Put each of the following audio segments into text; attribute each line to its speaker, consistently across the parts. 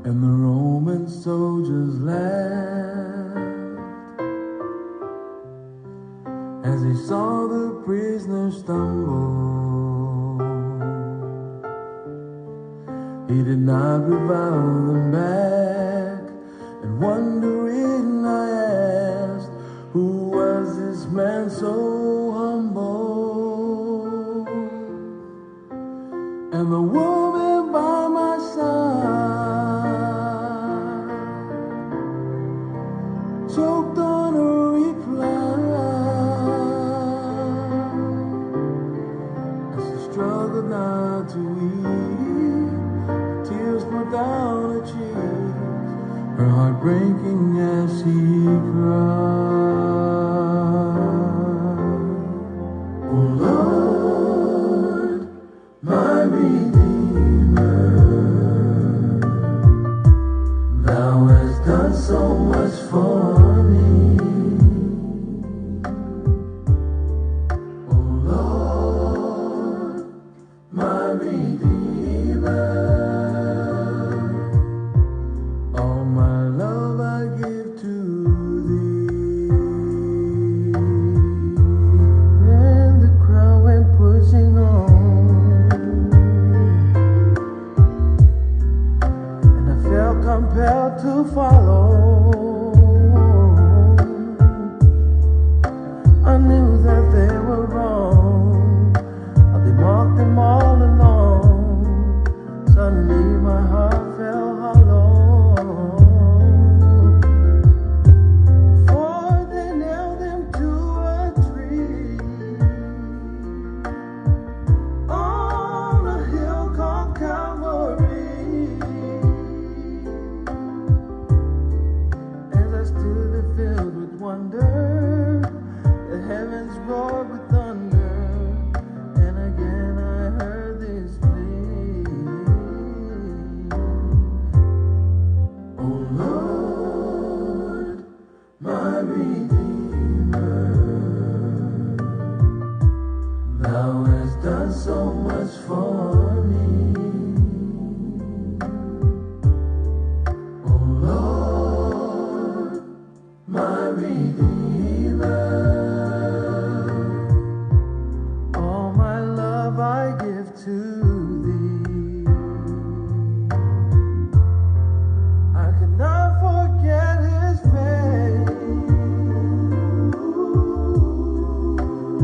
Speaker 1: And the Roman soldiers laughed as they saw the prisoner stumble. He did not revile them back, and wondering I asked, who was this man so humble? And the woman by my side choked on her reply as she struggled not to weep. Tears poured down her cheeks, her heart breaking as she cried. Oh Lord, my Redeemer, Thou hast done so much for me. Oh Lord, my Redeemer, all my love I give to Thee.
Speaker 2: And the crowd went pushing on, and I felt compelled to follow. I knew that they were wrong, but they mocked them all along. Suddenly my heart fell hollow, for they nailed him to a tree on a hill called Calvary. As I stood there filled with wonder, the heavens roared with thunder, and again I heard this plea.
Speaker 1: Oh Lord, my Redeemer, Thou hast done so much for me. Oh Lord, my Redeemer,
Speaker 2: all my love I give to Thee. I cannot forget His face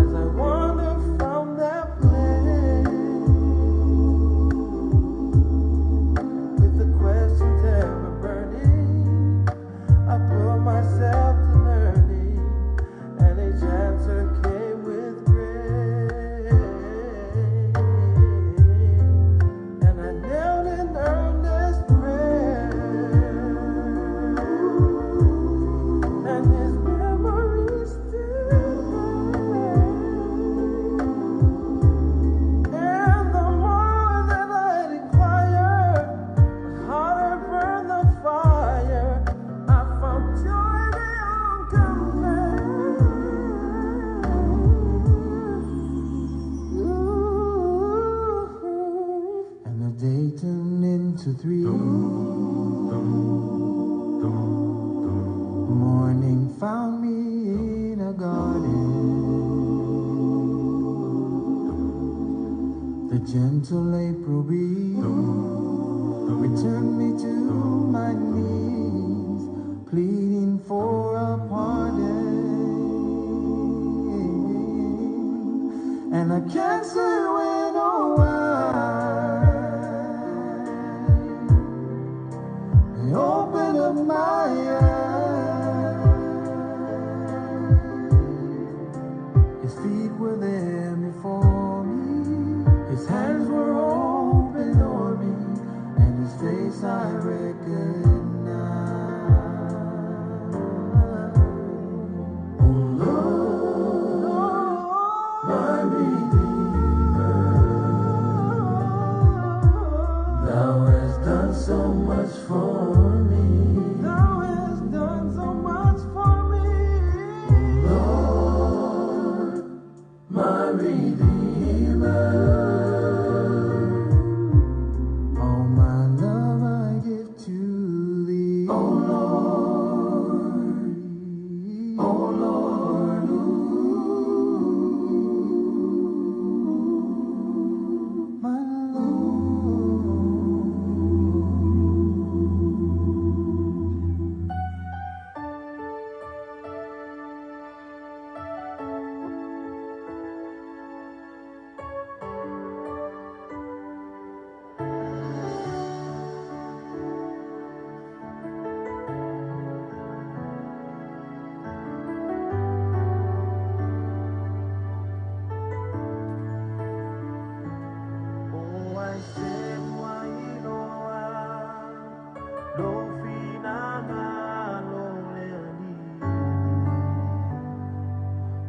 Speaker 2: as I wander from that place with the questions ever burning. I put myself to learning, and each answer came with grace. And I knelt in earnest prayer, and His memory still there. And the more that I'd inquire, the hotter burned the fire. I found joy beyond compare. Ooh.
Speaker 1: And the day turned into 3. Morning found me in a garden. The gentle April breeze returned me to my knees, pleading for a pardon. And I can't say when or why they opened up my eyes. His feet were there before me, His hands were open o'er me, and His face I recognized. Oh Lord, my Redeemer, Redeemer. All my love I give to thee, O Lord, O Lord, ooh, my Lord. Oh, I said, why lo finagalo le alii.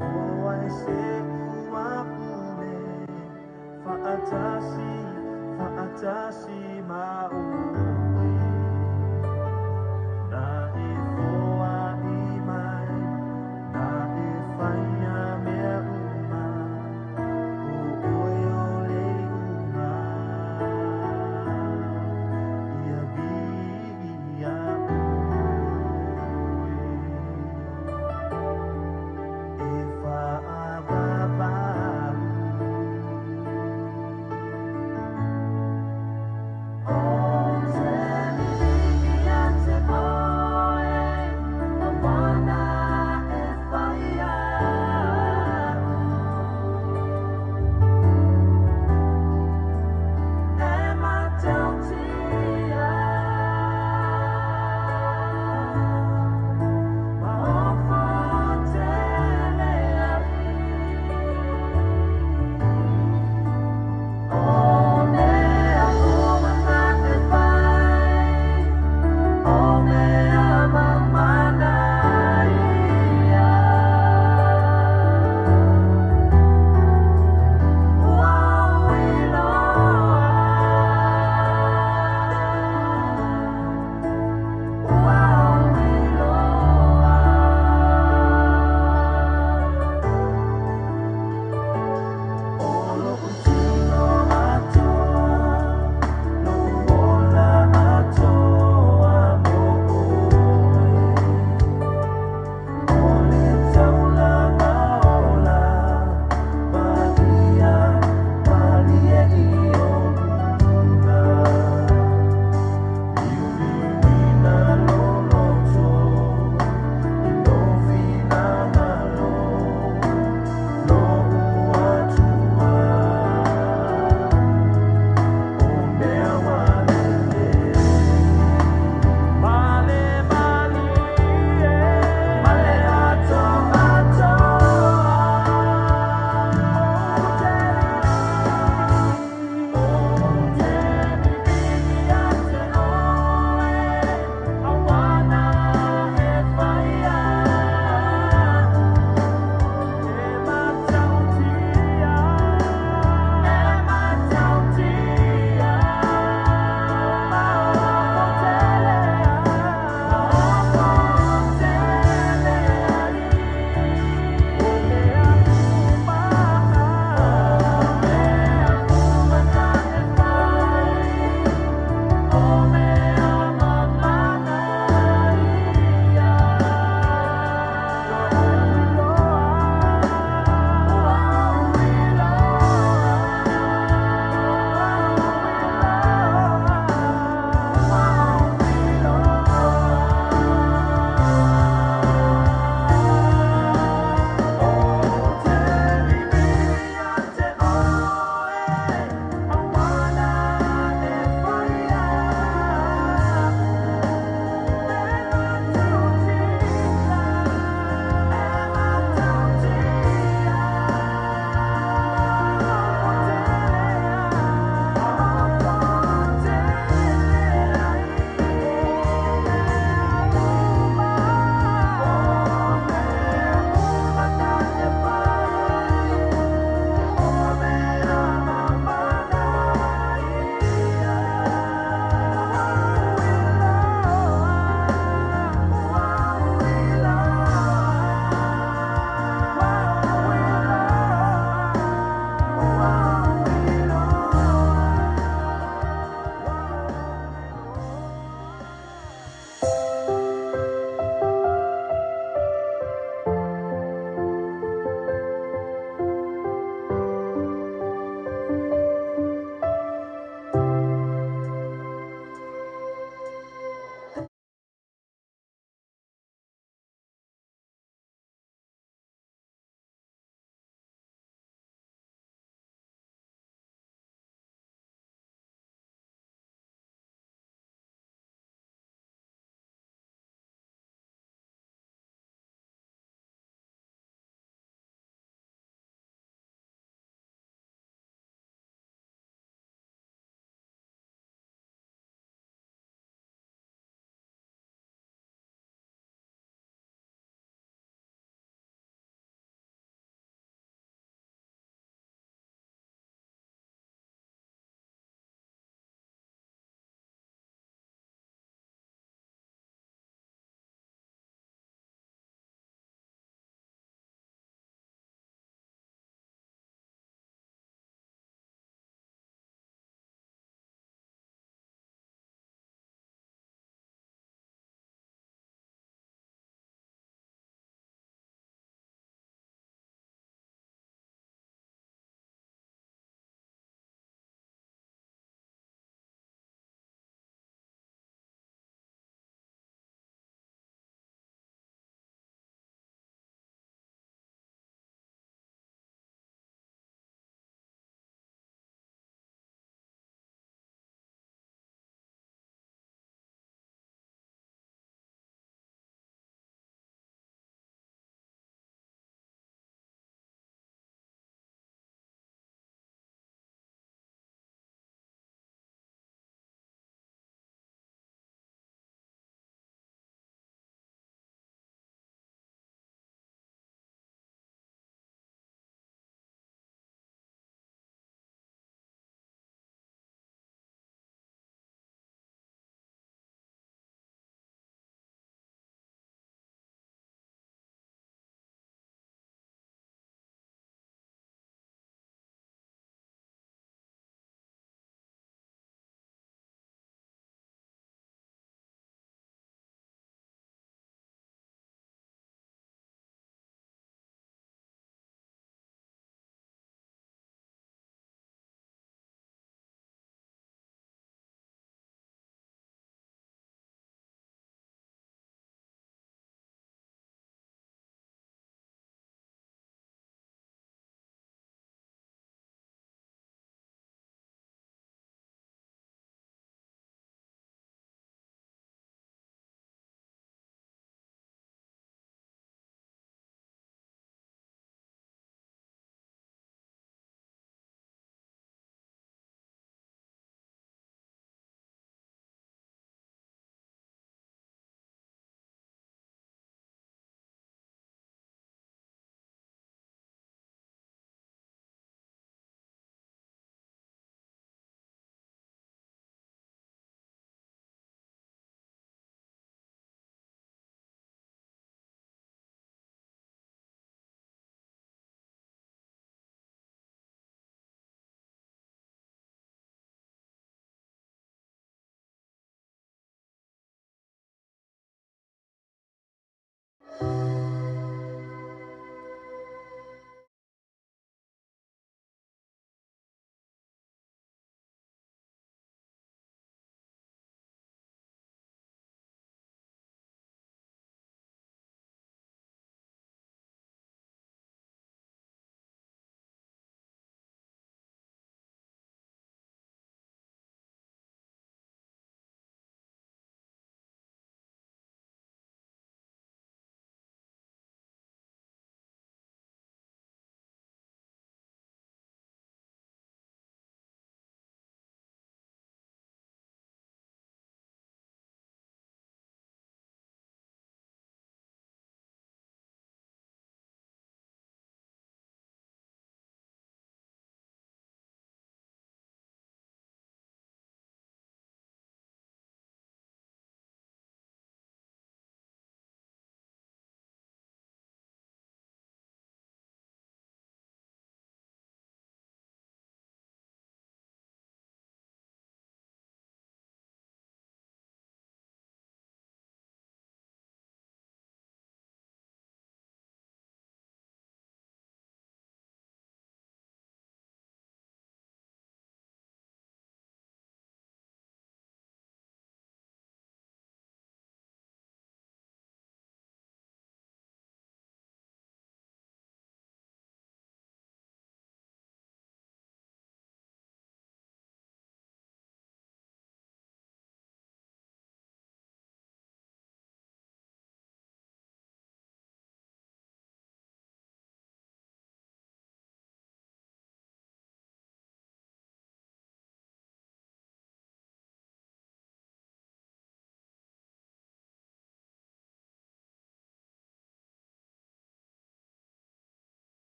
Speaker 1: Oh, I said, ua pule, faatasi, faatasi ma oe. Na e foai mai, na e whaia mea uma, o oe o le iuga. Ia vi ia oe. E whaapapau.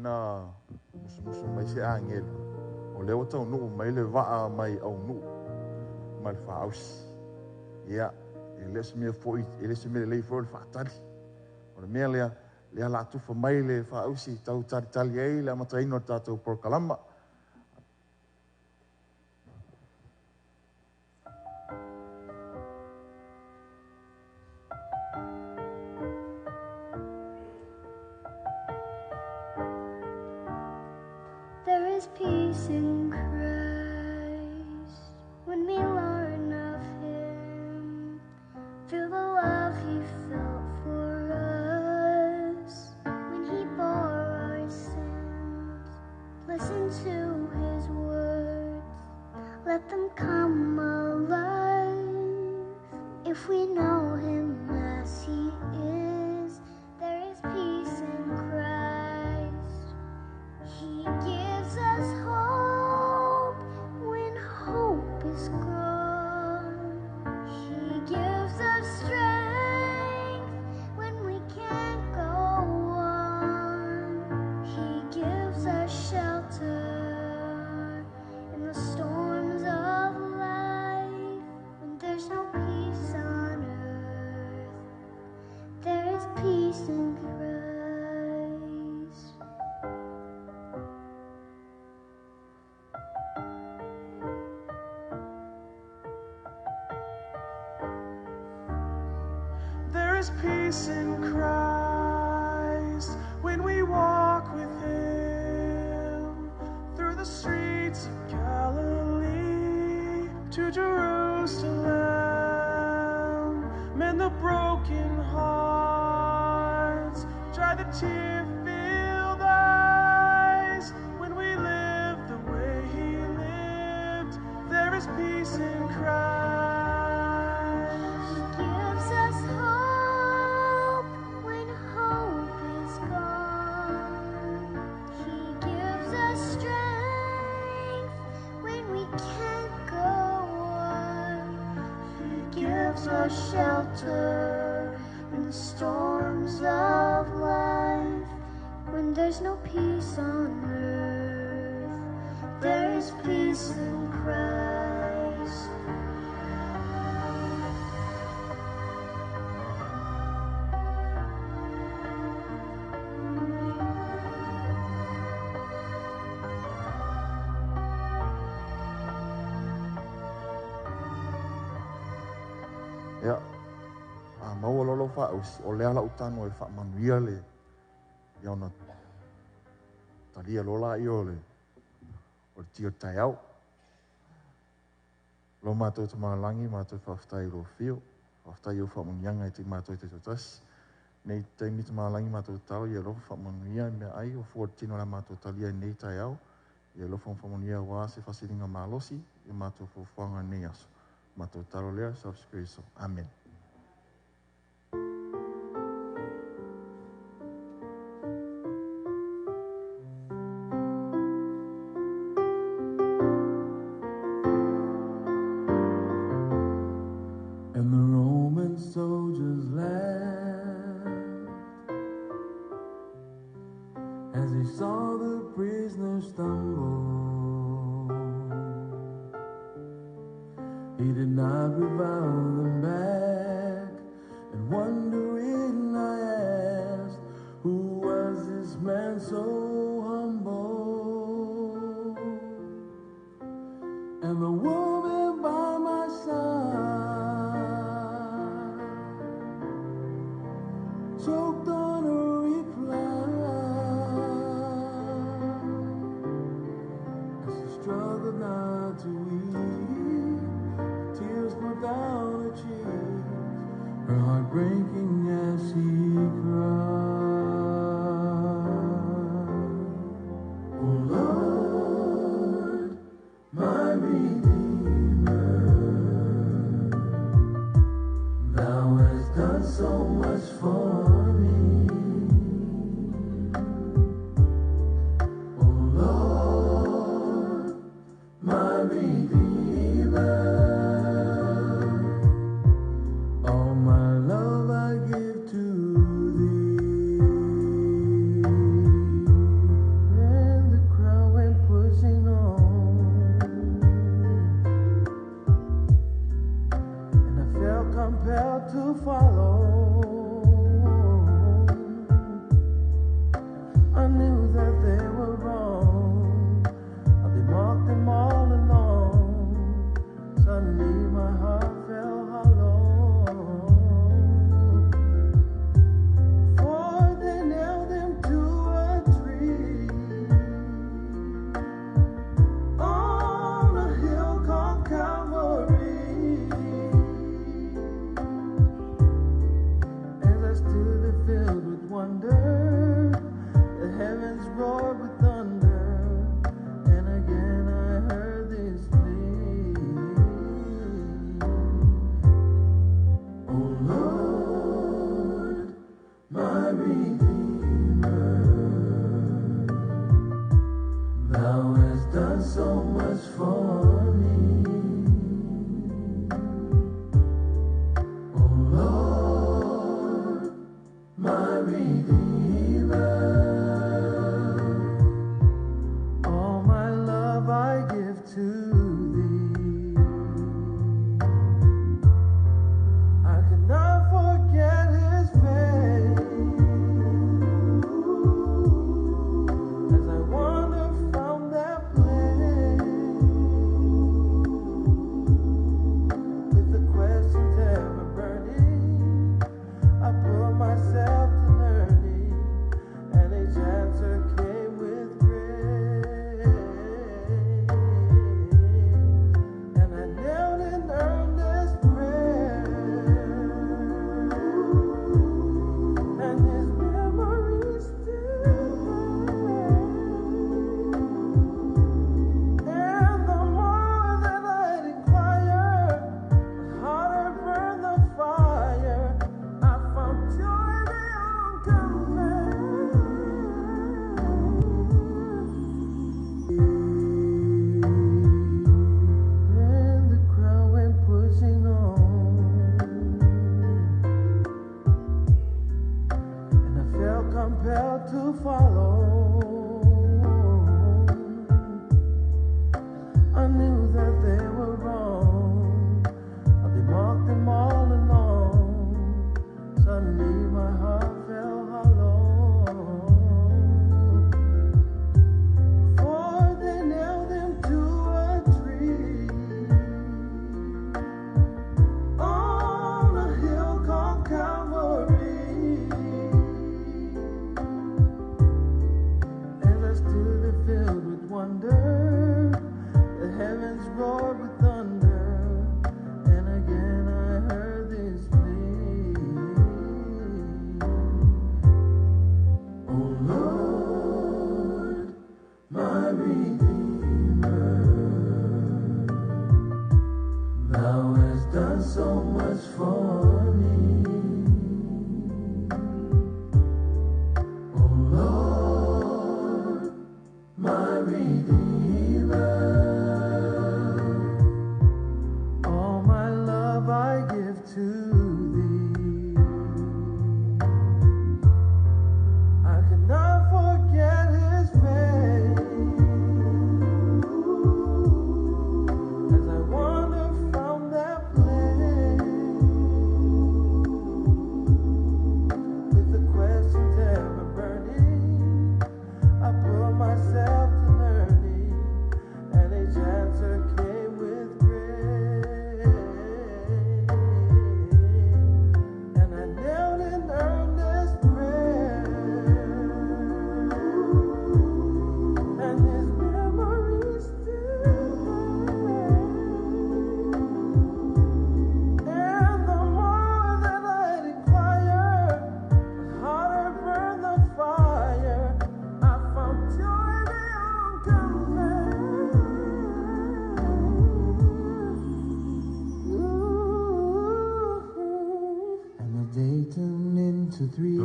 Speaker 3: na musumusu mai se agelu, o lea ua taunuu mai le vaa mai aunuu ma le faausi. Ia, e le o se mea foi, e le o se mea lelei foi o le faatali. O le mea lea, lea la tufa mai le faausi tau talitali ai le amataina o le tatou polokalama.
Speaker 4: There is peace in Christ when we learn of Him. Feel the love He felt for us when He bore our sins. Listen to His words, let them come alive. If we know Him as He is, there is peace in Christ. He gives us hope when hope is gone. He gives us strength when we can't go on. He gives us shelter in the storms of life. When there's no peace on earth, there is peace in Christ.
Speaker 1: There is peace in Christ when we walk with Him through the streets of Galilee to Jerusalem. Mend the broken hearts, dry the tear-filled eyes. When we live the way He lived, there is peace in Christ.
Speaker 4: He gives us hope when hope is gone. He gives us strength when we can't go on.
Speaker 1: He gives us shelter in the storms of life.
Speaker 4: When there's no peace on earth, there is peace in Christ.
Speaker 3: Ia, a maua loa lau faausi, o lea lau tano e faamanuia le ia ona talia loa laia o le tio taeao. Lo mātou tamalagi, mātou faafetai i lō fio, faafetai i o faamanuiaga e te mātou te totasi. Nei taimi tamalagi mātou talo ia alofa faamanuia i mea ai o fua tino la mātou talia i nei taeao. Ia alofa faamanuia wā se fasilinga malosi i mātou fuafuaga nei aso. Mātou talo lea, Salve Kristo. Amen.
Speaker 1: And the Roman soldiers laughed as they saw the prisoner stumble. He did not revile them back, and wondering I asked, who was this man so humble? And the woman by my side choked on her reply as she struggled not to weep. Tears poured down her cheeks, her heart breaking as she cried. Oh Lord, my Redeemer, Thou hast done so much for me. Oh Lord, my Redeemer, all my love I give
Speaker 2: compelled to follow. I knew that they were wrong, they mocked them all along. Suddenly my heart fell hollow. For they nailed him to a tree on a hill called Calvary. As I stood there filled with wonder, the heavens roared with thunder, and again I heard this plea.
Speaker 1: Oh Lord, my Redeemer, Thou hast done so much for me. Oh Lord, my Redeemer,
Speaker 2: all my love I give to Thee. I cannot forget His face as I wander from that place with the questions ever burning. I put myself to learning, and each answer came with grace. And I knelt in earnest prayer, and His memory still there. And the more that I'd inquire, the harder burned the fire. I found joy beyond compare. And the crowd went pushing on, and I felt compelled to follow. I knew that they were wrong, they mocked them all along. Suddenly my heart fell hollow. For they nailed him to a tree on a hill called Calvary. As I stood there filled with wonder, the heavens roared with thunder, and again I heard this plea.
Speaker 1: Oh Lord, my Redeemer, Thou hast done so much for me. Oh Lord, my Redeemer,
Speaker 2: all my love I give to Thee. I cannot forget His face as I wander from that place with the questions ever burning. I put myself to learning, and each answer came with grace. And I knelt in earnest prayer, and His memory still there. And the more that I'd inquire, the harder burned the fire. I found joy beyond compare. Ooh.
Speaker 1: And the day turned into 3.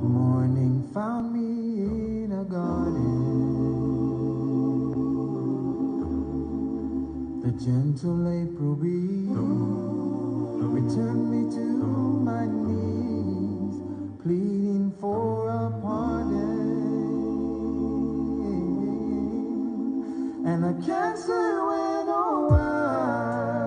Speaker 1: Morning found me in a garden. The gentle April breeze returned me to my knees, pleading for a pardon. And I can't say when or why.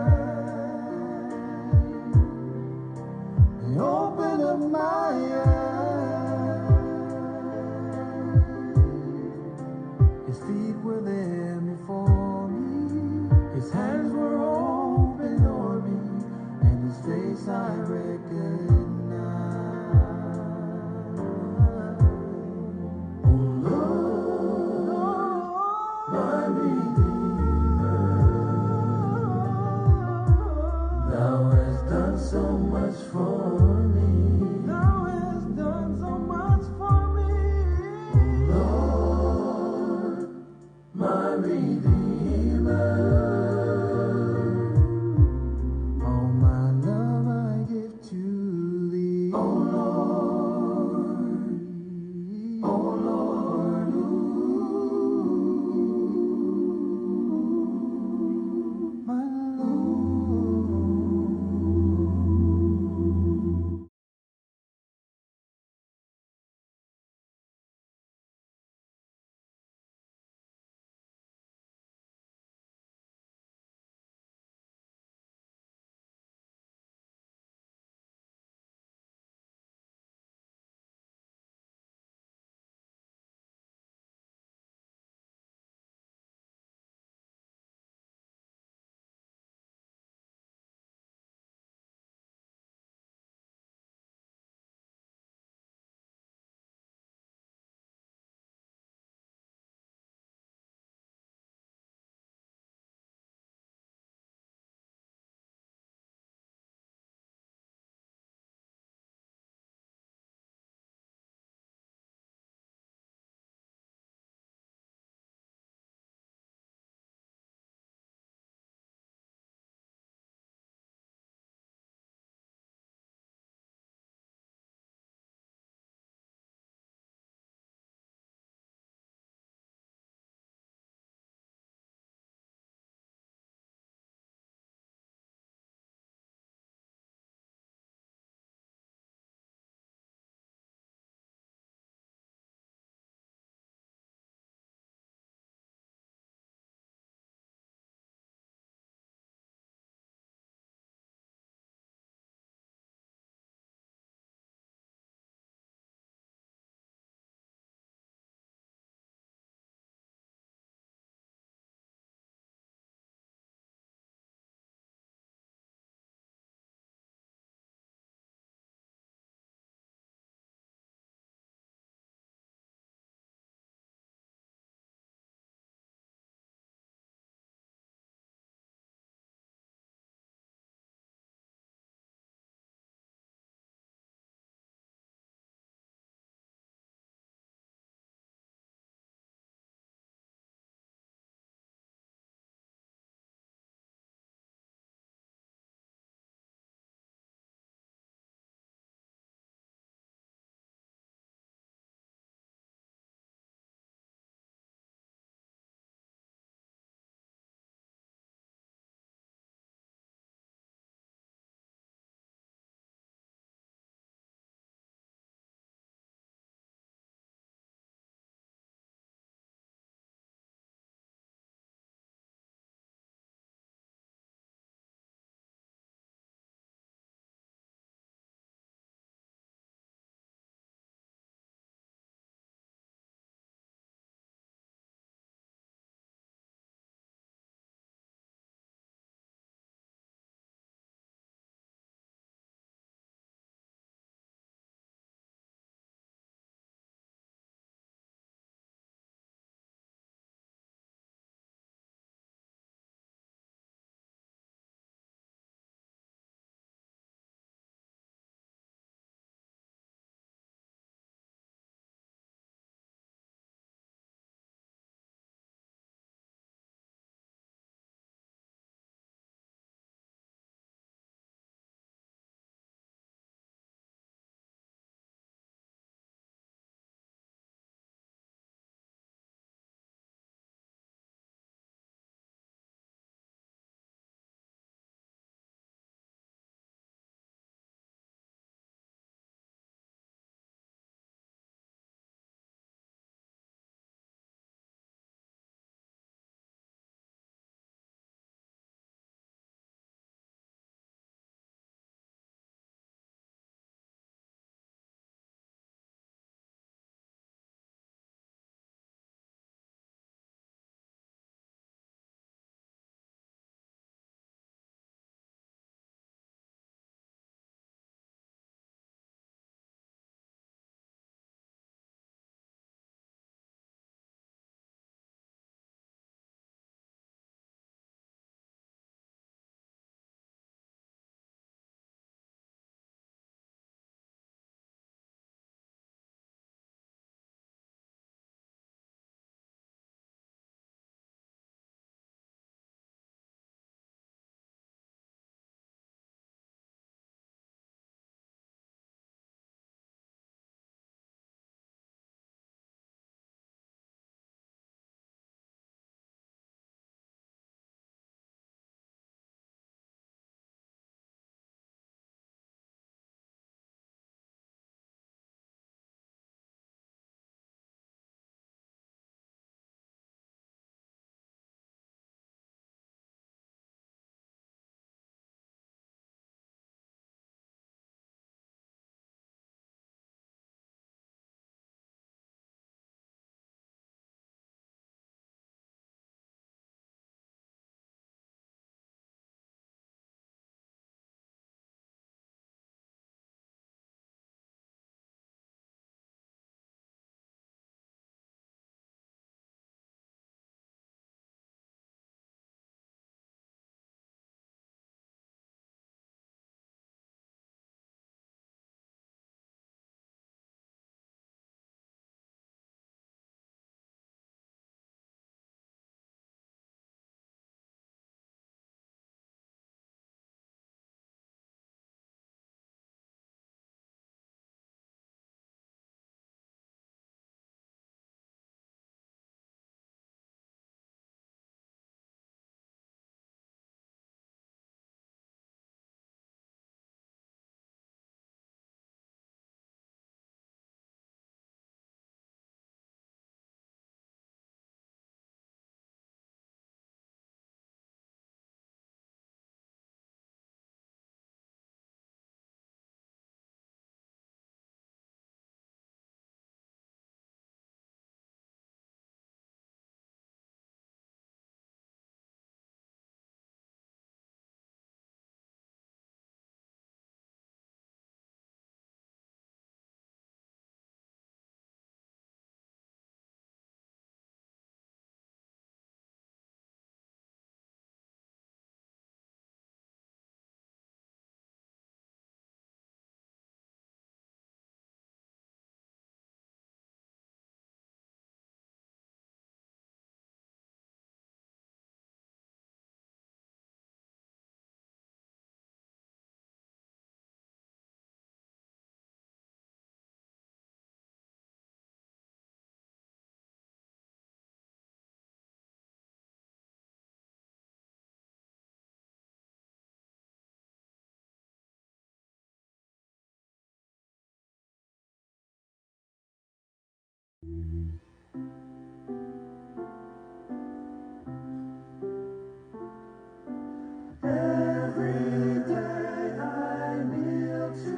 Speaker 1: Every day I kneel to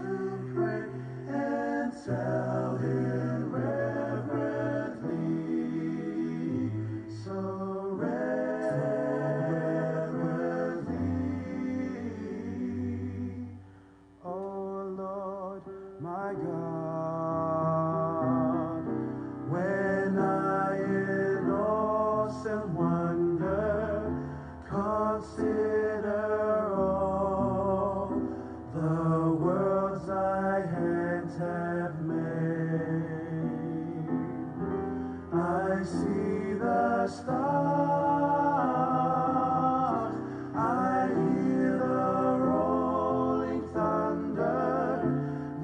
Speaker 1: pray and tell him reverently, so reverently. Oh Lord, my God, when I in awesome wonder consider all the worlds thy hands have made, I see the stars, I hear the rolling thunder,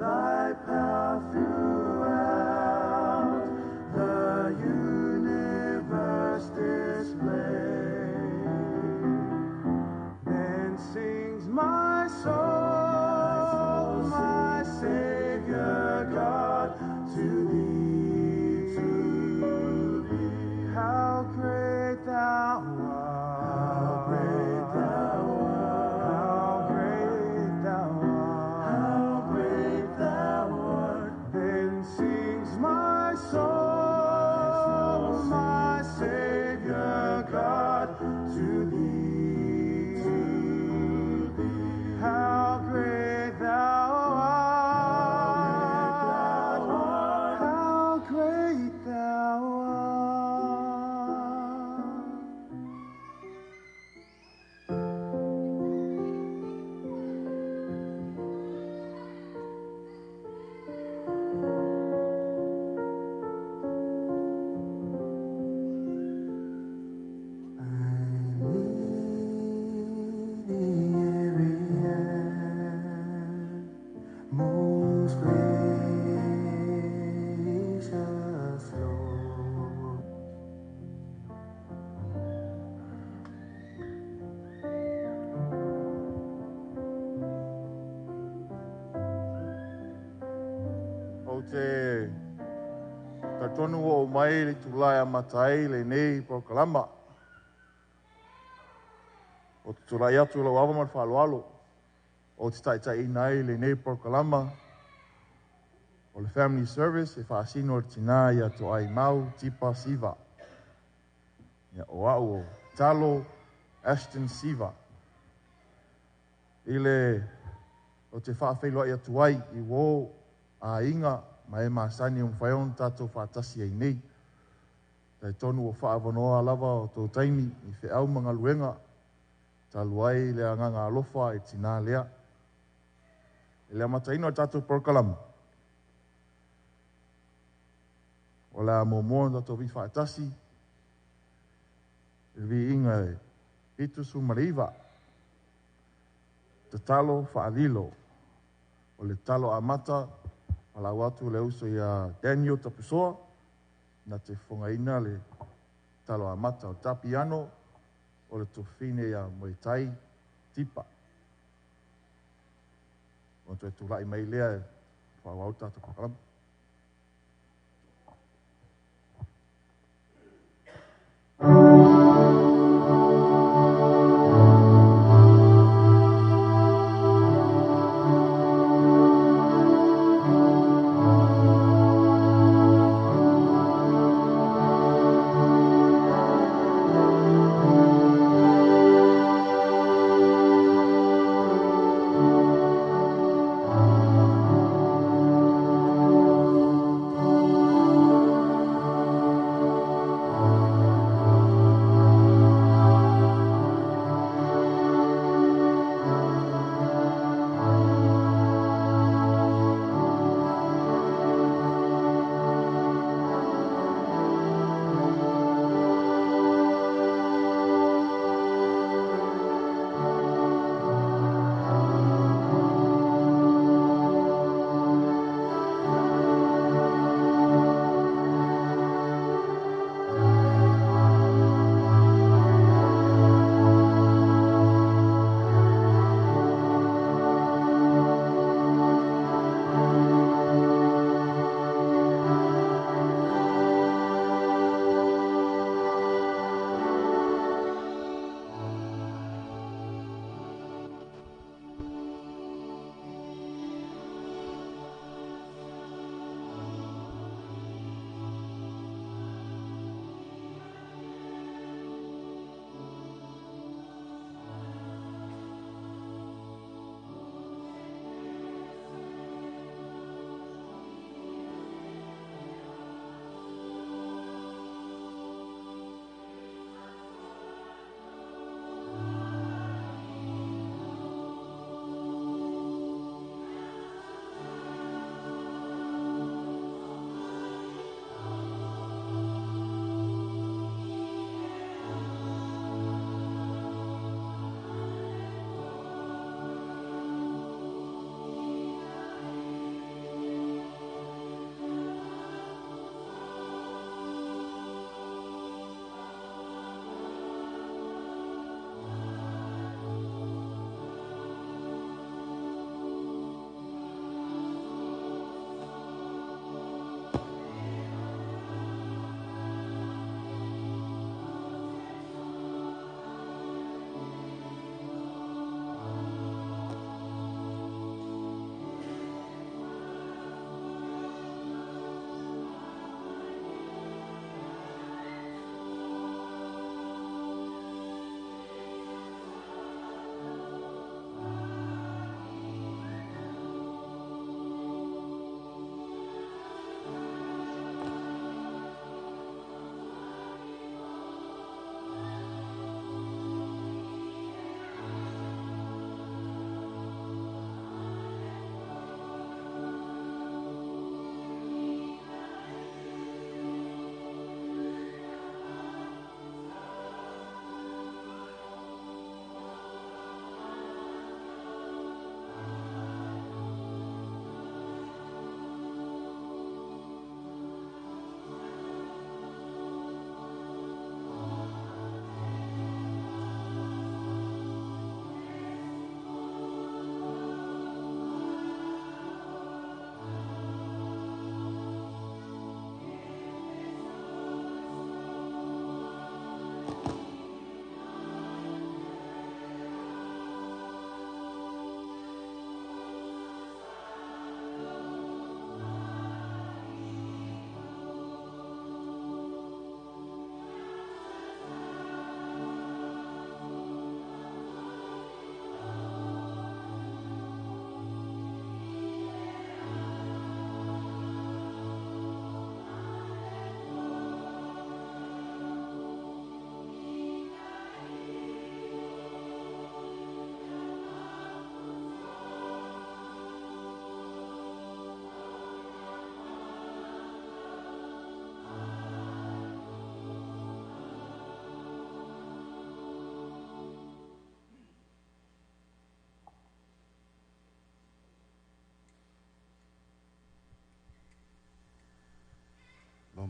Speaker 1: thy power throughout the universe display. Then sings my soul, my Savior God, to thee, to thee. How great thou art, how great thou art, how great thou art, how great thou art. Then sings my soul, my Savior God, to thee, to thee. How great thou art, how great thou art. I need thee every hour, most gracious Lord.
Speaker 3: O te tatonu o mai le tulai a matai le nei prokalama. O te tulai atu lau ava ma le fa'aloalo o te ta'ita'iina ai lenei polokalama o le Family Service e fa'asino le tinā ia to'ai mau Tipa Siva. Ia o a'u o Talo Ashton Siva. I le o te fa'afeiloa'i atu ai i uō aiga ma e masani o mafai ona tatou fa'atasi ai nei. Talitonu ua fa'avanoa lava o tou taimi i fe'au ma galuega talu ai le agaga alofa i tinā lea. I le amataina o le tatou polokalama, o le a muamua ona tatou vii fa'atasi i le viiga e 79, tatalo fa'alilo. O le talo amata falau atu le uso ia Daniel Tapusoa na te fofogaina le talo amata o tapiano o le tofine ia Moetai Tipa. O toe tula'i mai lea e fa'aauau tatou polokalama.
Speaker 1: Thank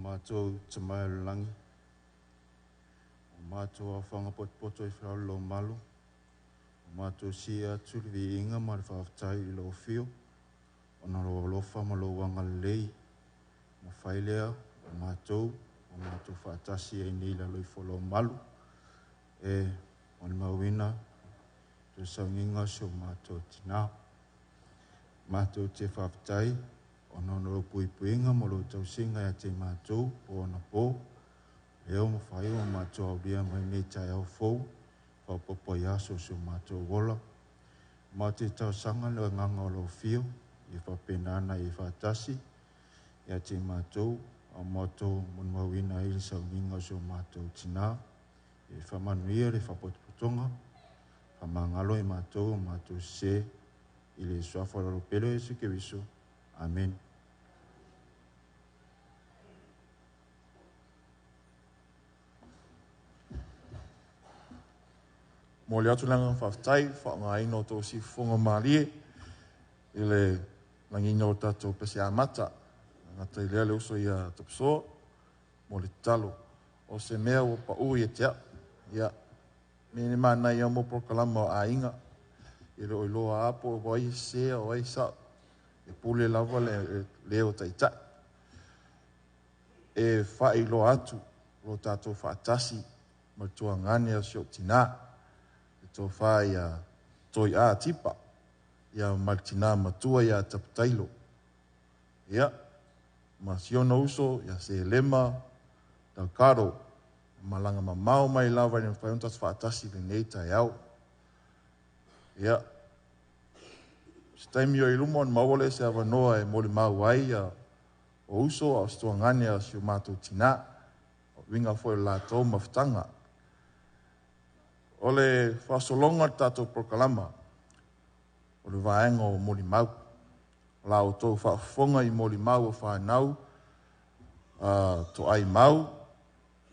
Speaker 5: Matou Tama i le Lagi, o matou aofaga potopoto i falaole lou malu, ua matou sii atu le viiga ma le faafetai i lou afio, ona o lou alofa ma lou agalelei, mafai lea o matou ua matou faatasi ai nei i lalo ifo o lou malu, e molimauina le sauniga o si o matou tina. Matou te faafetai ona o lou puipuiga ma lou tausiga ia te matou po ona po, lea ua mafai ona matou aulia mai lenei taeao fou, faaopoopo ai aso o si o matou ola. Matou te talosaga i le agaga o lou afio ia faapena ona e faatasi ia te matou, a o matou molimauina ai le sauniga o si o matou tina. E faamanuia le faapotopotoga, faamagalo i matou o matou sese, i le suafa o le Alo pele o Iesu Keriso. Amene.
Speaker 3: Momoli atu le agaga faafetai i le faaaogaina o tou siufofoga malie i le lagiina o le tatou pese amata. E gata i lea le uso ia Tapusoa mo le tatalo. O se mea ua pau ia te au, ia, me ne manaia mo polokalama o aiga, e le o iloa lava po o ai e sese a o ai e sao. E pule lava le le o taitai. E faailoa atu lo tatou faatasi ma le tuagane o si ou tina, le tofa ia Toi'a Tipa, ia ma le tina matua ia Taputailo. Ia, ma si ona uso ia Selema Delgado, malaga mamao mai lava i le mafai ona tatou faatasi i lenei taeao. Ia, se taimi o i luma ona maua lea o se avanoa e molimau ai ia o uso a o se tuagane a si o matou tina, o uiga foi o le latou mafutaga. O le faasologa o le tatou polokalama, o le vaega o molimau. O la outou faafofoga i molimau o fanau, Toai Mau,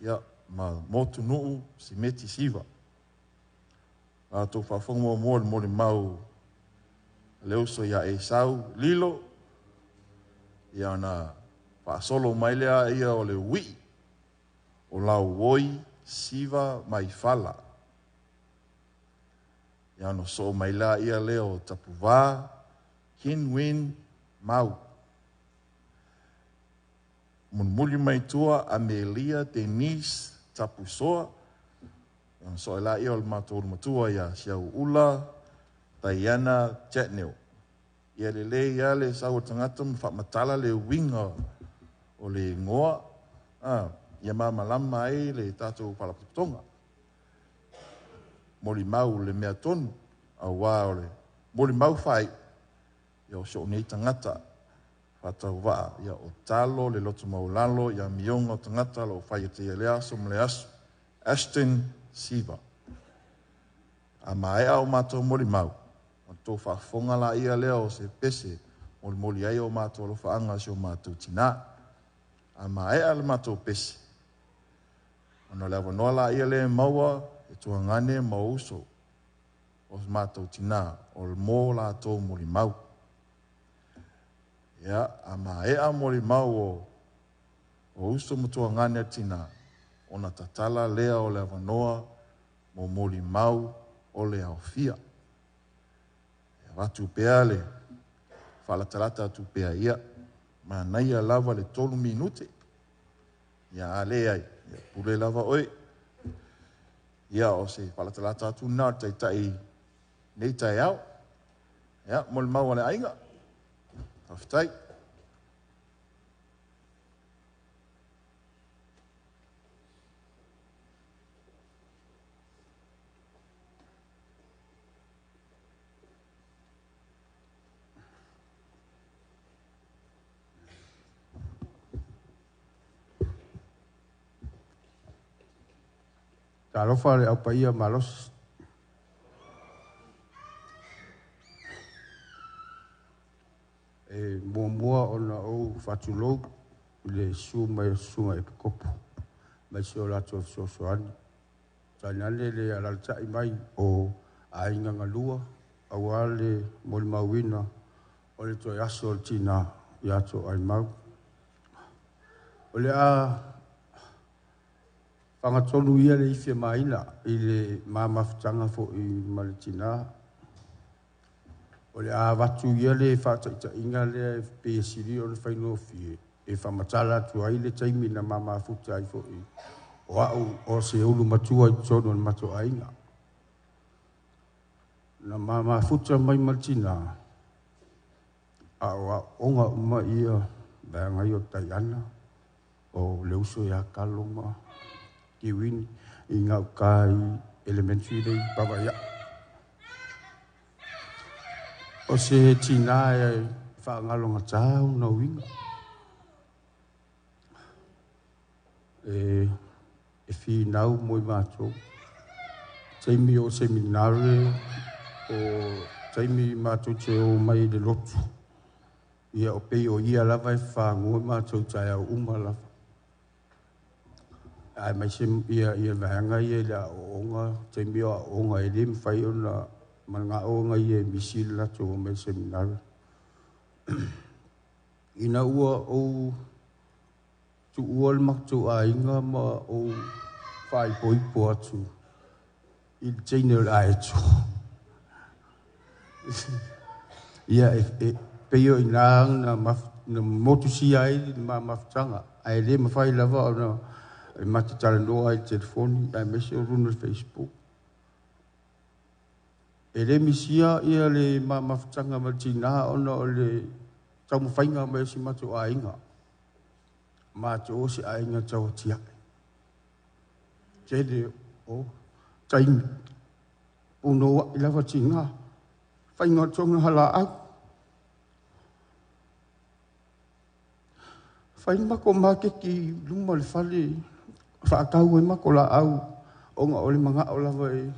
Speaker 3: ia, ma Motunuu Simeti Siva. La outou faafofoga muamua i le molimau a le uso ia Esau Lilo, ia ona faasolo mai lea ia o le uii o Lauoi Siva Maifala. Ia ona soo mai la ia lea o Tapuva Kinwin Mau. Mulimuli mai tua Amelia Denise Tapusoa. Ia ona soo la ia o le matou ulumatua ia Siauula Diana Chatnil. Ia lelei lava le sau o le tagata ma faamatala le uiga o le igoa, ia malamalama ai le tatou faalapotopotoga. Molimau le mea tonu, auā o le molimau faaiu, ia o si ou nei tagata faatauvaa, ia o talo le loto maualalo i amioga o tagata o lo o fai ia lea aso ma lea aso. Ashton Siva. A maea o matou molimau, ona tou faafofoga laia lea o se pese molimoli ai o matou alofaaga i si o matou tina. A maea le matou pese, ona o le avanoa laia lea e maua e tuagane ma uso o matou tina o le mo latou molimau. Ia, a maea molimau o uso ma tuagane a tina, ona tatala lea o le avanoa mo molimau o le aofia. E avatu pea le faalatalata atu pea, ia, manaia lava le 3 minute. Ia, a leai, ia pule lava oe. Ia, o se faalatalata atu lena o le taitai nei taeao. Ia, molimau a le aiga. Faafetai.
Speaker 6: Talofa le au paia malosi. E muamua ona ou faatulou i le susu mai o susuga i Epikopo mai si o latou fesoasoani. Tainane le alaalatai mai o aiga galua aua le molimauina o le toe aso o le tina ia Toaimau. O le a fagatolu ia le ifi e maina i le mamafutaga fo'i ma le tinā. O le a avatu ia le faataitaiga lea e pei e sili ona faigofie e faamatala atu ai le taimi na mamafuta ai fo'i o a'u o se ulu matua i totonu o le matou aiga. Na mamafuta mai ma le tinā, a o aoga uma ia vaega ia o Taiana, o le uso ia Kalo ma Kiwini i gauta i elementary le i Pavaia'i. O se tinā e faagalogatā ona uiga. E finau mo i matou. Taimi o seminare, o taimi matou te o mai i le lotu. Ia o pei o ia lava e fagua matou taeao uma lava. Ae mai se ia ia vaega ia i le aoaoga, taimi o aoaoga e le mafai ona mana'oga ia e misi le latou o mai seminare. Ina ua ou tuua le matou aiga ma ou faaipoipo atu i le teine o le aeto. Ia e pei o ina na, na motusia ai le mamafutaga, ae le mafai lava ona e mate talanoa ai i le telefoni aemaise o luga o le Facebook. E le misia ia le mamafutaga ma le tinā ona o le taumafaiga mai o si matou aiga. Matou o se aiga tauatiae. Tele o taimi punoua'i lava tinā. Faiga o toga halaau. Fai le matou maketi i luma o le fale, faatau ai matou laau, ona o le manao lava e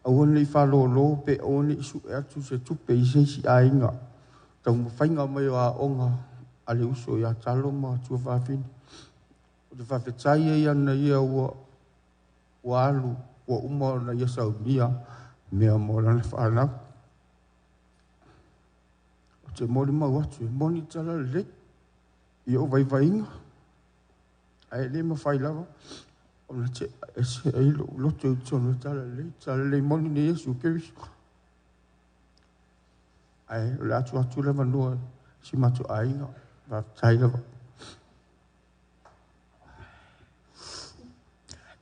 Speaker 6: aua nei faalōlō pe aua nei su'e atu se tupe i se isi aiga. Taumafaiga mai o aoga a le uso ia Talo ma Tuafafine. O te faafetai ai ana ia ua ua alu, ua uma ona ia saunia mea mo lana fanau. O te molimau atu e moni tala lelei i ou vaivaiga, ae le mafai lava ona te'a ese ai lo'u loto i totonu o le tala lelei, tala lelei moni nei Iesu Keriso. Ae o le atu atu le avanoa si matou aiga. Faafetai lava.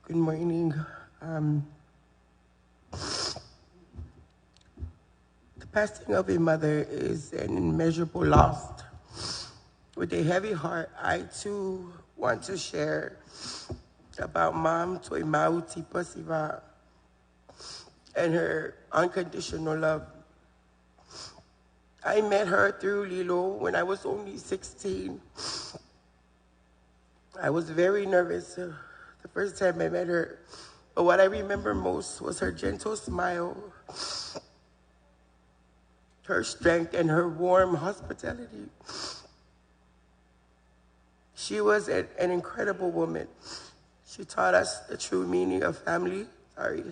Speaker 7: Good morning. The passing of a mother is an immeasurable loss. With a heavy heart, I too want to share about Mom Tuimau Tipa Siva and her unconditional love. I met her through Lilo when I was only 16. I was very nervous the first time I met her, but what I remember most was her gentle smile, her strength, and her warm hospitality. She was an incredible woman. She taught us the true meaning of family. Sorry.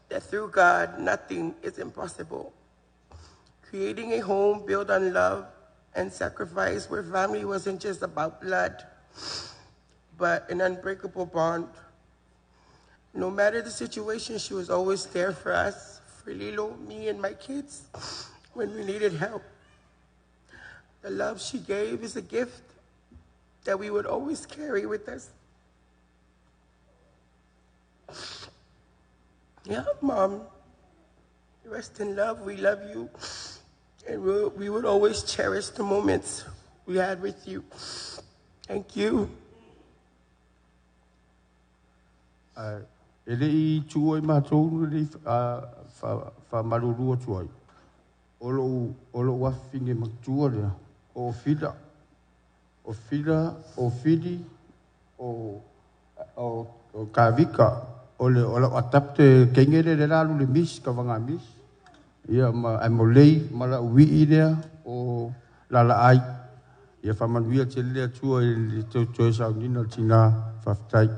Speaker 7: That through God, nothing is impossible. Creating a home built on love and sacrifice where family wasn't just about blood, but an unbreakable bond. No matter the situation, she was always there for us, for Lilo, me, and my kids when we needed help. The love she gave is a gift that we would always carry with us. Yeah, Mom, rest in love. We love you. And we would always cherish the moments we had with you. Thank you.
Speaker 6: E le'i tuua i matou le faamalulu atu ai. O lo'u afafine matua lea, o Fila. O Fila, o Fili, o Kavika, o le o lau adopte teine lea le la alu le Miss, kavaga Miss. Ia ma ae mo lei ma la'u ui'i lea o Lalaai. Ia faamanuia tele le Atua i le toe sauniga o le tinā. Faafetai.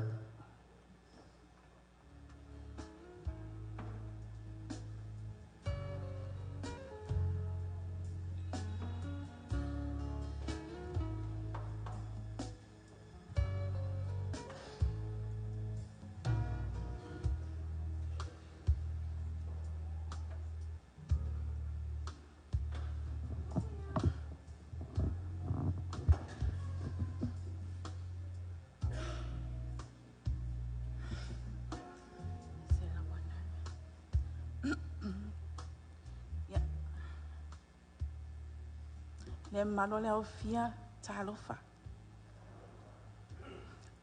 Speaker 8: Le malo le aufia talofa.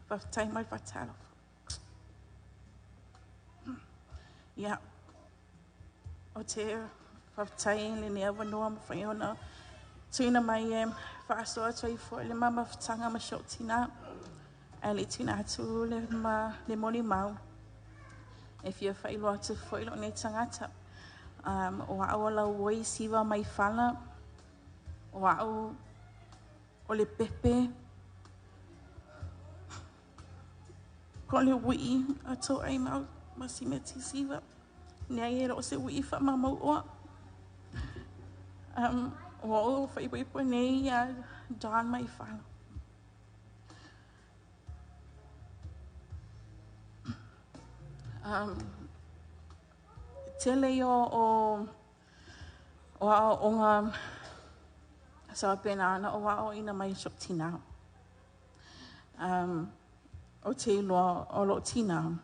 Speaker 8: Faafetai ma le faatalofa. Ia, ou te faafetai i lenei avanoa mafai ona tuuina mai e faasoa atu ai foi le ma mafutaga ma si ou tinā. Ae le i tuuina atu le, ma, le molimau, e fia faailoa atu foi lou nei tagata. O au o Lauoi Siva Maifala, o au o le pepe ko le ui'i a To'ai ma Simeti Siva. Leai e le o se ui'i faamamau'oa. Ua ou faaipoipo nei iā Don Maifala. Tele ia o aoaoga sa faapena ona ou aoaoina mai e si ou tinā. Ou te iloa o lou tinā,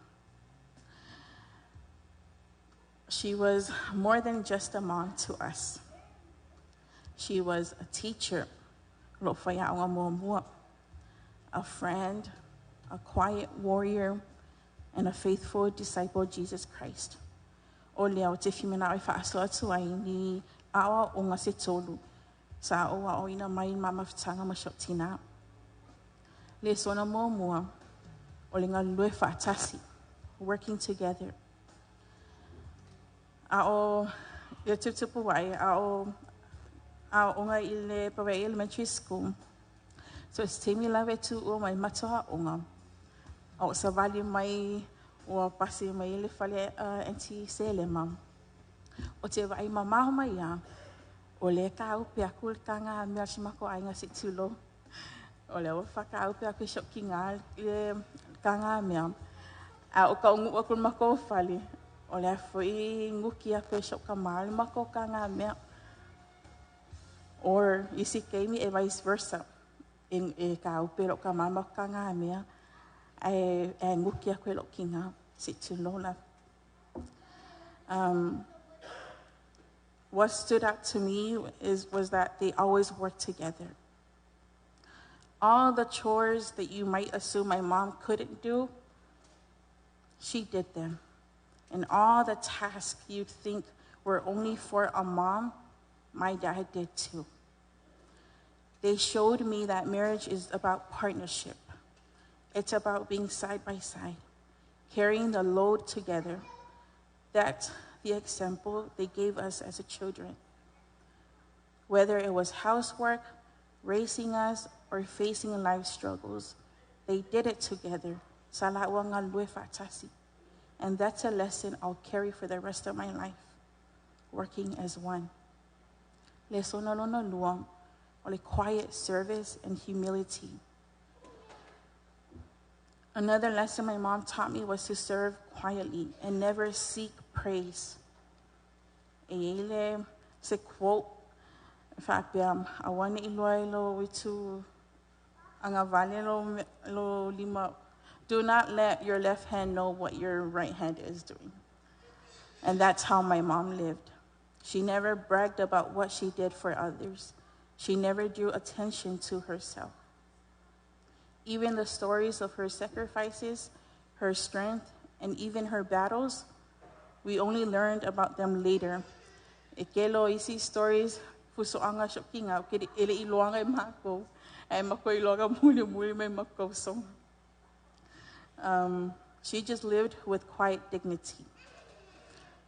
Speaker 8: she was more than just a mom to us. She was a teacher, lou faiaoga muamua, a friend, a quiet warrior, and a faithful disciple of Jesus Christ. O lea ou te fia mana'o e faasoa atu ai ni aoaoga se tolu sa ou aoaoina mai ma mafutaga ma si ou tinā. Le sona muamua, o le galulue faatasi, working together. A o ia tuputupu ai, a o aoaoga i le Pava'i Elementary School. So se taimi lava e tuua mai matou aoga, a o savali mai ua pasi mai le fale Aunty Selema. O te vaai mamao mai ia, o lea kaupe aku le taga mea a si matou aiga se i tulou. O lea ua faakaupe aku e si ou kinā le taga mea. A o kaunu'u aku i le matou fale, o lea foi nuki aku e si ou tamā le matou taga mea. Or isi taimi e vice versa. E kaupe e lou tamā le matou taga mea, ae nuki aku e lou kinā, se i tulou lava. What stood out to me was that they always worked together. All the chores that you might assume my mom couldn't do, she did them. And all the tasks you'd think were only for a mom, my dad did too. They showed me that marriage is about partnership. It's about being side by side, carrying the load together. That's the example they gave us as a children. Whether it was housework, raising us, or facing life struggles, they did it together. Sa la'ua galulue faatasi. And that's a lesson I'll carry for the rest of my life, working as one. Le sona lona lua, o le quiet service and humility. Another lesson my mom taught me was to serve quietly and never seek praise. E i ai le se quote e faapea, aua ne i loa e lou itu agavale lo lima. Do not let your left hand know what your right hand is doing. And that's how my mom lived. She never bragged about what she did for others. She never drew attention to herself. Even the stories of her sacrifices, her strength, and even her battles, we only learned about them later. E kele o isi stories, fusoaga si ou kiga, e le i iloaga e makou, ae makou iloaga mulimuli mai makou soga. She just lived with quiet dignity.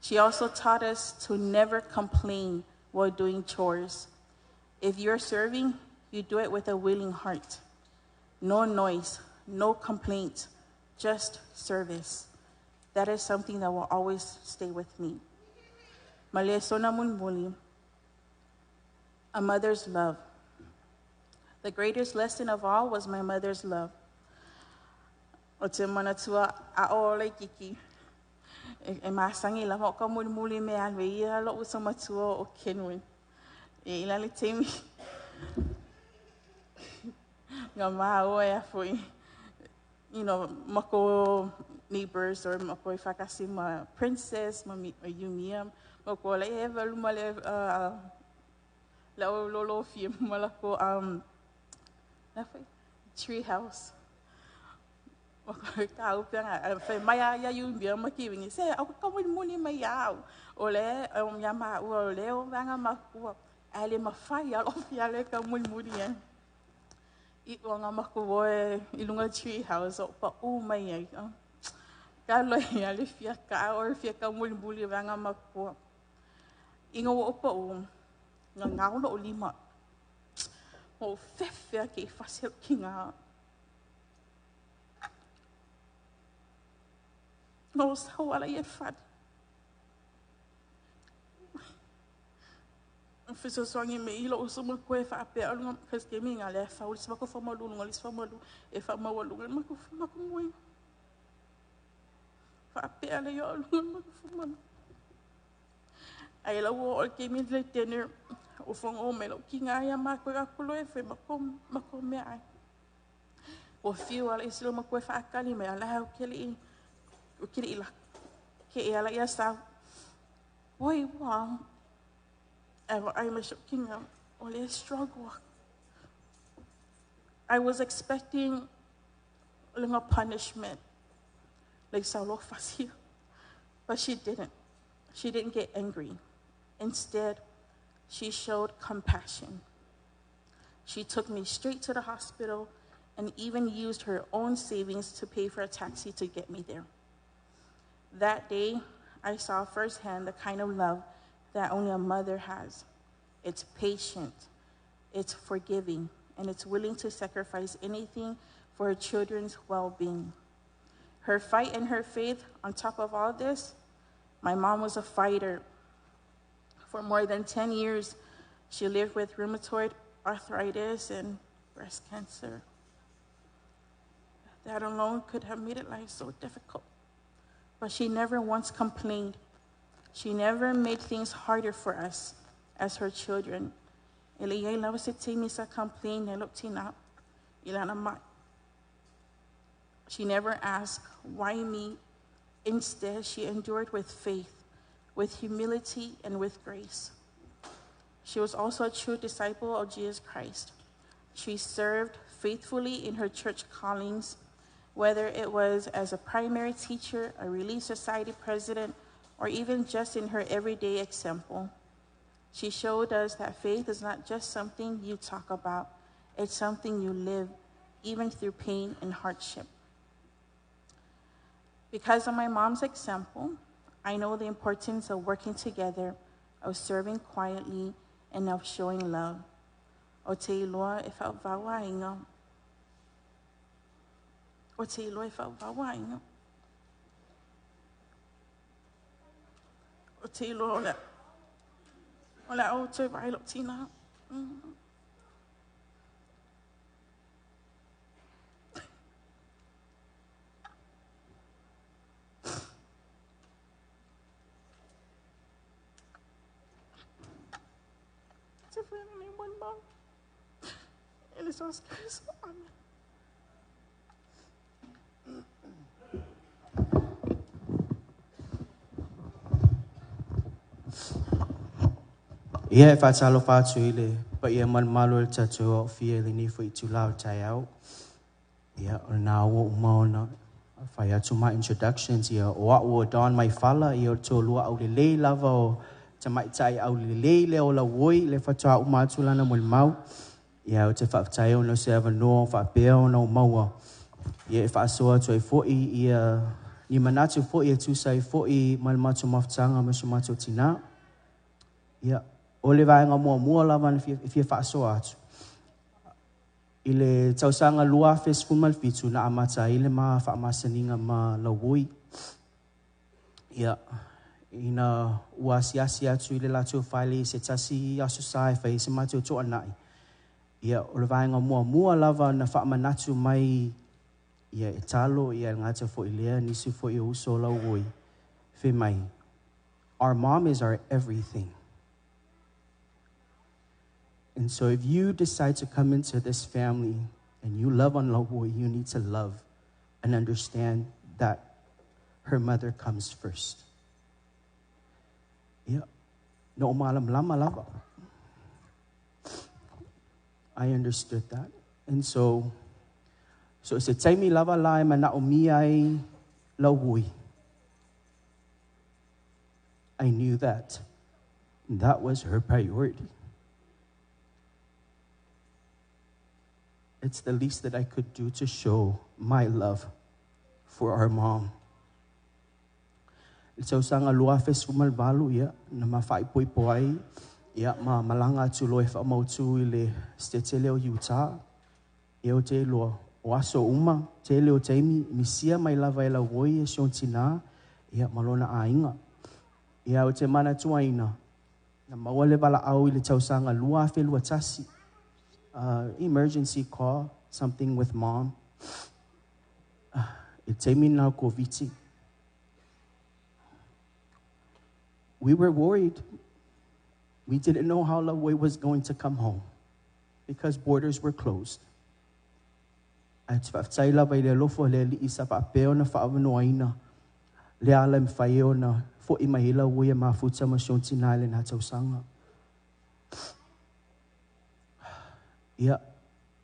Speaker 8: She also taught us to never complain while doing chores. If you're serving, you do it with a willing heart. No noise, no complaint, just service. That is something that will always stay with me. Ma le sona mulimuli, a mother's love. The greatest lesson of all was my mother's love. O te manatua a o laitiiti, e masagi lava o ka mulimuli me alu e ia lo'u uso matua o Kenwin. E i la le taimi nga maua e afoi, makou neighbors or makou e faatasi ma Princess ma Yumia, makou le e valu ma le Le au lolo fia ma la ko la foi tree house. Ma ko ka u pe nga fe mai ia yu bia ma ki wingi se au ka mo muli mai au. O le o ya ma u o le o vanga ma ku ale ma fai alo fia le ka muli muli e. I o nga ma ku e i lunga tree house o pa u mai ai. Ka lo ia le fia ka o fia ka muli muli vanga ma ku. Inga o pa u nga ngau lo lima. O fefe ke fasi ki nga. No sa wala ia fat. Fesoasoani me i lou uso ma koe faapea o luga kasi taimi ga le fau le mako famalu luga le famalu e faamaualuga le mako mako moega faapea le ia o luga le mako famalu ai lau o o le taimi le dinner o fogo mai lou kiga ia makou aku loa e fai mako mako meaai ua fiu ala isi lo makoe faakali mai ala au keli'i o keli'i la ke e ala ia sa oi ua e vaai mai si ou kiga o le struggle. I was expecting a punishment like Saulo Fasia, but she didn't. She didn't get angry. Instead, she showed compassion. She took me straight to the hospital and even used her own savings to pay for a taxi to get me there. That day, I saw firsthand the kind of love that only a mother has. It's patient, it's forgiving, and it's willing to sacrifice anything for her children's well-being. Her fight and her faith, on top of all this, my mom was a fighter. For more than 10 years, she lived with rheumatoid arthritis and breast cancer. That alone could have made it life so difficult. But she never once complained. She never made things harder for us as her children. She never asked, why me? Instead, she endured with faith, with humility, and with grace. She was also a true disciple of Jesus Christ. She served faithfully in her church callings, whether it was as a primary teacher, a Relief Society president, or even just in her everyday example. She showed us that faith is not just something you talk about, it's something you live, even through pain and hardship. Because of my mom's example, I know the importance of working together, of serving quietly, and of showing love. O te iloa e whaavawa inga. O te iloa e whaavawa inga. O te iloa o le o le au te vai lo tina. Amen.
Speaker 9: Ia e whaatalo whaatu i le pa ia malu le tatu o fia le ni fo i tū tai au. Ia o nā ua umaona whai atu mai introductions ia o au o Don mai whala ia o tō lua au le lei lava o ta mai tai au le lei le o la woi le whatua uma atu lana mo le mau. Ia o te whaaftai o no se awa noa whaapea o no maua. Ia e whaasoa atu ai foi ia ni manatu foi e tūsa ai foi mai le mātou mafutanga ma so mātou tina. Ia o le vaenga mua mua lava na fia, fia whaasoa atu. I le tausanga lua fesfumal fitu na amata i le ma whaamasaninga ma lawoi. Ia, ina ua asiasi atu i le lātou whaile i se tasi aso sa e whai se mātou toa nai. Ia, o le vaenga mua mua lava na whaamanatu mai ia e talo ia ngata fo i lea nisi fo i uso lawoi. Whe mai, our mom is our everything. And so if you decide to come into this family and you love on Lawoi, you need to love and understand that her mother comes first. Yeah. No malam lama lava. I understood that. And so, so se taimi lava la e manaʻomia ai lauoi. I knew that that was her priority. It's the least that I could do to show my love for our mom. I le tausaga 2018, ia, na ma faaipoipo ai, ia, ma malaga atu loa e faamautu i le Setete lea o Utah. Ia ou te iloa, o aso uma, tele o taimi, misia mai lava e lauoi e si ona tinā, ia, ma lona aiga. Ia, ou te manatuaina, na maua le valaau i le tausaga 2021, emergency call, something with mom. I le taimi lena o Koviti. We were worried. We didn't know how Lauoi was going to come home because borders were closed. Ae ou te faafetai lava i le alofa o le Alii sa faapea ona faaavanoaina le ala e mafai ai ona fo'i mai ai Lauoi e mafuta ma si ona tinā i lena tausaga. Ia,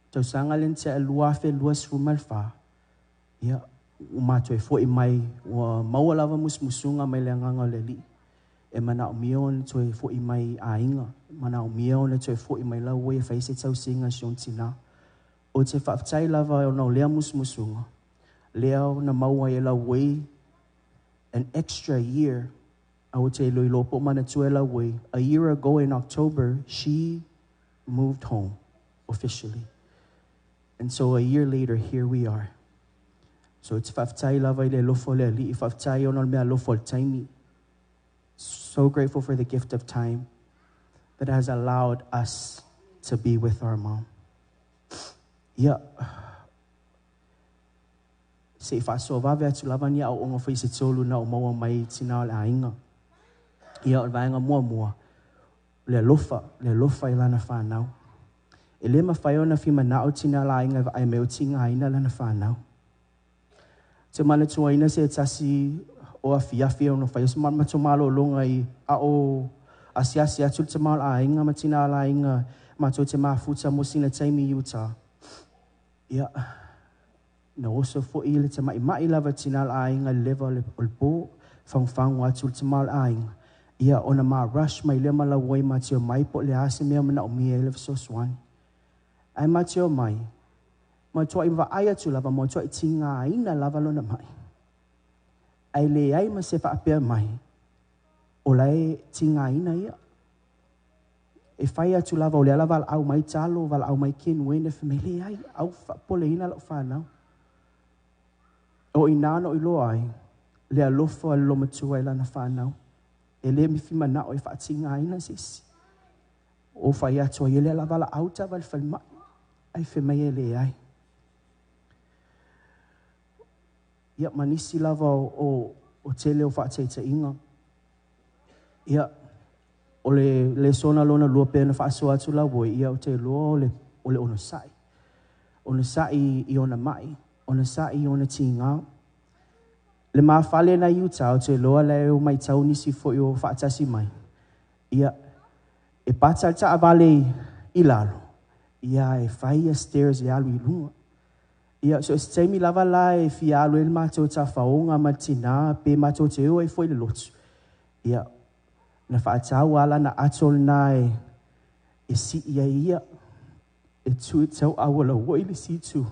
Speaker 9: tausaga lea na tea 2024, ia, ua matou fo'i mai, ua maua lava musumusuga mai le Agaga o le Alii, e manaomia ona toe fo'i mai i aiga, manaomia ona toe fo'i mai lauoi e fai se tausiga a si ona tinā. Ou te faafetai lava ona o lea musumusuga, lea na maua ai e lauoi an extra year. A ou te iloilo po o manatua e lauoi, a year ago in October, she moved home officially. And so a year later, here we are. So ou te faafetai lava i le alofa o le Alii, faafetai ona o le meaalofa o le taimi. So grateful for the gift of time that has allowed us to be with our mom. Ia, se i faasoa vave atu lava ni aoaoga foi se tolu na ou maua mai i tinā o le aiga. Ia, o le vaega muamua, o le alofa, le alofa i lana fanau. E le mafai ona fia manao tinā o le aiga e vaai mai o tigaina lana fanau. Ou te manatuaina se tasi o afiafi ona fai o se matou malologa i a o asiasi atu le tama o le aiga ma tinā o le aiga matou te mafuta mo sina taimi i uta. Ia, na oso foi le tamaimai lava tinā o le aiga i le leva o le po, fagufagu atu le tama o le aiga. Ia, ona ma rush mai lea ma lauoi ma te omai po o le a se mea o manaomia ai le fesoasoani. Ae ma te omai, matuai vaai atu lava, matuai tigaina lava lona mai. Ae leai ma se faapea mai, o la e tigaina ia. E fai atu lava o lea la valaau mai talo, valaau mai kenuene, fai mai leai, au faapopoleina lau fanau. O i inā na ou iloa ai le alofa o le olomatua i lana fanau. E le fia manao e faatigaina se isi. O fai atu ai, e lea la valaau taavale falemai, ae fai mai e leai. Ia, ma nisi lava o tele o faataitaiga. Ia, o le lesona lona lua pei ona faasoa atu lauoi, ia ou te iloa o le, o le onosai. Onosai i ona mai, onosai i ona tiga. Le ma fale na i uta, ou te iloa la e matau nisi foi o faatasi mai. Ia, e pata le taavale i lalo, ia e fai ia stairs e alu i luga. Ia, so se taimi lava la e fia alu ai le matou tafaoga ma le tinā, pe matou te o ai foi i le lotu. Ia, na faatau lava lana ato lena e sii ai ia, e tu tauau o lauoi le isi itu.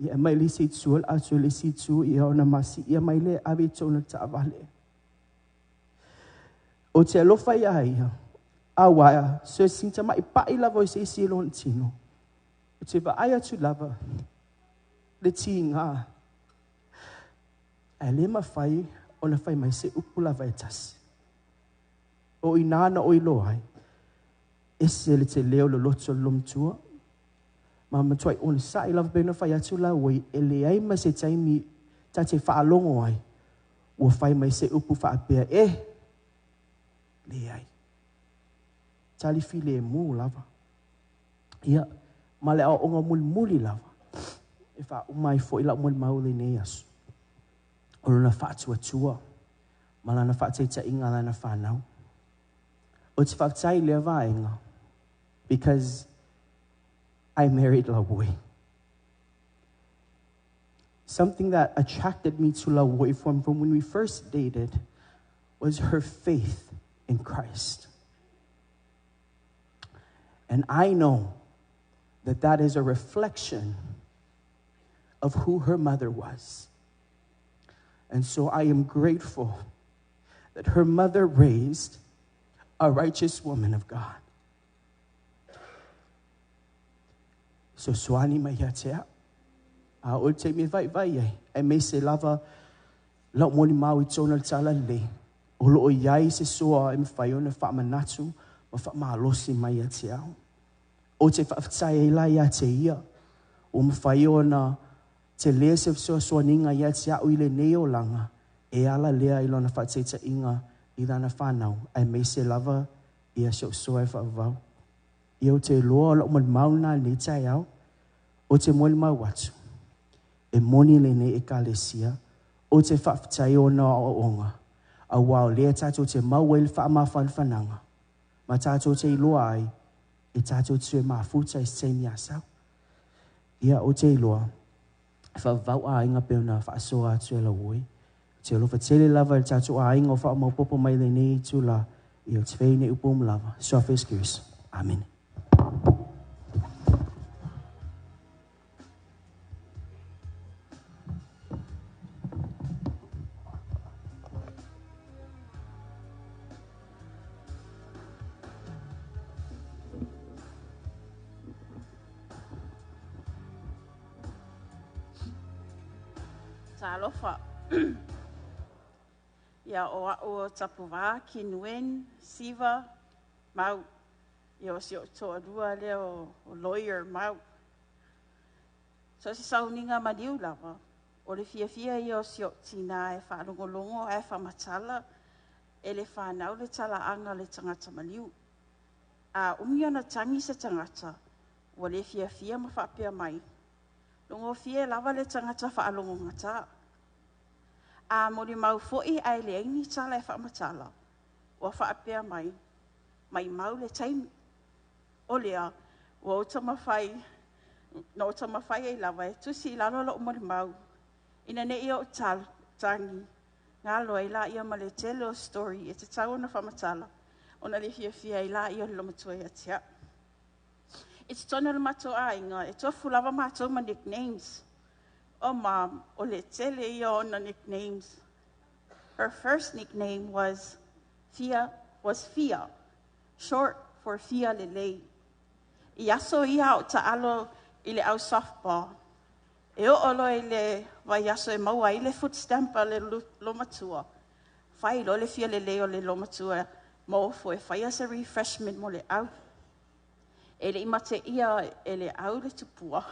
Speaker 9: Ia, e mai le isi itu o le ato i le isi itu, ia ona masiia mai lea e ave i totonu o le taavale. Ou te alofa iā ia, aua so se tamai pai lava o se isi i lona tino, ou te vaai atu lava le tiga, ae le mafai ona fai mai se upu lava e tasi. O i inā na ou iloa ai, ese le tele o le loto o le olomatua, ma matuai onosai lava pei ona fai atu lauoi, e leai ma se taimi ta te faalogo ai, ua fai mai se upu faapea, e, leai. Tali filemu lava. Ia, ma le aoaoga mulimuli lava, e faauma ai foi lau molimau i lenei aso, o lona faatuatua ma lana faataitaiga lana fanau. Ou te faafetai i lea vaega, because I married Lauoi. Something that attracted me to Lauoi from when we first dated was her faith in Christ. And I know that that is a reflection of who her mother was. And so I am grateful that her mother raised a righteous woman of God. So suani mai ia te au. A o le taimi e vaivai ai, aemaise lava lau molimau i totonu o le talalelei, o lo o i ai se soa e mafai ona faamanatu ma faamalosi mai ia te au. Ou te faafetai ai la ia te ia, ua mafai ona tele se fesoasoaniga ia te au i lenei olaga, e ala lea i lona faataitaiga i lana fanau, aemaise lava ia si ou soa e faavavau. Ia ou te iloa o lau molimau lena i lenei taeao, ou te molimau atu, e moni lenei Ekalesia, ou te faafetai ona o aoaoga, aua o lea tatou te maua ai le faamafanafanaga, ma tatou te iloa ai e tatou te toe mafuta i se taimi a sau. Ia, ou te iloa, e faavavau aiga pei ona faasoa atu e Lauoi. Ou te alofa tele lava i le tatou aiga o faamaopoopo mai lenei itula, ia ou te fai nei upu uma lava. Suafa Iesu Keriso. Amene.
Speaker 8: Talofa. Ia o a'u o Tapuva, Kinuen, Siva, Mau. Ia o si o'u toalua lea o lawyer Mau. So o se sauniga maliu lava, o le fiafia ia o si o'u tinā e faalogologo ae faamatala e le fanau le talaaga o le tagata maliu. A umi ona tagi se tagata, ua le fiafia ma faapea mai, logofie lava le tagata faalogogata. A molimau foi ae leai ni tala e faamatala, ua faapea mai, maimau le taimi. O lea, ua ou taumafai, na ou taumafai ai lava e tusi i lalo lo'u molimau, ina ne i ou tagi, galo ai laia ma le tele o story e tatau ona faamatala, ona le fiafia ai laia o le olomatua ia te a'u. I totonu o le matou aiga, e tofu lava matou ma nicknames. O mom, o le tele ia o ona nicknames. Her first nickname was Fia, was Fia, short for Fia Lelei. I aso ia a o taalo i le au softball, e oo loa i le vaiaso e maua ai le food stamp a le olomatua, fai loa le fia lelei o le olomatua ma ofo e faia se refreshment mo le au. E le i mateia e le au le tupua,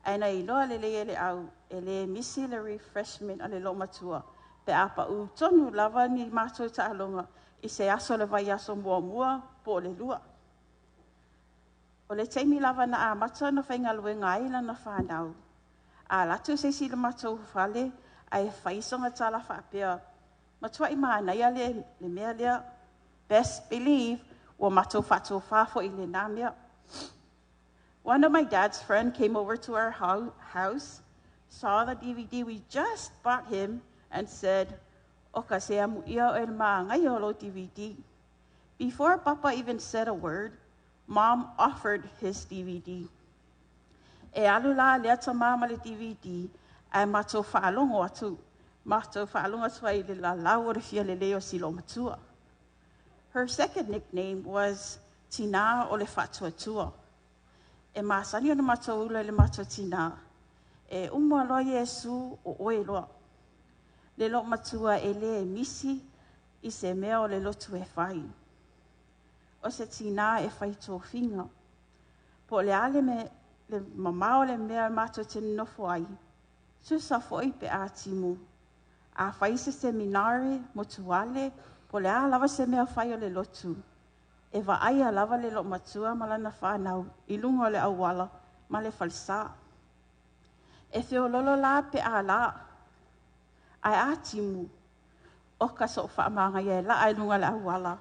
Speaker 8: ae na iloa lelei e le au, e le misi le refreshment a le olomatua, pe a pau tonu lava ni matou taaloga i se aso o le vaiaso muamua po o le lua. O le taimi lava na amata ona faigaluega ai lana fanau, a alu atu se isi i le matou fale ae fai sona tala faapea, matuai manaia le mea lea, best believe ua matou faatofā foi i lena mea. One of my dad's friend came over to our house, saw the DVD we just bought him, and said, Oka se amuia o e maangai o lo DVD. Before Papa even said a word, Mom offered his DVD. E alu la lea tamā ma le DVD, ae matou faalogo atu, matou faalogo atu ai i le lalau o le fia lelei o si olomatua. Her second nickname was Tinā o le Faatuatua. E masani ona matou ula i le matou tinā, e uma loa Iesu o oe loa. Le loomatua e le misi i se mea o le lotu e fai. O se tinā e fai tofiga. Po o le a le, me, le mamao o le mea matou te nonofo ai, tusa foi pe a timu. A fai se seminare, motuale, po o le a lava se mea fai o le lotu, e vaaia lava le loomatua ma lana fanau i luga o le auala ma le falesa. E feololo la pe a la, ae a timu, oka so'o faamagaia e laa i luga o le auala,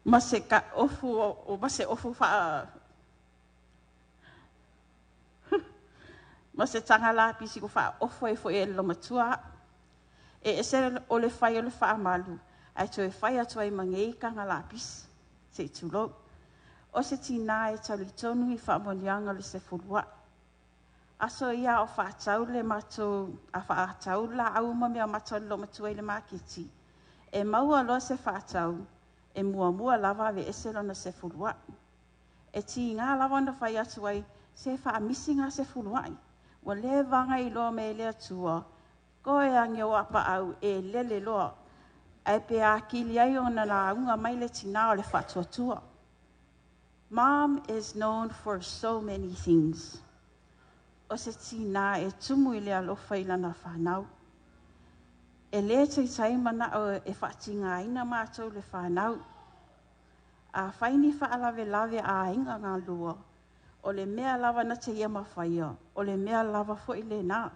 Speaker 8: ma se ofu o ma se ofu faa Ma se taga lapisi ua faaofo ai foi e le matua a'u. E ese o le fai o le faamalu, ae toe fai atu ai ma nei taga lapisi, se i tulou. O se tinā e talitonu i faamanuiaga o le sefuluai. Aso ia o faatau le matou, a faatau laau ma meamata a le olomatua i le maketi, e maua loa se faatau, e muamua lava aveese lona sefuluai. E tiga lava ona fai atu ai, se faamisi na sefuluai. Ua leva ona iloa mai e le Atua, koe ane o apaau e lele loa, ae pe akili ai ona lauga mai le tinā o le faatuatua. Mom is known for so many things. O se tinā e tumu i le alofa i lana whanau. E le taitai mana'o e faatigaina matou le fanau. A fai ni faalavelave a aiga galua, o le mea lava na te ia mafaia, o le mea lava foi lena.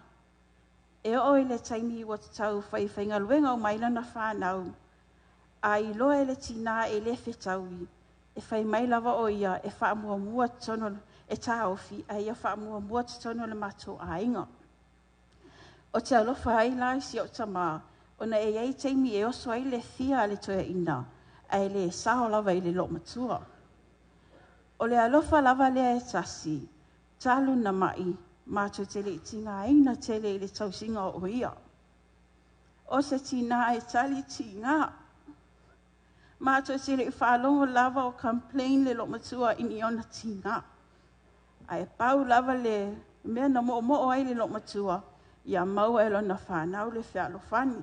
Speaker 8: E oo i le taimi ua tatau faifaigaluega uma ai lana fanau, a iloa e le tinā e le fetaui, e fai mai lava o ia e faamuamua totonu e taofi, ae ia faamuamua totonu o le matou aiga. O te alofa ai la i si ou tamā, ona e iai taimi e oso ai le fia a le toeaina, ae le sao lava i le loomatua. O le alofa lava lea e tasi, talu na mai, matou te le i tigaina tele i le tausiga o ia. O se tinā e tali tiga. Matou te le i faalogo lava o complain le loomatua i ni ona tiga. Ae pau lava le mea na moomoo ai le loomatua, ia maua e lona whanau le fealofani.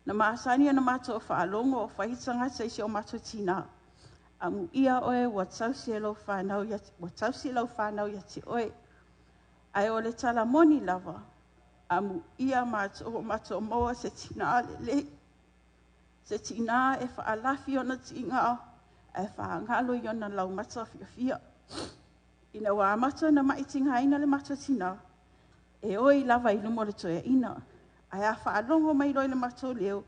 Speaker 8: Na masani ona matou faalogo o fai tagata i si o matou tinā. Amuia oe ua tausi e lau whanau ia, ua tausi lau whanau ia te oe. Ae o le talamoni lava, amuia matou o matou maua se tinā lelei. Se tinā e faalafi ona tiga, ae faagalo i ona laumata fiafia. Ina ua amata ona mai tigaina le matou tinā, e oi lava i luma o le toeaina. Ae a faalogo mai loa i le matou leo,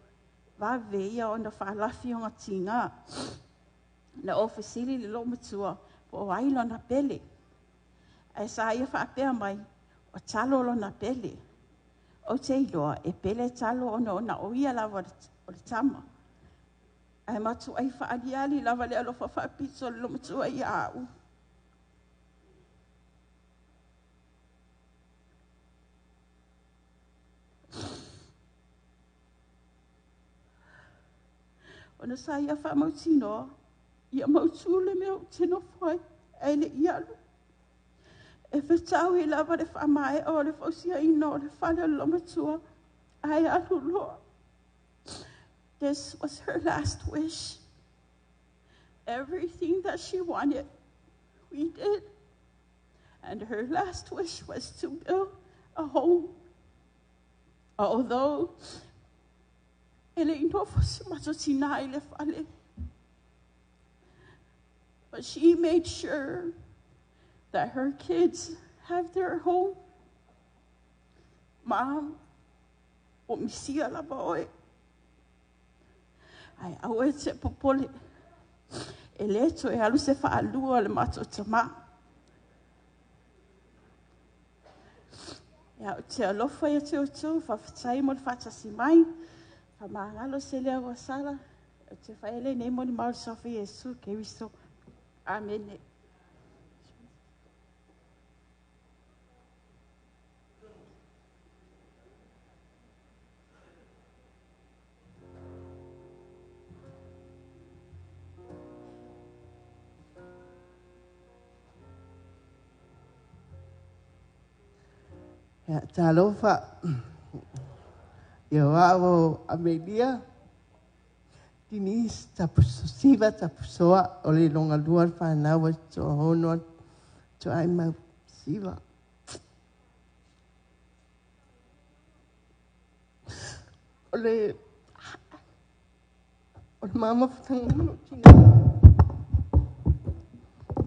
Speaker 8: vave ia ona faalafi ona tiga. Na ou fesili le loomatua, po o ai lona pele. Ae sa ia faapea mai, o talo lona pele. Ou te iloa, e pele talo ona ona o ia lava o le tama. Ae matuai faaliali lava le alofa faapito o le loomatua ia a'u. Ona sa ia faamautinoa, ia mautū le mea ou te nofo ai, ae le i alu. E fetaui lava le faamaea o le fausiaina o le fale o le loomatua, ae alu loa. This was her last wish. Everything that she wanted, we did. And her last wish was to build a home. Although, e le i nofo si matou tinā i le fale. But she made sure that her kids have their home. Mom, ua misia lava oe. Ae aua e te popole. E le toe alu se faalua le matou tamā. Ia, ou te alofa ia te outou, faafetai mo le faatasi mai. Faamagalo se leo ua sala. Ou te faia lenei molimau i le suafa o Iesu Keriso. Amene.
Speaker 7: Ia, talofa. Ia wao Amelia, Denise, tapuso, siva tapusoa, o le longa lua le whanau toa hono to ai mau siva. O le mama whatanga tina.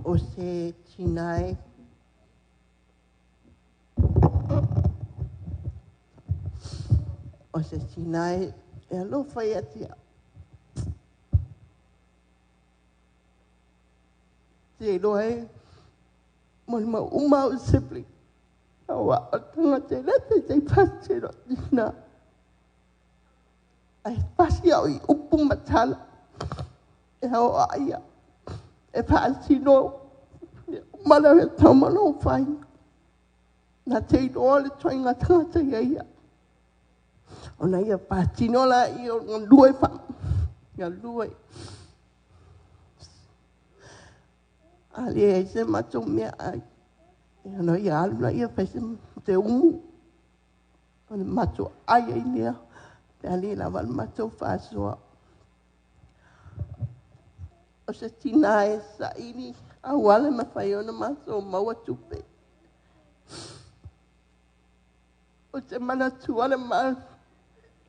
Speaker 7: O se tinai. O se tinai e alofa ia tia. Te iloa e mo le mau uma au sibling. Aua o le tagata e le taitai pasi i lou tina. Ae pasi au i upu ma tala e aoa ia e faasino uma le tau ma lou fai. Na te iloa le toaiga tagata ia ia. Ona ia patino la i o galue fa galue. A le ai se matou mea ai. Ia na ia alu la ia fai se te umu. O le matou ai ai lea. Pe a le lava le matou faasoa. O se tina e saili auala e mafai ona matou maua tupe. O te manatua le ma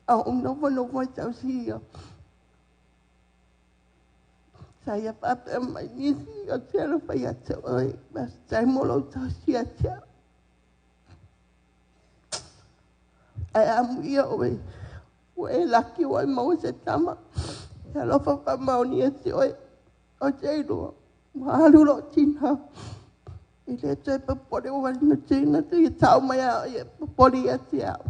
Speaker 7: a ou nofonofo i tausi ia. Sa ia faapea mai nisi o te alofa ia te oe. Faafetai mo lou tausi ia te au. Ae amuia oe, ua e laki ua e maua se tama. E alofa faamaoni ia te oe. O te iloa, ua alu lou tina. E le toe popole ua na tina te ia tau mai a ia popole ia te au.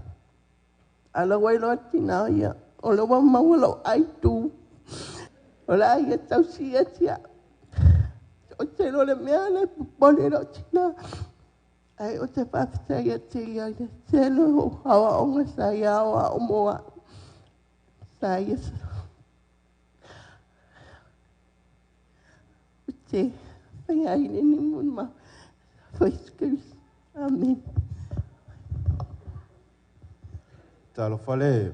Speaker 7: A la ua iloa tina ia, o le ua maua lou aitu. O la ia tausi ia te au. O te iloa le mea le popole lou tina. Ai o te faafetai ia te ia i le tele o aoaoga sa ia aoao mo au. Sa ia o te whai ai le ni mun ma excuse. Amen.
Speaker 5: Talofa le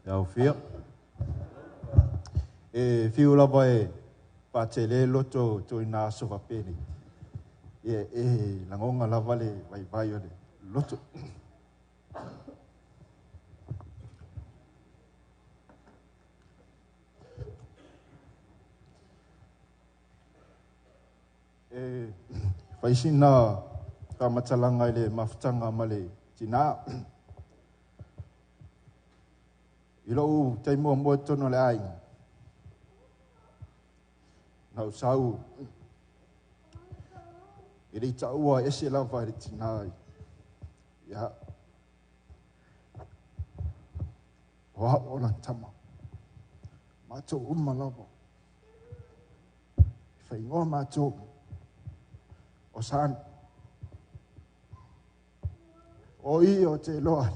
Speaker 5: aofia. E fiu lava e faatele loto toina aso faapeni. Ia e lagonga lava le vaivai o le loto. E faisina faamatalaga i le mafutaga ma le tinā. I lou taimi muamua i totonu o le aiga, na ou sau e le i taua ese lava i le tinā. Ia, o au o lana tama. Matou uma lava. E faaigoa matou o Sani. O i o te iloa.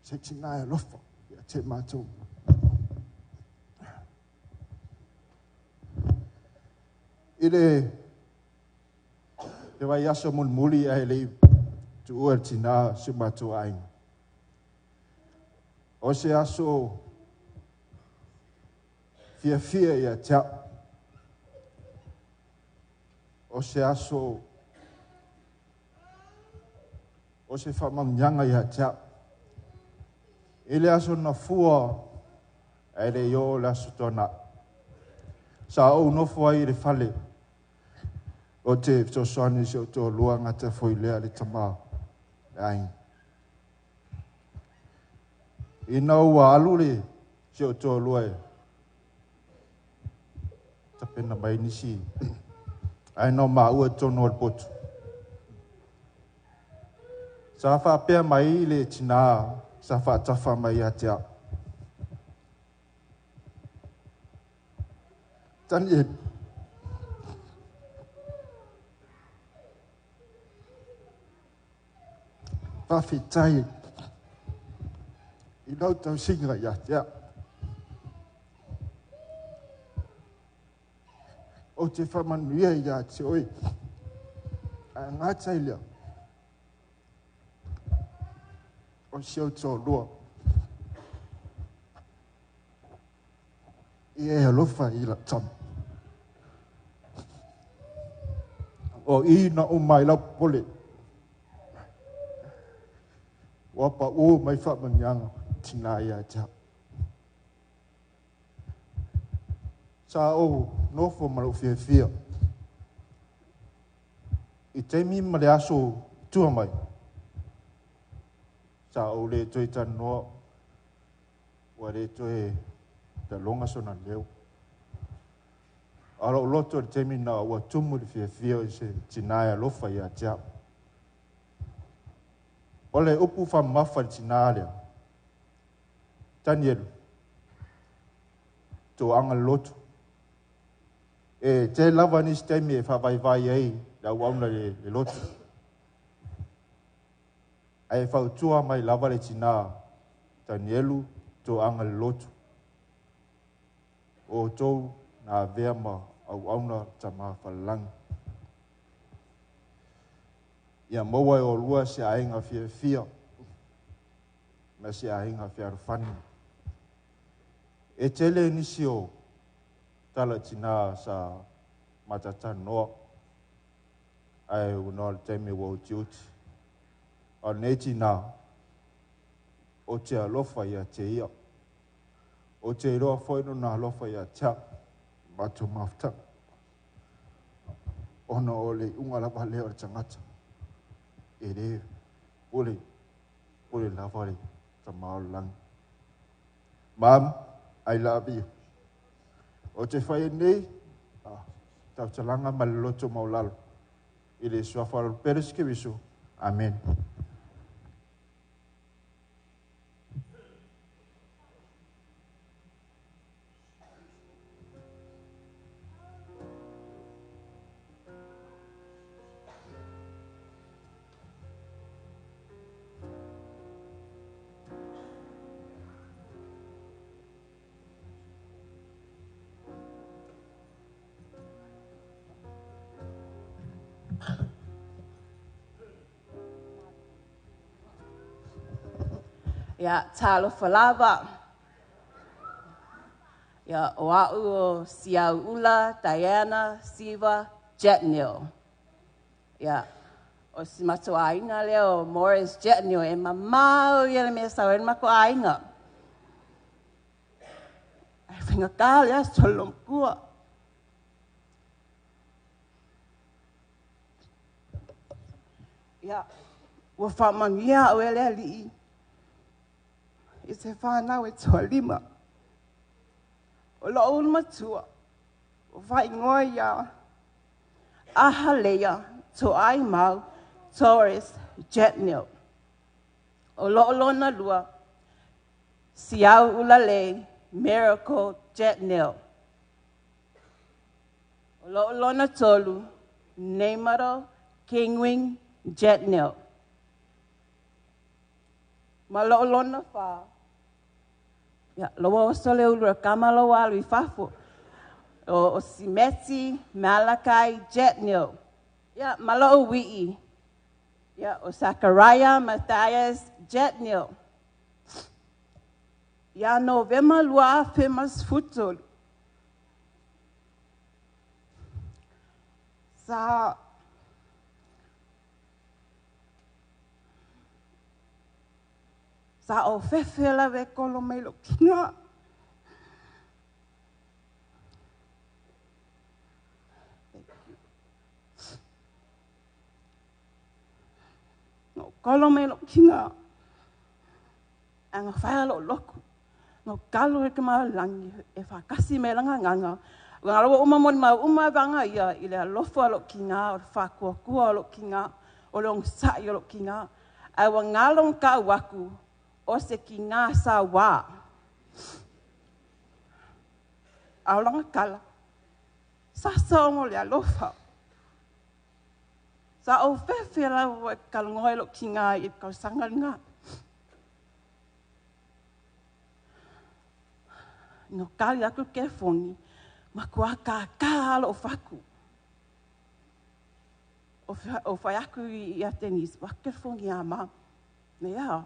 Speaker 5: Se tinā e alofa ia te matou. I le te vaiaso mulimuli ae le i tuua le tinā si o matou aiga. O se aso fiafia ia te au. O se aso o se faamanuiaga ia te au. I le aso na fua ae le i oo le aso tuanai. Sa ou nofo ai i le fale o te fesoasoani i si ou toalua gata foi lea le tama le aiga. Ina ua alu le si ou toalua e tapena mai nisi ae na o maua i totonu o le potu. Sa faapea mai le tinā sa faatafa mai ia te au. Tanielu. Faafetai i lau tausiga ia te au. Ou te faamanuia ia te oe. Ae gata i lea, o si ou toalua. Ia e alofa i lau tama. O i na uma ai lau popole. Ua pau mai faamanuiaga tinā ia te au. Sa ou nofo ma lou fiafia i taimi ma le aso tua mai. Sa ou le toe talanoa, ua le toe taloga sona leo. A lou loto i le taimi lena ua tumu le fiafia i se tinā e alofa ia te au. O le upu faamamafa i le tinā lea, Tanielu, toaga le lotu. E tele lava nisi taimi e faavaivai ai le auauna i le lotu. Ae fautua mai lava le tinā, Tanielu, toaga le lotu. O outou na avea ma auauna Tama Falelagi. Ia maua e olua se aiga fiafia ma se aiga fealofani. E tele nisi o tala tinā sa matatanoa, ae ua noa le taimi ua utiuti. A o lenei tinā, ou te alofa ia te ia. Ou te iloa foi lona alofa ia te au, matou mafutaga. Ona o le iuga lava lea o le tagata, e le pule, pule lava le Tama o le lagi. Mom, I love you. Ou te fai nei, tautalaga ma le loto maulalo. I le suafa o le Peres Keriso. Amen.
Speaker 10: Ia, talofa lava. Ia, o au o Siauula, Diana, Siva, Jetnil. Ia, o si matou aiga lea o Morris Jetnil e mamao ia le mea sau ai le matou aiga. Ai faigata le aso o le lomkua. Ia, ua faamanuia au e le Alii i se whānau e toalima. O lou ulu matua, o whaingoa ia Ahaleia, Toai Mau, Torres, Jetnil. O loo lona lua, Siau Ulalei, Miracle, Jetnil. O loo lona tolu, Neymaro, Kingwing, Jetnil. Ma loo lona wha, ia, loa oso le ulu kama loa alu i fafo. O Simeti, Malakai, Jetnil. Ia, ma loo wii. Ia, o Zachariah, Matthias, Jetnil. Ia, Novema lua afe mas futolu. Sa Sa o fefe la ve kolo mai lo kinga. No kolo mai lo kinga. Anga whaia lo loku. No kalo e ke langi e whakasi me langa nganga. Ngā rawa uma moni mau uma vanga ia i le alofa lo kinga, o le whakua lo kinga, o le ongisai o lo kinga. Ai wa ngalong ka waku o se ki ngā sa wā. Aolanga kala. Sa sa o le alofa. Sa o fefe la wa kalongoe lo ki ngā i kausanga ngā. No kali aku ke fongi, makua ka ka lo faku. O whai aku i a tenis, wake fongi a ma. Ne ia,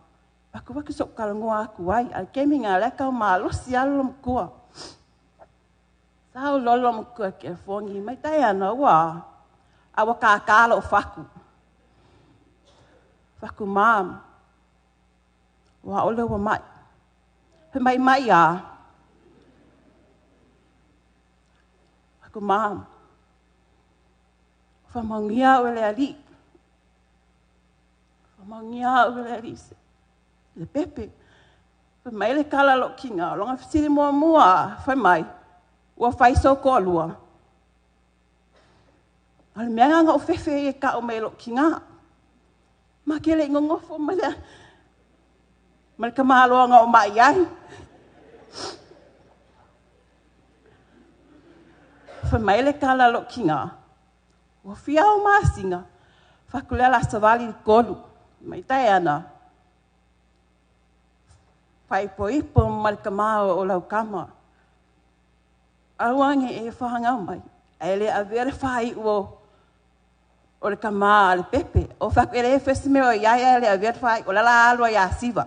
Speaker 10: waku waku so kalongoa aku ai, al kemi ngā leka o malosi alo mkua. Sa o lolo mkua ke fongi, mai tai ana ua, awa ka ka lo faku. Faku mam, wa ole wa mai. He mai mai a. Faku mam. Whamangia o le ali. Whamangia o le ali. Le pepe. Wha mai le kala lo kinga. Longa whitiri mua mua. Wha mai. Ua whai so ko lua. O le mea nga o fefe e ka o mai lo ki ngā. Ma ke le ngongofo ma le ma le kamaloa o mai ai. Fa mai le kala lo ki ngā. Ua fia o masinga. Fakulea la savali i kolu. Mai tai ana. Fai po ipo ma le kamao o lau kama. Auange e whanga mai. Ai le avea le whai ua o le kama a le pepe. O whaku ele e fesi meo ia ia le avea le whai o lala alua ia siva.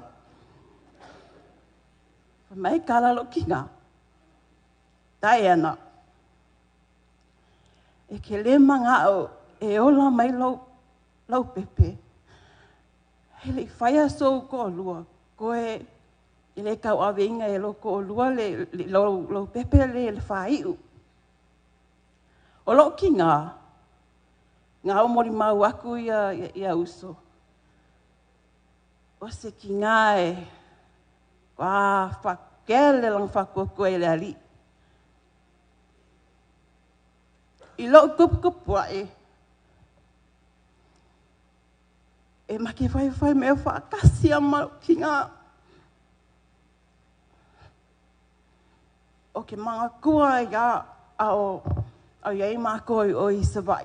Speaker 10: Mai kala lo kinga. Tai ana. E ke le manga o e ola mai lau, lau pepe. Hele i whaia sou ko lua. Koe i le kau ave inga e lo ko lua le, le lau, lau pepe le le whaiu. O lo ki ngā, ngā o mori mau aku ia, ia, ia uso. O se ki ngā e, wā whakele lang whakuakua e le ali. I lo kupu kupu e, e make whai whai mea whakasi a mau ki ngā. O ke mga kua ia a o au iai mākou o i Savai.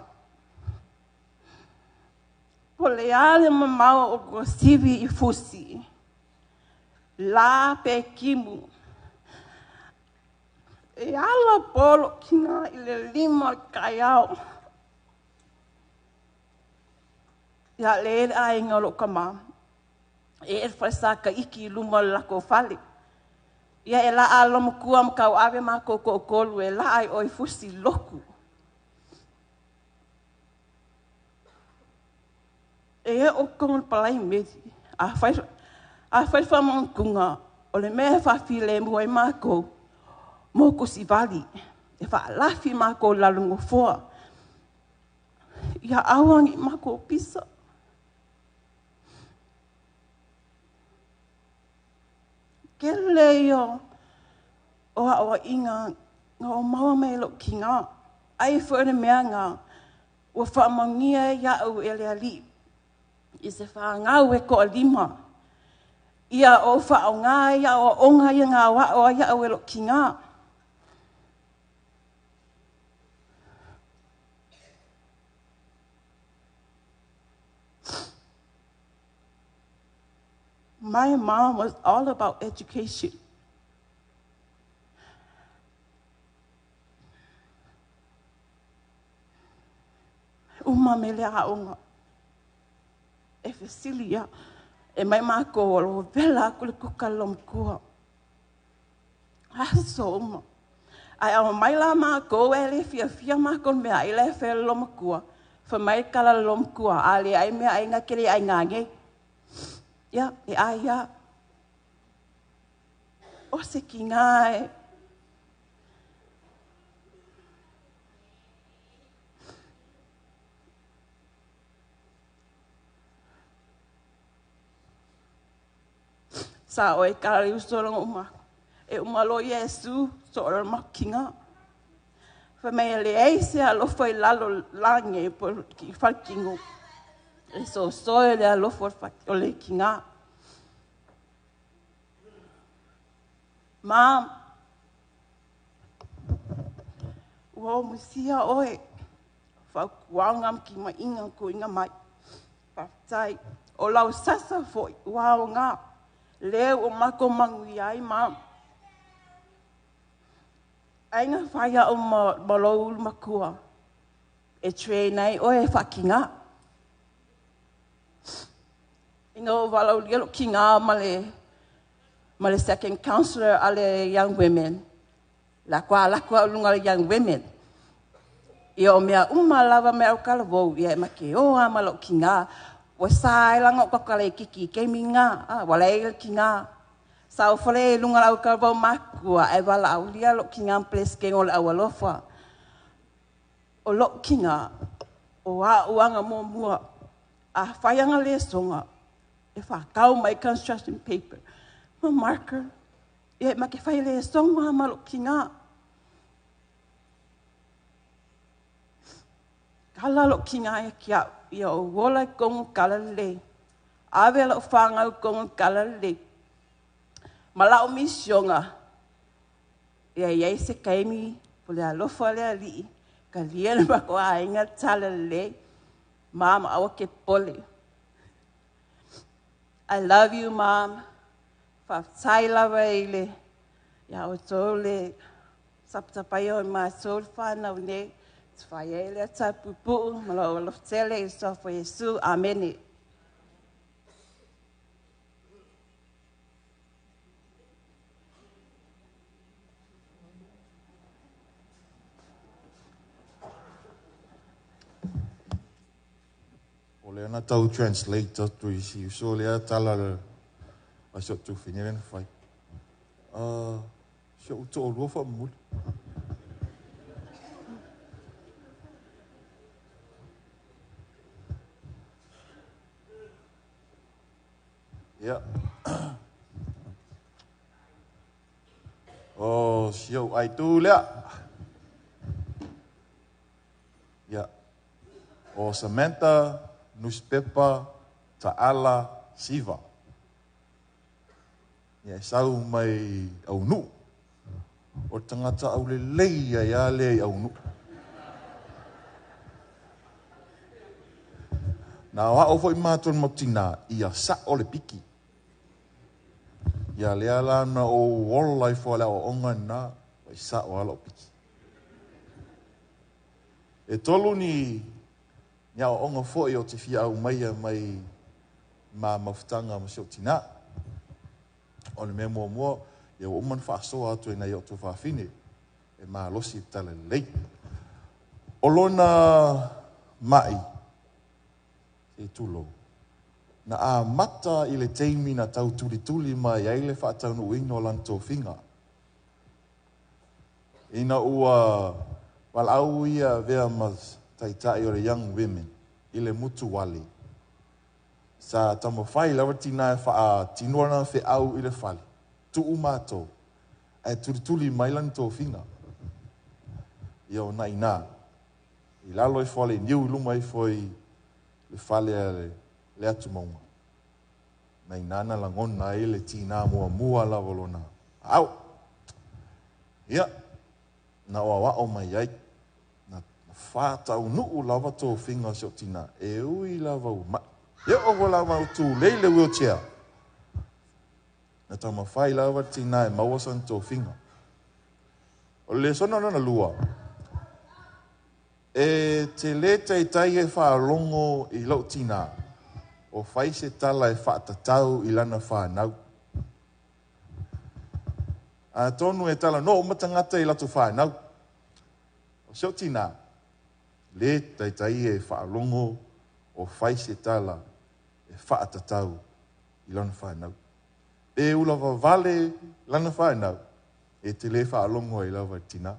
Speaker 10: Po le ale mamao o ko sivi i fusi. La pe kimu. E ala polo ki ngā i le lima kai au. Ia le ele ai ngā lo kama. E e whaesa ka iki i luma le lako fale. Ia e la a lomo kua ma kau ave ma ko ko kolu e la ai oi fusi loku. E e o kongo palai medi. A whai, a whai whamankunga o le mea whawhile mua i mākou. Mō kusi vali. E whaalafi mākou lalungo foa. Ia awangi mākou pisa. Ke le o o a o inga ngā o maua mai lo ki ngā. Ai whaone mea ngā ua whaamangia ia au e le ali. I se whaangau e ko lima. Ia o whaonga ia o onga ia ngā wa o ia au e lo ki ngā. My mom was all about education. Uma mele aonga. E fesilia. E mai mākou o lo vela aku le kuka lo mkua. Aso uma. Ai au mai la mākou e le fia fia mākou mea i le fe lo mkua. Fa mai kala lo mkua. A le ai mea ai ngā kere ai ngā nge. Ia, e ai ia. O se ki ngā e. Sa o e kala i uso longo uma. E uma lo Yesu, so o makinga. Fa mei le ei se alofa i lalo lange po ki falkingo. E so so e le alofa o le kinga. Mom, ua o musia oe, whaukuanga ki ma inga ko inga mai. Whaftai, o lau sasa foi, ua o ngā, leo o mako mangu ai, mom. Ai ngā whaia o ma lou ulu makua, e train ai oe whakinga. Inga o walau lia lo ki ngā ma le, ma le second counselor a le young women. La kwa la kwa lunga le young women. Ia o mea uma lava mea o kalavou, ia e make o a ma lo ki ngā. Wa sa e langa o kakale kiki ke mi ngā, a, wala e le ki ngā. Sa o fale e lunga lau kalavou makua, e wala au lia lo ki ngā mpleske ngo le au alofa. O lo ki ngā, o a uanga mō mua, a whaianga le songa, e whakau mai construction paper. Ma marker, e ma ke whai le songa ma lo ki ngā. Kala lou tiga ia te a'u, ia ou ola i totonu o le talalelei, ave lau fanau i totonu o le talalelei. Ma la'u misiona, ia i ai se taimi po le alofa o le Alii, talia le matou aiga le talalelei. Mom, aua te popole. I love you, Mom. Faafetai lava i le ia outou le tapatapaia o matou le whanau nei. Te whai ai le Atua puupuu ma lou alofa tele i le suafa o Iesu. Amene.
Speaker 5: O lea na tau translate atu i si uso lea tala a si ou tuafafine lea na fai. Si ou toalua faamomoli. Ia. O si ou aitu lea. Ia. O Samantha Nuspepa Taala Siva. Ia e sau mai aunuu. O le tagata aulelei ai lava lea i aunuu. Na aoao foi matou i le matou tina, ia sao le piki. Ia lea la na ou ola ifo i le aoaoga lena, ua sao lava lau piki. E tolu ni ni aoaoga foi ou te fia aumaia mai ma mafutaga ma si ou tina. O le mea muamua, ia ua uma ona faasoa atu e nai ou tuafafine e malosi i le talalelei. O lona mai, se i tulou, na amata i le taimi na tautulituli mai ai le faataunuuina o lana tofiga. Ina ua valaau ia avea ma taitai o le Young Women i le mutuale, sa taumafai lava tina e faatino lana feau i le fale, tuu matou, ae tulituli mai lana tofiga. Ia ona i ina, i lalo ifo o le niu i luma ifo i le fale a le atumauga. Na ina na lagona ai le tina muamua lava o lona aao. Ia, na aoao mai ai, na faataunuu lava tofiga o si ou tina, e ui lava ua mai. E oo foi lava ua tulei le wheelchair, na taumafai lava le tina e maua sana tofiga. O le lesona lona lua, e te le taitai e faalogo i lou tina o fai se tala e faatatau i lana fanau. Atonu e talanoa uma tagata i latou fanau. O si ou tina, le taitai e faalogo o fai se tala e faatatau i lana fanau. Pe ulavavale lana fanau, e te le faalogo ai lava i le tina.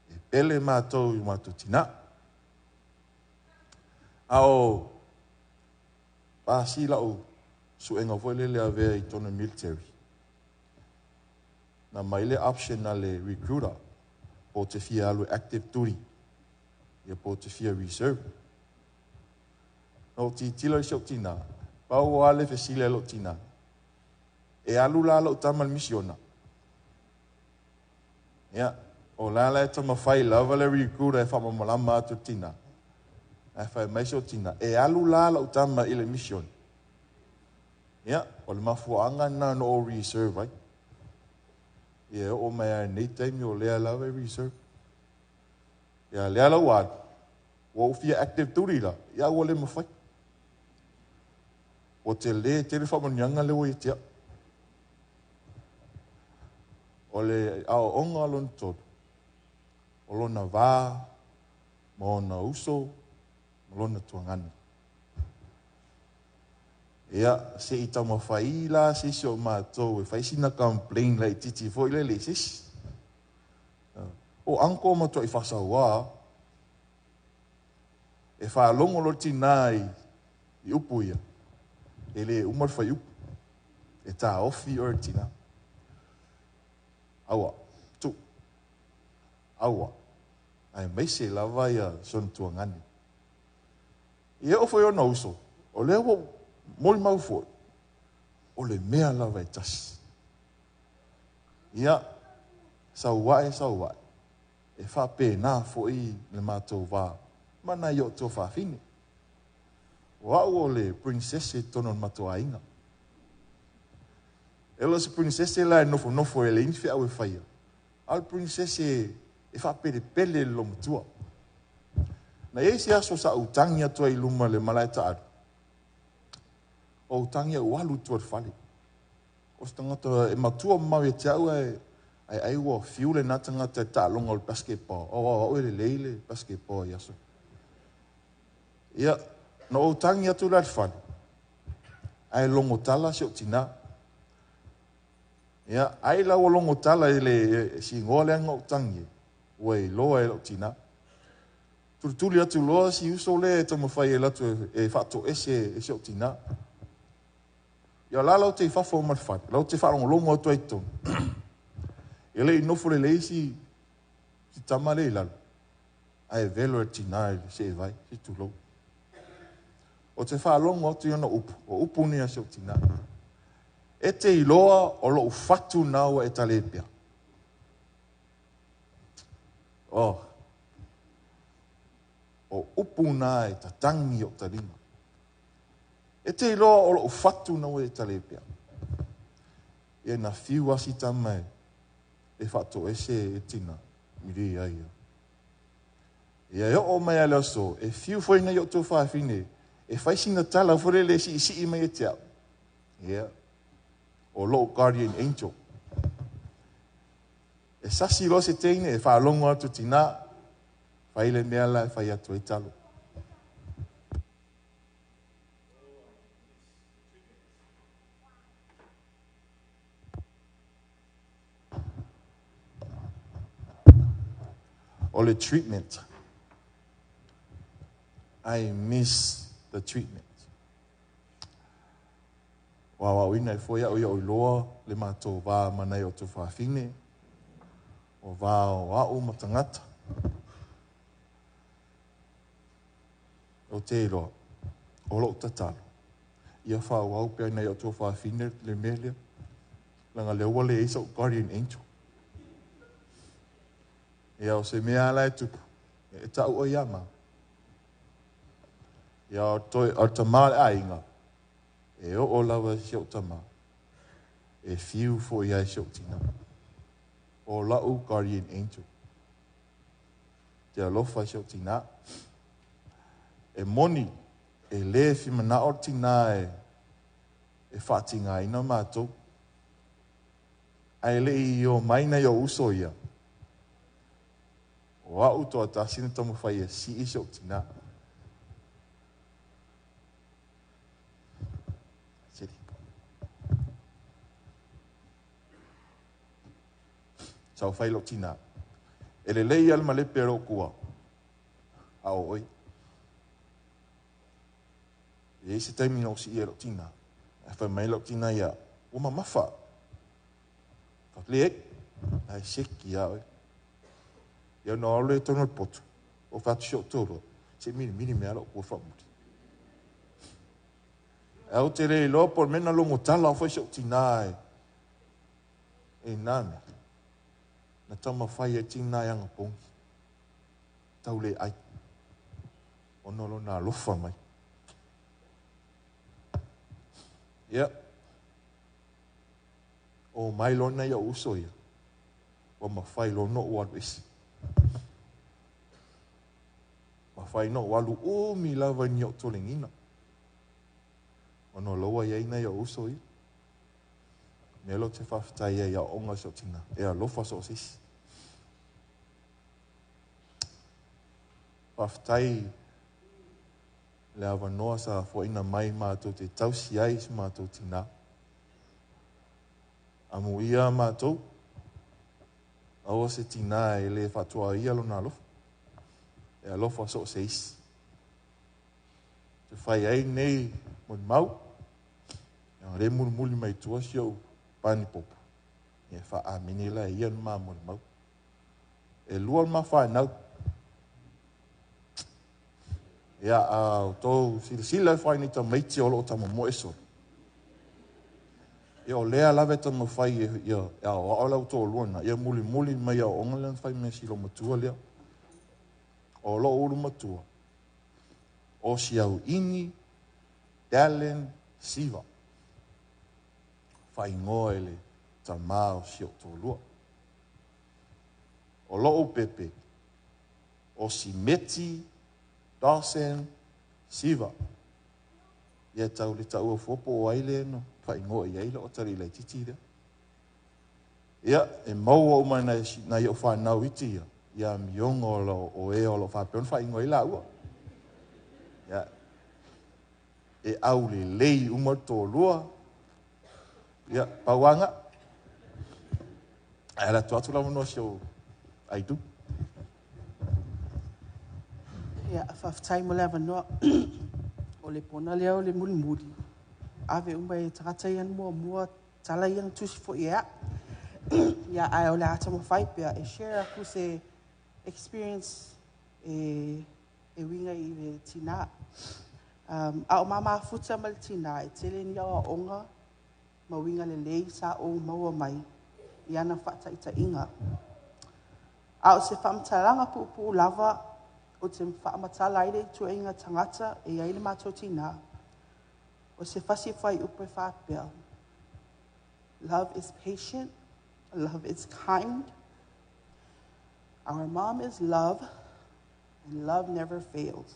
Speaker 5: E pele matou i o matou tina. A o pasi lau suega foi lele avea i totonu o le military. Na mai le option a le recruiter, po o te fia alu e active duty, ia po o te fia reserve. Na ou tilotilo i si ou tina, pau lava le fesili a lou tina, e alu la lou tama i le misiona? Ia, o la la e taumafai lava le recruiter e faamalamalama atu i le tina. Ae fai mai si ou tina, e alu la lau tama i le misiona? Ia, o le mafuaaga lena na ou reserve ai. Ia, e oo mai lava i lenei taimi o lea lava e reserve. Ia, lea la ua alu, ua ou fia active duty la, ia ua le mafai. Ua tele tele faamanuiaga lea ua ia te au. O le aoaoga lona tolu, o lona va ma ona uso ma lona tuagane. Ia, se i taumafai la se isi o matou e fai sina complain laitiiti foi lele i se isi. O uncle matuai faasaua lava. E faalogo loa le tina i upu ia, e le uma le fuaiupu. E taofi oe le tina. Aua, tuu.
Speaker 3: Aua, aemaise lava ia si ona tuagane. Ia oo foi i ona uso, o lea ua ou molimau foi, o le mea lava e tasi. Ia, sau ae sau ae, e faapena foi le matou va ma nai ou tuafafine. O au o le princess i totonu o le matou aiga. E le o se princess la e nofonofo e leai ni feau e faia, a o le princess e faapelepele i le loomatua. Na i ai se aso sa ou tagi atu ai i luma o le malae taaalo, ou tagi ae ou alu i tua i le fale. O se tagata e matua mamao ia te au ae ai ua fiu lena tagata i le taaloga o le basketball. O au e lelei le basketball i aso. Ia, na ou tagi atu la i le fale, ae logo tala si ou tinā. Ia, ai la ua logo tala i le sigoa lea na ou tagi ai, ua iloa e lou tinā. Tulituli atu loa si uso lea e taumafai e alu atu e faatoese e si ou tinā. Ia la lau te i fafo ma le fale, lau te faalogologo atu ai i totonu. E le i nofo lelei si tama lea i lalo, ae velo e le tinā i le seevai, se tulou. Ou te faalogo atu i ona upu, o upu nei a si ou tinā. E te iloa o lou fatu lena ua e talepea. Oh. O upu na e tatagi i ou taliga. E te iloa o lou fatu na ua e talepea. Ia na fiu lava si tama e faatoese e tina, milia ia ia. Ia e oo mai lava i le aso, e fiu foi nai o outou fafine e fai sina tala foi lele e siisii mai ia te au. Ia, o lou guardian angel. E sasi loa se teine e faalogo atu tina, fai le mea la e fai atu ai talo. O le treatment. I miss the treatment. Ua aoaoina ai foi au ia ou iloa le matou va ma nai o tuafafine, o va o au ma tagata. Ou te iloa, o lou tatalo, ia faaauau pea i nai o tuafafine le mea lea, leaga o lea ua leai sou guardian angel. Ia, o se mea lava la e tupu, e tau oe ia ma. Ia, o le tama o le aiga, e oo lava i si ou tama, e fiu foi lava i si ou tina. O lau guardian angel. Te alofa i si ou tina. E moni, e le fia manao le tina e faatigaina matou. Ae le i omai nai ou uso ia, o au toatasi na taumafai e sii si ou tina. Sa ou fai i lou tina, e lelei lava le malepe a lou kua, a o oe. E i ai se taimi na ou sii ai i lou tina, ae fai mai lou tina ia au, ua mamafa. Fai atu, leai, la e seki lava oe. Ia ona ou alu lea i totonu o le potu, ou fai atu i si ou toalua, se i milimili mai lava lou kua faamuli. Ae ou te le iloa po o le mea na logo tala foi si ou tina e na mea. Na taumafai ai tina e anapogi. Tau le ai. Ona o lona alofa mai. Ia. O mai loa nai ou uso ia. Ua mafai loa ona ou alu ese. Mafai ona ou alu umi lava i ni ou toleniga. Ona o la ua i ai nai ou uso ia. Mea la ou te faafetai ai i aoaoga a si ou tina, e alofa so o se isi. Faafetai le avanoa sa foaina mai matou te tausi ai si matou tina. Amuia matou, aua se tina e le faatuaia lona alofa. E alofa so o se isi. Te fai ai nei molimau, o lea e mulimuli mai tua si ou pani popo, ia faa-amene la e ia le ma molimau. E lua le ma whanau. Ia, a o tou silasila e whai nei tamaiti o loo tamamoe solo. Ia o lea lava e taumafai e ia e aoao lau toalua lena, ia mulimuli mai aoaoga lea na fai mai e si loomatua lea. O lou ulu matua, o Siauini Dallin Siva, faaigoa e le tamā o si ou toalua. O lou pepe, o Simeti Dawson Siva. Ia tau le taua fua po o ai lea na faaigoa i ai lau atalii laitiiti lea. Ia, e maua uma e nai, nai ou fanau iti ia, ia amioga o, lo, o e o lo o faapea ona faaigoa ai laua. Ia, e aulelei uma le toalua. Ia, pau lava na. Ae alu atu atu l'avanoa si ou aitu.
Speaker 7: Ia, faafetai mo le avanoa. O le pona lea o le mulimuli, ave uma e tagata ia na muamua tala ia na tusi foi e a'u. Ia, ae o le a taumafai pea e share aku se experience e e uiga i le tinā. Um, a o ma mafuta ma le tinā, e tele ni aoaoga ma uiga lelei sa ou maua mai i ana faataitaiga. A o se faamatalaga puupuu lava ou te faamatala ai le ituaiga tagata e i ai le matou tinā, o se fasi fuaiupu e faapea, Love is patient, love is kind. Our mom is love, and love never fails.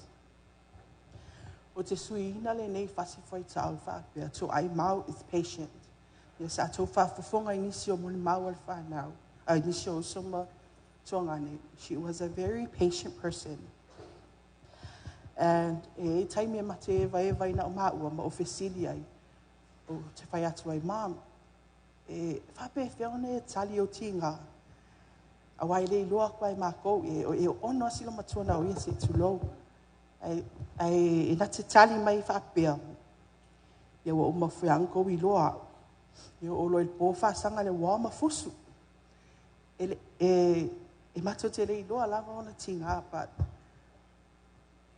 Speaker 7: O te suiina lenei fasi fuaitau faapea, Toai mau is patient. Ia sa tou faafofoga i nisi o molimau a le whanau, a nisi o uso ma tuagane. She was a very patient person. And e i taimi e mate evaeva ina o maua ma o fesili ai, o te whai atu ai, Mom, e faapefea ona e tali o tiga, auā e le iloa aku lava e makou, e e ono lava si matua na o ia seʻi tulou. Ae, ae e na te tali mai faapea, ia ua uma foi lava ona tou iloa au, e oo loa i le po faasaga le uao ma fusu. E, e, e matou te le iloa lava ona tiga, but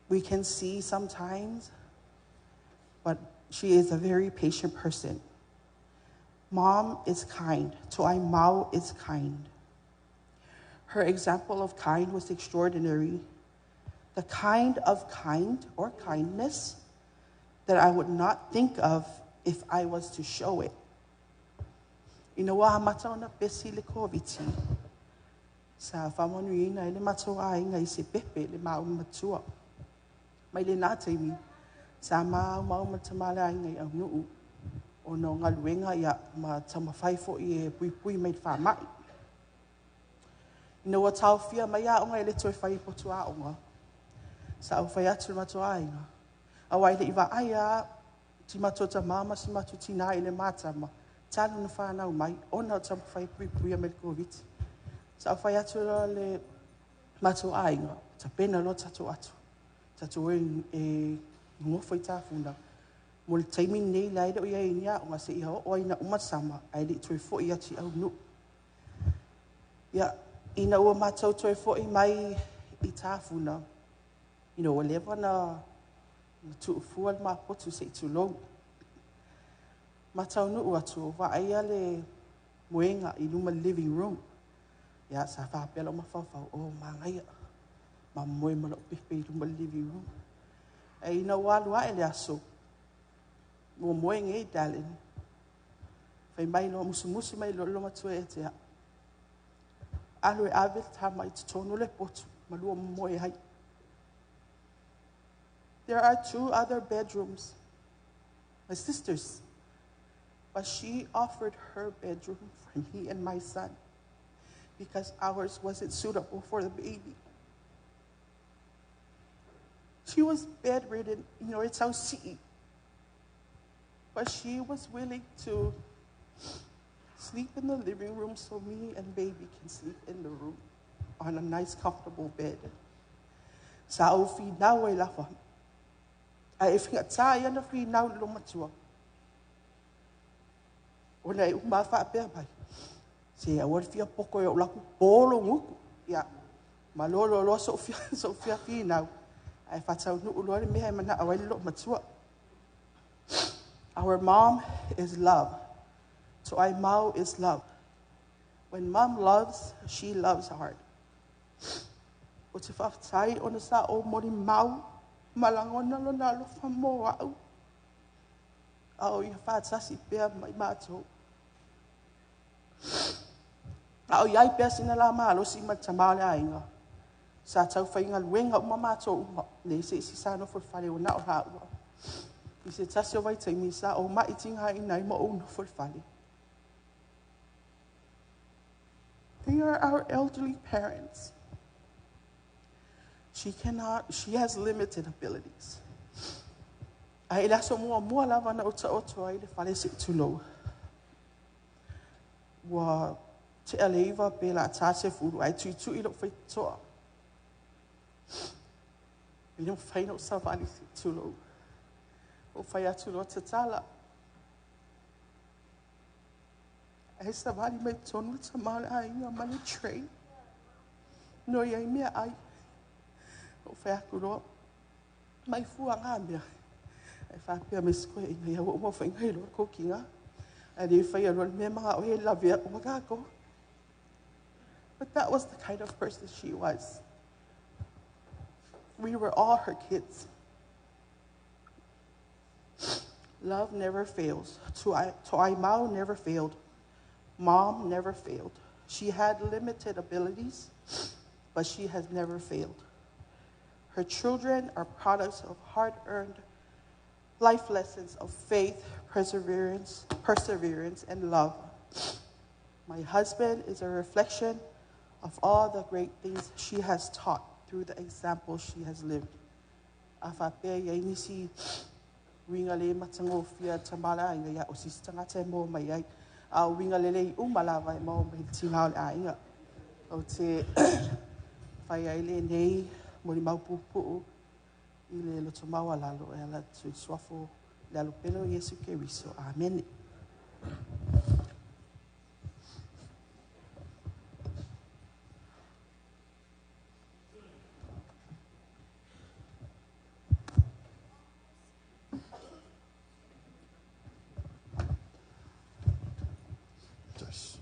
Speaker 7: we can see sometimes, but she is a very patient person. Mom is kind. Toai Mau is kind. Her example of kind was extraordinary. The kind of kind or kindness that I would not think of if I was to show it. Ina ua amata ona pesi le Koviti, sa faamanuiaina ai le matou aiga i se pepe le maua matua. Mai lenā taimi, sa maumau ma le tama le aiga i aunuu ona o galuega ia ma taumafai foi e puipui mai i le faamai. Ina ua taofia mai aoga e le toe fai i potu aoga, sa ou fai atu i le matou aiga, aua e le i vaai lava si matou tamā ma si matou tinā i le ma tama, talu ona fanau mai, ona o taumafai e puipuia mai i le Koviti. Sa ou fai atu loa i le matou aiga, tapena loa tatou ato, tatou o e nonofo i tafuna, mo le taimi lenei la e le o i ai i ni aoga seia oo ai ina uma le sama, ae le i toe foi atu i aunuu. Ia, ina ua matou toe foi mai i tafuna, ina ua leva na tuufua le mapotu se i tulou. Ma taunuu atu, o vaaia le moega i luma le living room. Ia, sa faapea lou mafaufau, oh, manaia, ma moe ma lou pepe i luma le living room. Ae ina ua alu ae le aso, ua moe nei darling. Fai mai loa, musumusu mai loa le matua ia te au. Alu e ave le tama i totonu o le potu, ma lua momoe ai. There are two other bedrooms, my sisters, but she offered her bedroom for me and my son because ours wasn't suitable for the baby. She was bedridden, it's how she, but she was willing to sleep in the living room so me and baby can sleep in the room on a nice, comfortable bed. Sa ou finau ai lava. Ae e faigata ia ona finau i le matua. Ona e uma faapea mai, se aua le fia poko e o laku polo nguku. Ia, Malolo loa so'u fia so'u fia finau ae faataunuu loa le mea e mana'o ai le loomatua. Our mom is love. To'aimau is love. When mom loves, she loves hard. Ou te faafetai ona sa ou molimau ma lagona lona alofa mo a'u a o ia faatasi pea ma i matou. A o iai pea sina la malosi ma le tamā o le aiga. Sa taufaigaluega uma matou uma, leai se isi sa nofo i le fale ua na o lāua. I se tasi o vaitaimi sa ou ma'i tigaina ai ma ou nofo i le fale. They are our elderly parents. She cannot, she has limited abilities. Ae i le aso muamua lava na ou taoto ai i le fale se'i tulou, ua tea le 9 pe la ta 10 ae tuitui lou faitotoa. E le mafai ona ou savali se'i tulou. Ou fai atu loa tatala. Ae savali mai totonu le tama o le aiga ma le tray. Noi ai meaai. Ou fai atu loa, mai fua ngā mea. Ae faapea mai si toeaina, ia ua uma ona faiga iloa le tou tiga. Ae le faia loa le mea ma oe e lavea uma tatou. But that was the kind of person she was. We were all her kids. Love never fails. To'aimau never failed. Mom never failed. She had limited abilities, but she has never failed. Her children are products of hard-earned life lessons of faith, perseverance, perseverance, and love. My husband is a reflection of all the great things she has taught through the example she has lived. A faapea i ai nisi uiga le matagofie a le tama o le aiga, ia o se isi tagata e maua mai ai. A o uiga lelei uma lava e maua mai i le tiga o le aiga. Ou te fai ai lenei molimau puupuu i le loto maualalo e ala atu i le suafa o le Alo pele o Iesu Keriso. Amene.
Speaker 3: Tasi.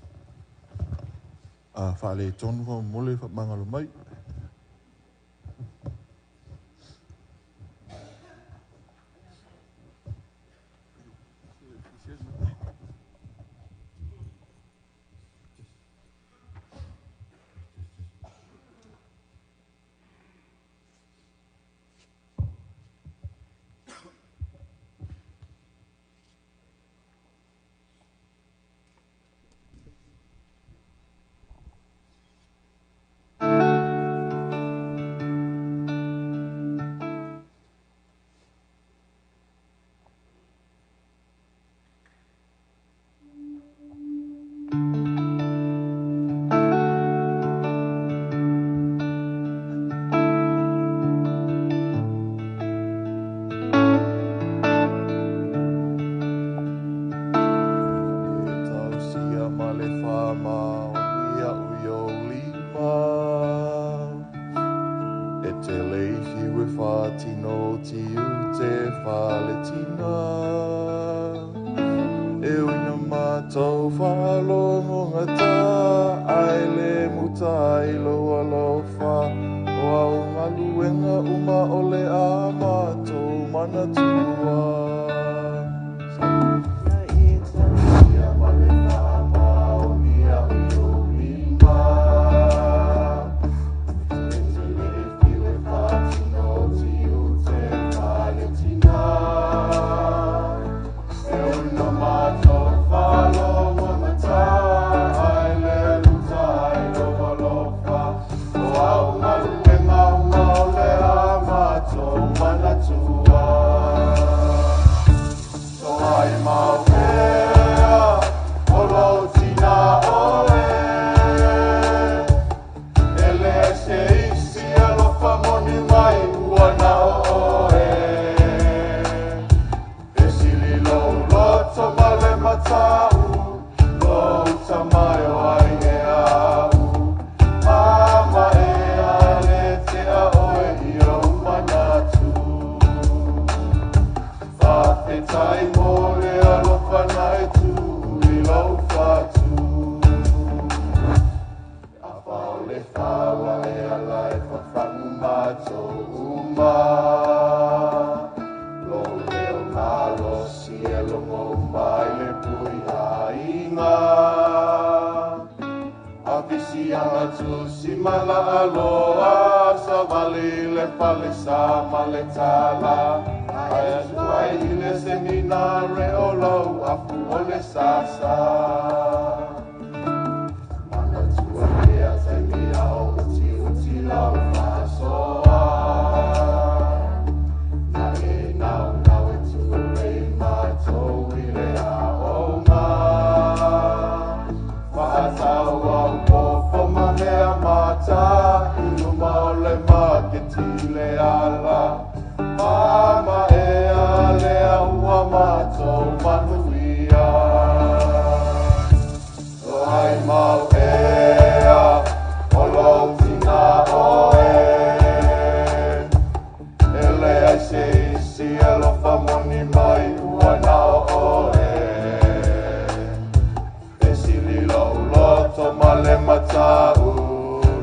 Speaker 3: A faaletonu faamolemole faamagalo mai. E tausia ma le faamaoni a'u i ou lima, e te leifiu e faatino tiute faletina. E ui na matou faalogo gata, ae le muta ai lou alofa, o au galuega uma o le a matou manatua. E tausia ma le faamaoni a'u i ou lima, e te leifiu e faatino tiute faletina. E ui na matou faalogo gata, ae le muta ai lou alofa, o au galuega uma o le a matou manatua. To'aimau ea, o lou tina oe, e le se isi alofa moni mai ua na o oe. E sili lou loto ma le mata'u, lou tama e o ai e a'u, mama ea.
Speaker 1: Faafetai mo le alofa na e tu i lou fatu. Afa o le fala e ala e fafagu matou uma. Lo leo malosi e logo mai le pui aiga. Afisianga tusi mala aloa, savali le fale sa ma le tala. Ai atu ai i le seminare o lau afu o le sasa. Manatua pea taimi a o uti uti lau faasoa. Na e nau nau e tuurei mātou i le aoga. Whaatau au pōpo ma mea mata, i luma o le maketi le ala. Mama e a lea ua mātou manuia. O ai mau ea, o lou tina oe. E leai se isi e alofa moni mai ua na o oe. E sili lou loto ma le matau,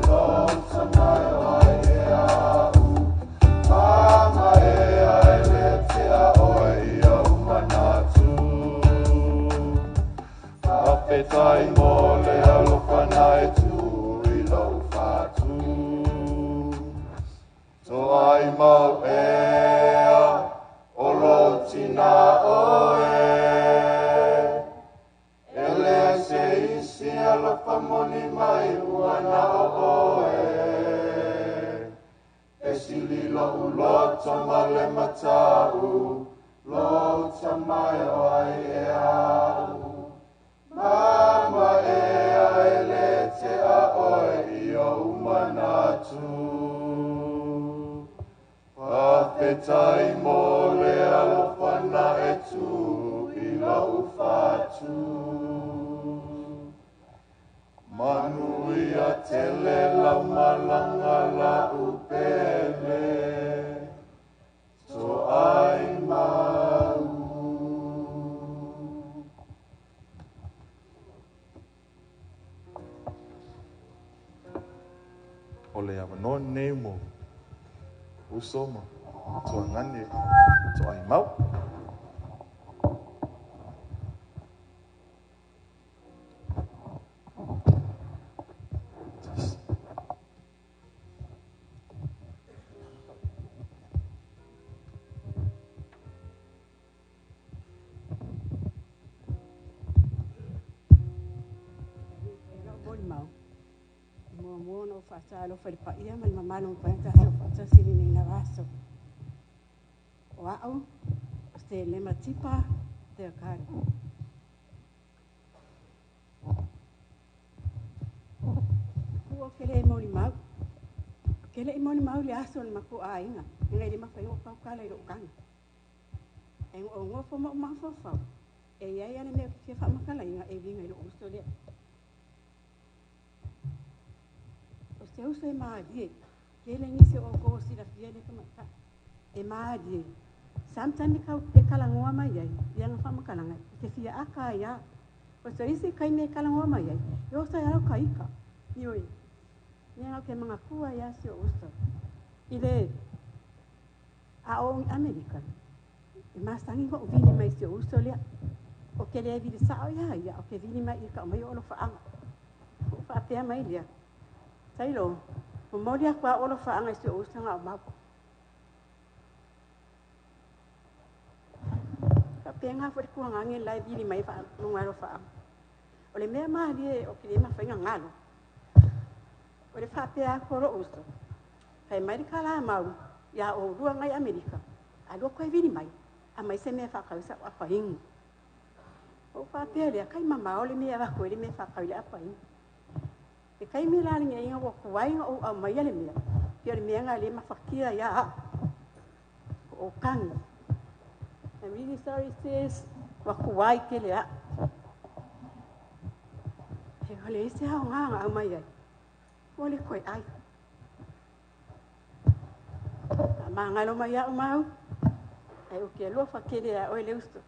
Speaker 1: lou tamai o ai e au. Mama e a e le tea oe i au manatu. Faafetai mo le alofa na e tu i lou fatu. Toai mau ea, o lou tina oe. E leai se isi alofa moni mai ua na o oe. E sili lou loto ma le matau, lou tamai o ai e au. Mama e a e le tea oe i ou manatu. Faafetai mo le alofa na e tu i lou fatu. Manuia tele lau malanga lau pele, toai mau.
Speaker 3: O le avanoa lenei mo uso ma tuagane toai mau.
Speaker 11: Mua na o faatalofa i le paia ma le mamalu o mapaia tatou faatasi i lenei lava aso. O a'u, o se lema tipa te akare. Ua ke le moli mau. Ke le moli mau le aso le maku aiga. E ngai le mawhai o paukala i lou kanga. E o ngofo ma o mafafau. E iai ana mea ke fia whaamakala inga e winga i lou uso lea. O se uso e maalie. Ke le nisi o ko sila fia le kamata. E maalie. Sometimes kau e kalangoa mai ai, ia nga whaamakalanga. Te fia aka ia. O se isi kai me kalangoa mai ai. E osa e au ka ika. Ioi. Ia ngau ke mga kua ia si o uso. I le a o i Amerika. E masangi ko vini mai si o uso lea. O ke le vili sao ia ia. O ke vini mai i ka mai o lo whaanga. O whaapea mai lea. Tailo, o mauli aku a olo whaanga i si o uso ngā o mau. Ka pea ngā whare kua ngā nge lai vili mai wha lunga ro whaanga. O le mea maali e o ke le mawhainga ngalo. O le whaapea aku ro uso. Kai mai ka la mau, ia o rua ngai Amerika. A lua koe vili mai. A mai se mea whakausa o apa ingu. O whaapea lea, kai mama o le mea wako e le mea whakau le apa ingu. E kai me la linga inga wa kuai o au mai le mea. Pia le mea ngā le mawhakia ia a. O kangi. I'm really sorry sis. Wa kuai ke le a. He ole ese hao ngā ngā au mai ai. O le koe ai. Ka mangalo mai au mau. Ai o ke alofa kele a oe le uso.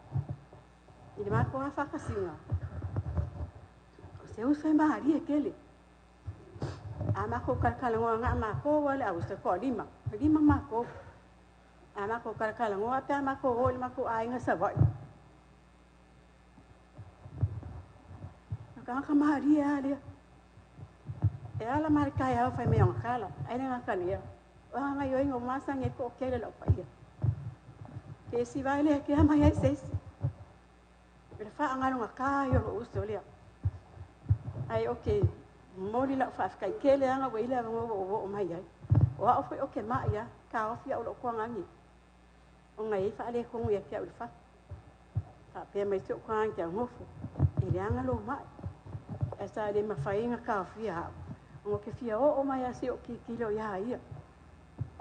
Speaker 11: I le mako a whakasinga. O se uso e maharia kele. A mako kalakalangoa ngā mako wale au se ko lima. Lima mako. A mako kalakalangoa pe a mako o le mako ainga sa vai. Ka ka maharia alia. E ala mare kai au whai mea kala. Ai ngā kania. O hanga ioi ngō masange ko kele lau paia. Ke si vai le ke ama ai se. Le fa anga nga ka yo lo uso lea. Ai okay, moli la fa kai kele anga we ile ngo wo o mai ai. O a o ke ma ia ka o fia o lo ko ngangi. O ngai fa le ko ngi ke o fa. Fa pe mai so ko ngangi ke ngofu. Ile anga lo mai. Esa le ma fa inga ka fia. Ngo ke fia o o mai asi o ki ki lo ia ia.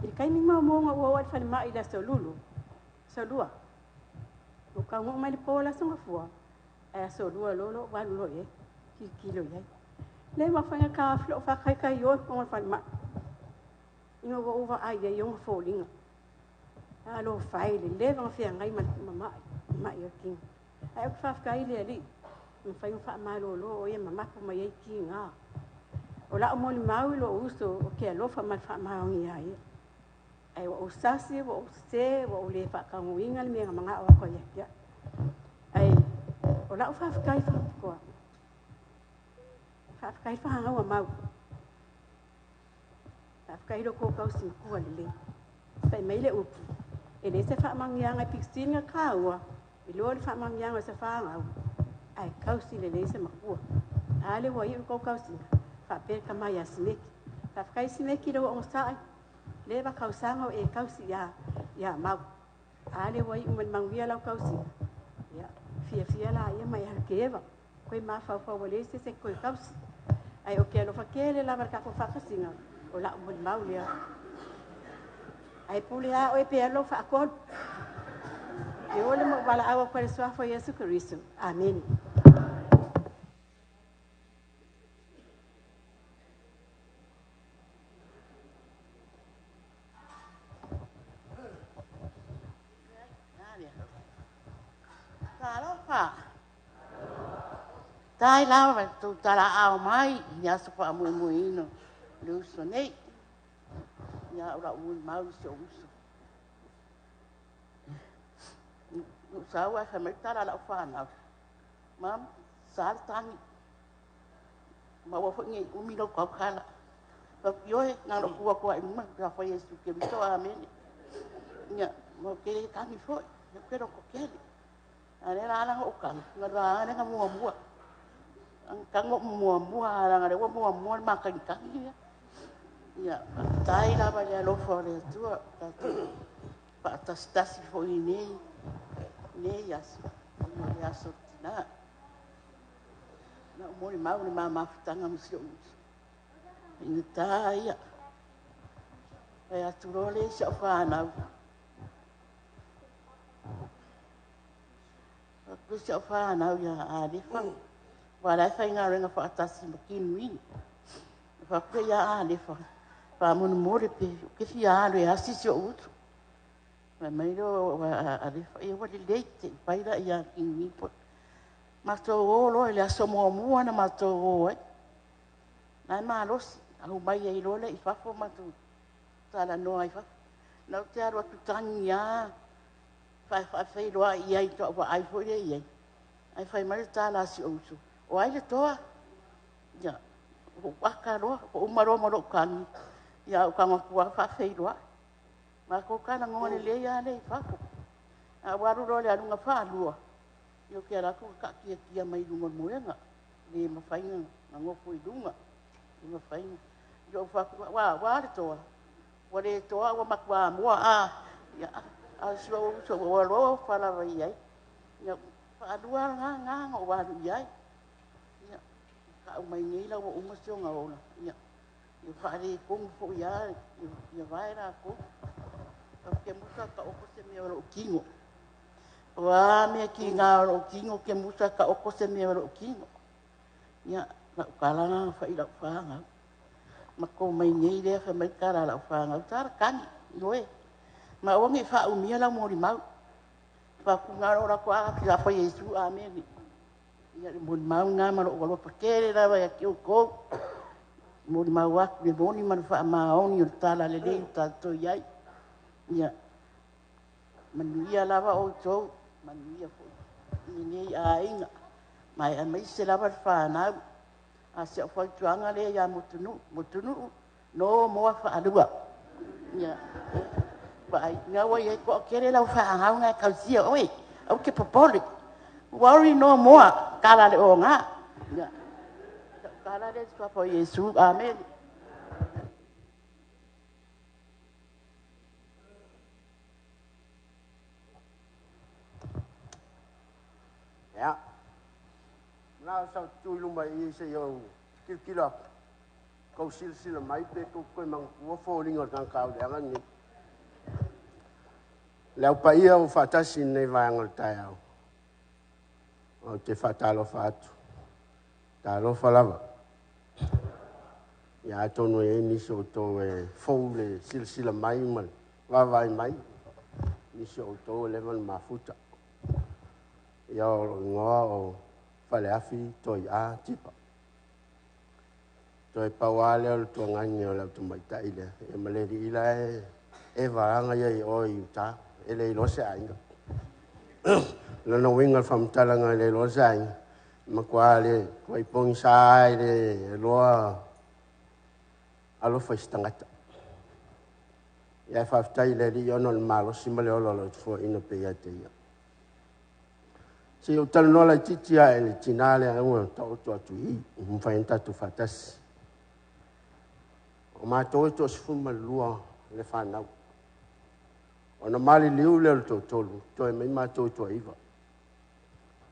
Speaker 11: I kai mi mo mo ngo o fa mai la so lulu. So lua. O ka ngo mai po la so ngafua. E so lua lo lo wa lo ye. Ki ki lo ye. Le ma fa ka flo fa kai kai yo ko fa mai. Inga wo ova ai ye yo folinga. A lo fai le le va fia ngai ma ma ma yo king. Ai o fa kai le li. Ma fai fa ma lo lo ye ma ma ko mai ki nga. O la o mo mau lo uso o ke alofa ma fa ma ngi ai. Ai o sasi o se o le fa ka nguinga le mea manga o ko ye. Ai o la o fa kai fa ko. Fa kai fa hanga wa mau. Fa kai lo ko kau si ko le. Fa mai le upu. E le se fa mangianga pixinga ka ua. I lo le fa mangianga se fa ngau. Ai kau si le le se makua. A le wa i ko kau si. Fa pe ka mai asineki. Fa kai sineki lo o sai. Le va kau sanga e kau si ya ya mau. A le wa i um mangia lau kau si. Ya fia fia la ia mai ha keva. Koe ma fa fa wale se se koe kau si. Ai o ke lo fa kele la var ka ko fa kasinga. O la mo mau le. Ai pule a o e pe lo fa ko. E ole mo wala awa kwa le soafo Yesu Kristo. Amen.
Speaker 12: Talofa. Tai lava tu tala ao mai ia so pa mu mu ino le uso nei. Ia ora u mau se uso. Nu sa wa fa mai tala la fa na. Mam sal tangi. Ma wa fo ngi umi lo ka kala. Pa yo e na lo kuwa kuwa ima ka fa Yesu ke biso amen. Ia mo ke tangi fo. Yo quiero ko kele. Ale la la o kang nga ra nga mua mua. Ang kang mo mua mua la nga le mua mua ma kang kang ia. Ia tai la ba ya lo fo le tu ta tu. Pa tas tas fo ini. Ne ya so. Mo ya so na. Na mo ni mau ni ma ma futanga mo si o. Ni ta ia. Ai atu ro le sa fa na. Ku se fa na ia a le fa. Wa la fa nga renga fa tasi ma ki nui. Fa ku ia a le fa. Fa mo mo le pe ke fi a le a si si o utu. Ma mai lo a le fa ia wa le le te pai la ia ki nui po. Ma to o lo le aso mo mo na ma to o e. Na ma los au mai ai lo le i fa fo ma tu. Ta la no ai fa. Na te aru tu tangi ia. Fa fa fa loa ia i to wa ai fo le ia. Ai fai mai ta la si o usu. O ai le toa. Ia o waka loa o umaro mo lo kan. Ia o ka ngakua fa fa loa. Ma ko kana ngone le ia le fa ko. A waru ro le alunga fa lua. Io ke ala ko ka kia kia mai lunga moenga. Le mafainga nga ngofo i lunga. Le mafainga. Io fa wa wa le toa. Wa le toa wa makwa moa a. Ia a sua o so wa lo fa la vai ai. Ia fa lua nga nga ngo wa lu ai. Ia ka u mai nei la o uma sio nga ola. Ia ia fa le kong fo ia ia vai ra ko. Ka ke musa ka o ko se me o kingo. Wa me ki nga o kingo ke musa ka o ko se me o kingo. Ia na kala nga fa i la fa nga. Ma ko mai nei le fa mai kala la fa nga tar kan loe. Ma o ngi fa u mia la mo ri mau. Faakuga lo la kwa ki la fa Yesu amen. Ia le moni mau ngā ma lo alofa tele lava ia te outou. Moni mau aku le moni ma le faamaoni o le tala lelei o tatou i ai. Ia manuia lava outou, manuia foi i lenei aiga. Ma e aemaise lava le fanau. A si au fautuaga lea ia Motunuu, Motunuu, no moa faalua. Ia, vaai, nga ua i ai toatele lau fanau na e tausia oe, aua te popole. Worry no more, tala le oga. Ia, tala le suafa o Iesu, amen.
Speaker 6: Ia. Na o sau tu i luma i se i ou tilotilo atu. Kou silasila mai pe tou toe manatua foliga o le tagata aoleaga lenei. Le au paia ua faatasi i lenei vaega o le taeao. Ou te faatalofa atu. Talofa lava. Ia atonu e i ai nisi o outou e fou le silasila mai ma le vaavaai mai. Nisi o outou e leva ona mafuta. Ia o lou igoa o Faleafi Toi'a Tipa. Toe pau lava lea o le tuagani o le au tamaitai lea. Ia ma le alii la e e vaega ia i o i uta. E le iloa se aiga. Lona uiga o le faamatalaga e le iloa se aiga. Matua le tuai pogisa e le iloa alofa i se tagata. Ia e faafetai i le Alii ona o le malosi ma le ola o lau tufuaina pea ia te ia. Se i ou talanoa laitiiti lava i le tina lea ua taoto atu i i, ua mafai ona tatou faatasi. O matou e toa-12 le fanau. Ona maliliu lea o le toatolu, toe mai matou e toa-9.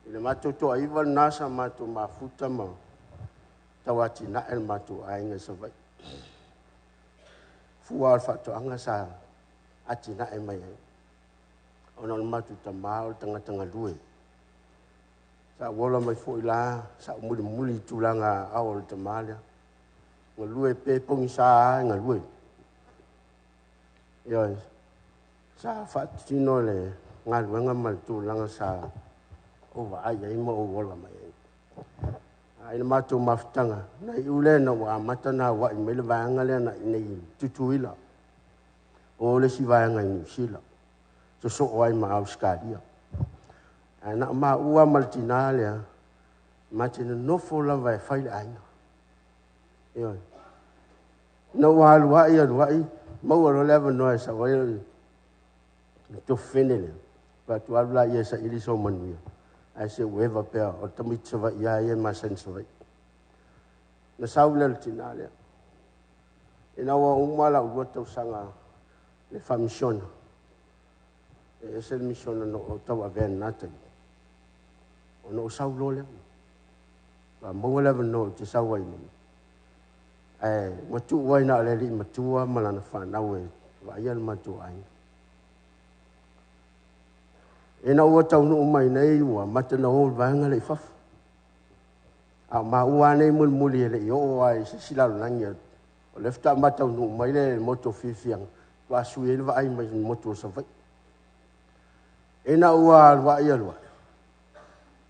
Speaker 6: I le matou toa-9 lena sa matou mafuta ma tauatinae le matou aiga i Savaii. Fua o le faatoaga sa atinae mai ai. Ona o le matou tama o le tagata galue. Sa ou ola mai foi la, sa ou mulimuli i tulaga aao o le tama lea. Galue pe pogisa lava e galue. Ioe, sa faatino le galuega ma le tulaga sa ou vaai ai ma ou ola mai ai. A i le matou mafutaga, na iu lea ina ua amata ona auai mai le vaega lea na i inei i Tutuila. O le isi vaega i Niu Sila, sosoo ai ma Ausetalia. Ae na o maua ma le tina lea, ma te nonofo lava e fai le aiga. Ioe. Na ua alu ai, alu ai, maua loa le avanoa e sau ai le tofene lea. Fai atu alu laia e saili sou manuia. Ae se ua eva pea o le tamaiti Savaii lava ia e masani Savaii. Na sau lea le tina lea. Ina ua uma lau 2 tausaga le faamisiona. E ese le misiona na ou tauavea i lena taimi. Ona ou sau loa lea. Faatoa maua le avanoa ou te sau ai nei. Ae ua tuu ai na o le alii matua ma lana fanau e vaaia le matou aiga. Ina ua taunuu mai nei, ua amata na o le vaega lea i fafo. A o maua nei mulimuli e le i oo lava i se isi lalolagi. O lea faatoa ma taunuu mai le motu o Fiafiaga, faatoa sui ai le vaai mai le motu o Savaii. Ina ua alu ai alu ai,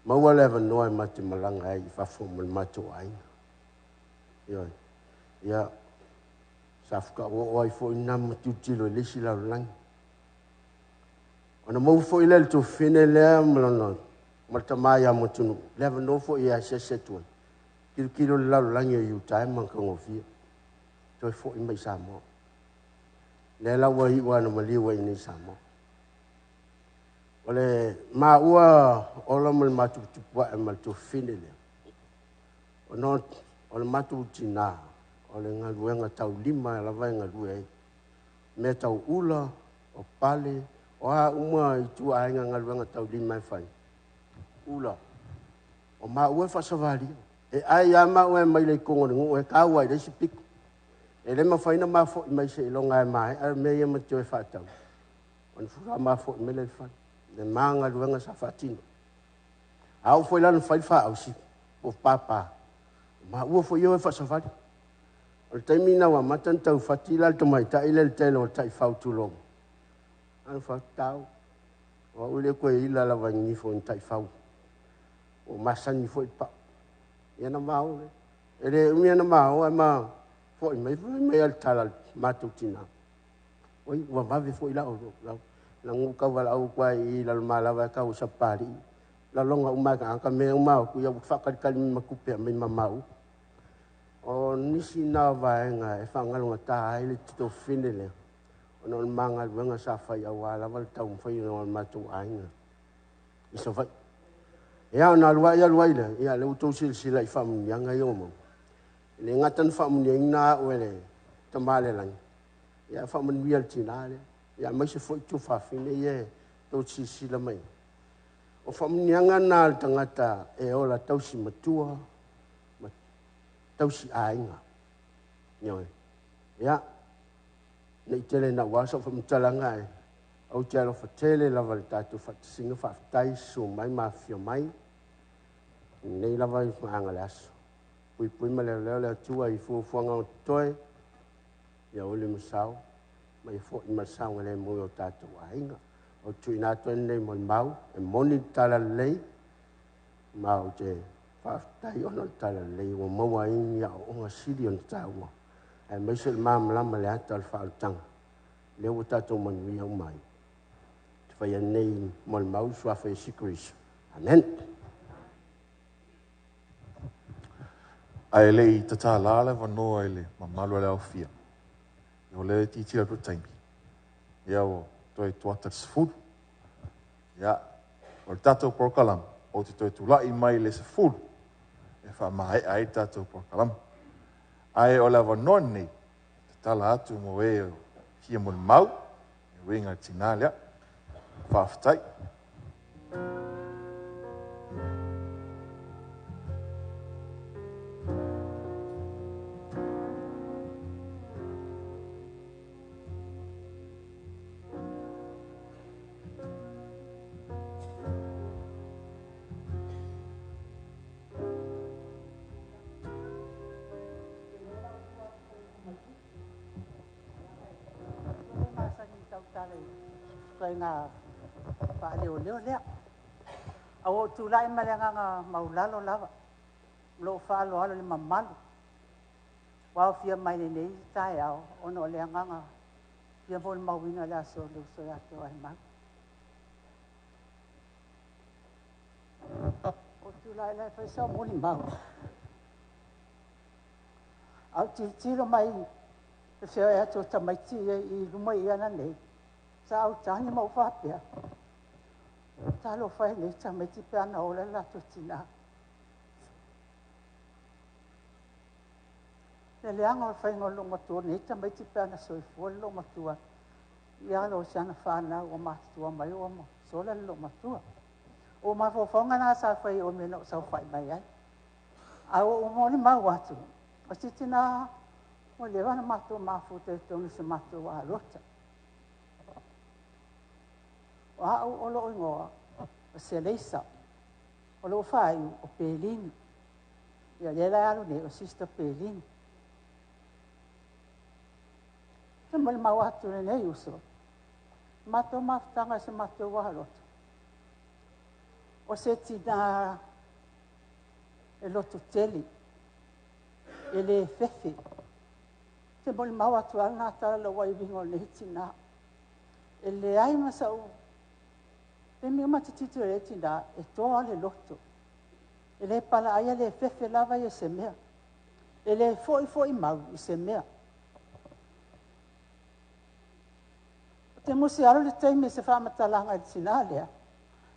Speaker 6: maua le avanoa e ma te malaga ai i fafo ma le matou aiga. Ioe. Ia, sa fukaoo ai foi na ma tilotilo i le isi lalolagi. Ona maua foi lea le tuafafine lea ma lona ma le tama ia Motunuu, le avanoa foi e asiasi atu ai. Tilotilo i le lalolagi o Iuta e matagofie. Toe foi mai Samoa. Lea la ua iu lava na maliu ai nei i Samoa. O le maua ola ma le matuputupu ae ma le tuafafine lea. Ona o le matou tina, o le galuega taulima lava e galue ai. Mea tau ula, o pale, o a uma i ituaiga galuega taulima e fai. Ula, o maua e faasavalia. E ai lava maua e mai le ikoga o le nuu e tau ai le isi pito. E le mafai ona mafo'i mai seiloga e maea mea ia ma toe faatau. Ona faatoa mafo'i mai lea i le fale. Le ma galuega sa faatino. A oo foi la ina fai le faaausi po o papa, maua foi ia e faasavali. O le taimi ina ua amata ona taufati la le tamaitai lea i le tele o taifau tulou. Ana faatau. O au le koe ila lava i nifo ni taifau. O masani foi pa. Ia na mao le. E le umi na mao ai ma foi mai foi mai al tala matou tina. Oi ua vave foi la o la la ngu ka wala au kwa i la ma lava ka o sapari. La longa uma ka ka me uma ku ia whakalikali ma kupe mai mamau. O nisi na vaenga e whangalonga tā ai le tito fine le. Ona o le magaluega sa fai auā lava le taumafai o le matou aiga i Savaii. Ia ona alu ai alu ai lea, ia lea ua outou silasila i faamanuiaga ia ua maua. E le gata na faamanuiaina au e le Tama i le Lagi, ia faamanuia le tinā lea. Ia aemaise foi tuafafine ia e tou silasila mai. O faamanuiaga na a le tagata e ola tausi matua ma tausi aiga. Ioe. Ia, nei tele na ua sau faamatalaga ae ou te alofa tele lava le tatou faatasiga faafetai susu mai ma afifio mai. Nei lava i maaga le aso. Puipui ma leoleo le Atua i fuafuaga o totoe, ia uli ma sao, ma ia foi ma le saogalemu i o tatou aiga. O tuuina atu ai lenei molimau, e moni le tala lelei, ma ou te faafetai ona o le tala lelei ua maua ai ni aoaoga sili ona taua, aemaise le malamalama i le ata o le faaolataga, lea ua tatou manuia uma ai. Te fai nei molimau i suafa Iesu Keriso. Amen.
Speaker 3: Ae le i tatala le avanoa i le mamalu o le aofia, o lea e tilotilo atu i le taimi, ia ua toe tuata i le 10. Ia, o le tatou polokalame, ou te toe tulai mai i le 10 e faamaea ai le tatou polokalame. Ae o le avanoa lenei, tatala atu mo e o fia molimau, e uiga i le tinā lea. Faafetai.
Speaker 11: Ituaiga faaleoleo lea. A ua ou tulai ma le agaga maulalo lava, o lou faaaloalo i le mamalu ua aofia mai lenei taeao, ona o le agaga fia molimauina le aso o le uso ia te Aimau. O tulai lai fai sau molimau. Au tilotilo mai le feoai atu o tamaiti ia i luma i ana nei, sa au tagi ma ou faapea, talofa e nei tamaiti pe ana ola le latou tinā. Le leaga o le faiga o le loomatua nei tamaiti pe ana soifua le loomatua i alo o si ana whānau o matutua mai o ma sola le loomatua. O mafaufauga na sa fai o mea na o saofai mai ai. A o molimau atu, o se tinā ua leva na matou mafuta i totonu o se matou alota. O au o lou igoa o Seleisa, o lou faaiu o Pelini. Ia lea la e alu nei o Sister Pelini. Se molimau atu lenei uso, matou mafutaga i se matou alota. O se tinā e loto tele, e le fefe. Se molimau atu a lena tala lau aiviga o lenei tinā. E leai ma sau, taimi uma te titilo i le tinā, e toa le loto. E le pala ai, e le fefe lava ia se mea. E le foi foi mau i se mea. O te musi alo le taimi se faamatalaga i le tinā lea,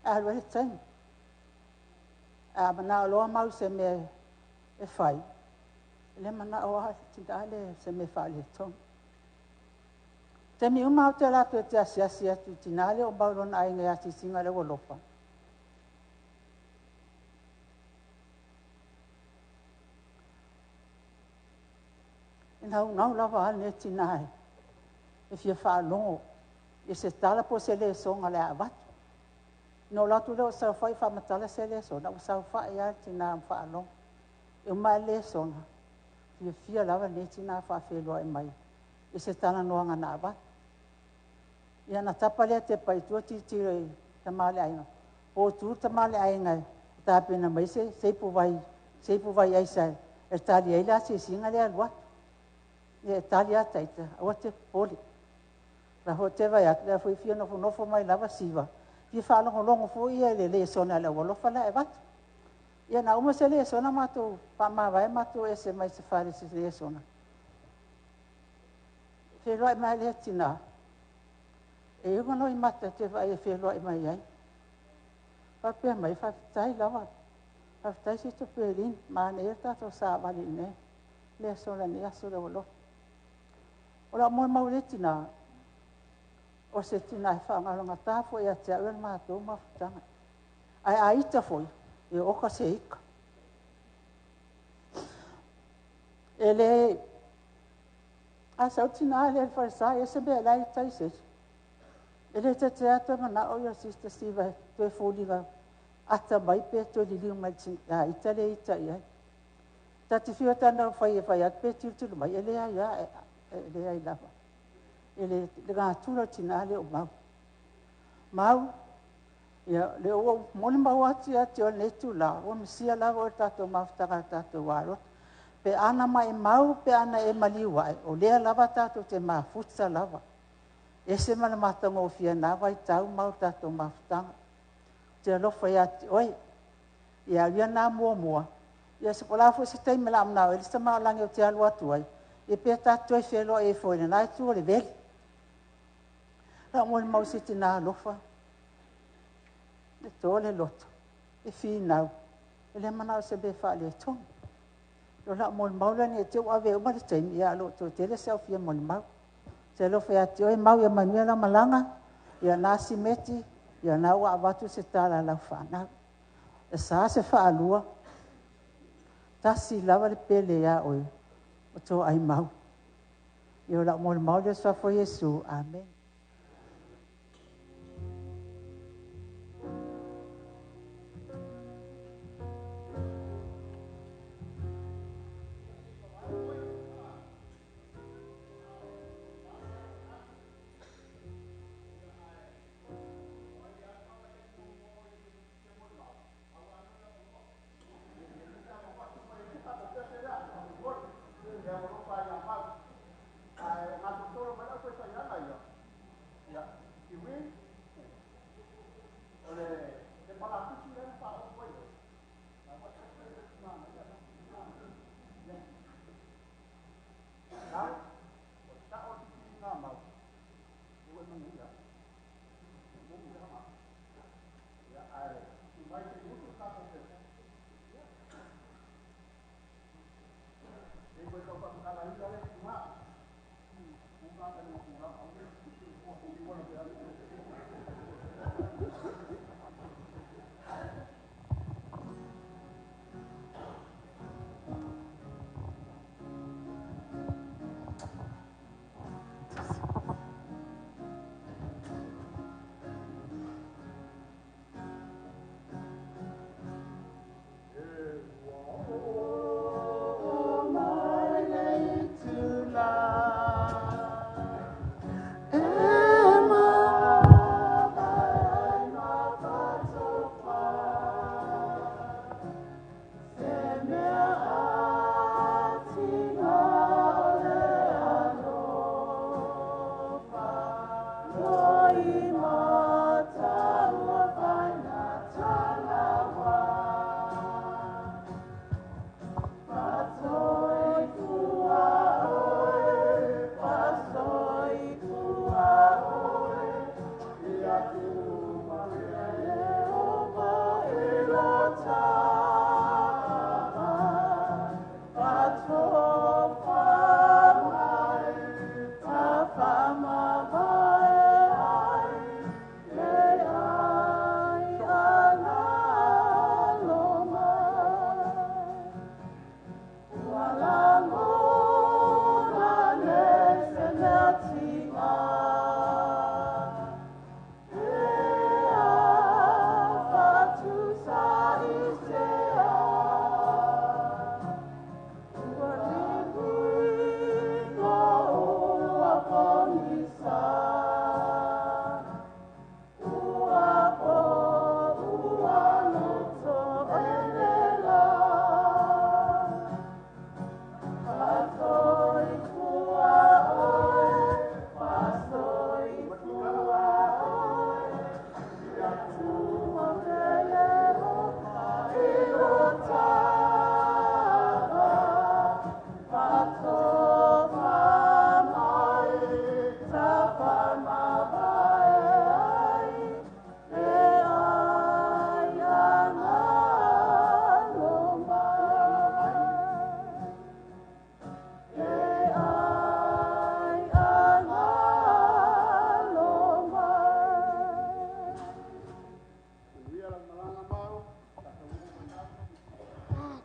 Speaker 11: e alu ai le taimi. A manao loa mau se mea e fai, e le manao a le tinā le se mea faaletonu. Taimi uma au te ala atu e te asiasi atu i tinā lea o mau lona aiga e asiasiga le ua lofa. E naunau lava a lenei tinā e fia faalogo i se tala po o se lesoga le a avatu. Na o atu lea o saofai faamatala se lesona, ua saofai lava le tinā ma faalogo. E uma le lesona, fiafia lava lenei tinā faafeiloai mai i se talanoaga na avatu. Ia na tapa lea te pai tua tilotilo i Tama o le aiga. Po o tu le tama o le aiga e tapena mai se se ipuvai, se ipuvai aisa e tali ai le asiasiga lea e alu atu. Ia e tali lava taita, aua te popole. La foi te vaai atu, lea foi e fia nofonofo mai lava Siva, fia faalogologo foi ia i le lesona a le aualofa la e avatu. Ia na uma se lesona matou faamavae matou ese mai se fale se lesona. Feloai mai lea tina. E iuga noi mata te vaai e feloai mai ai. Faapea mai, faafetai lava. Faafetai Sister Pearline, manaia le tatou savali i lenei lesona i lenei aso le aualofa. O lau molimau i le tina, o se tina e faagaulagata foi ia te au le matou mafutaga. Ae a ita foi, e oka se ika. E le, a sau tina lea i le falesa, e ese mea la e ita ai se isi. E le tete atu manao ia Sister Siva e toe foliga ata mai pe toe liliu mai a ita le ita i ai. Ta te fia tana fai e fai atu pe tilotilo mai, e leai a, e leai lava. E le natura tina le o mau. Mau, ia, le ua molimau atu ia te oe lenei itula, ua misia lava oe i le tatou mafutaga i le tatou va lotu. Pe ana maimau, pe ana e maliu ae, o lea lava tatou te mafuta lava. Ese ma le matagofie na vaitau mau le tatou mafutaga. Ou te alofa ia te oe. Ia au ia na muamua, ia se po la foi se taimi o le a manao ai le isi tama o lagi ou te alu atu ai, ia pe ta te toe feloai ai foi i lena itu o le veli. Lau molimau i se tina alofa, e to le loto, e finau, e le manao se mea faaletonu. O lau molimau lea ne i te i ua ave uma le taimi, ia o lo o toe tele se au fia molimau. Te alofa ia te oe mau ia manuia lau malaga, ia na simeti, ia na ua avatu se tala a lau fanau. E sa se faalua, tasi lava le pele ia oe, o tō ai mau. Ia o lau molimau lea suafa o Iesu. Amen.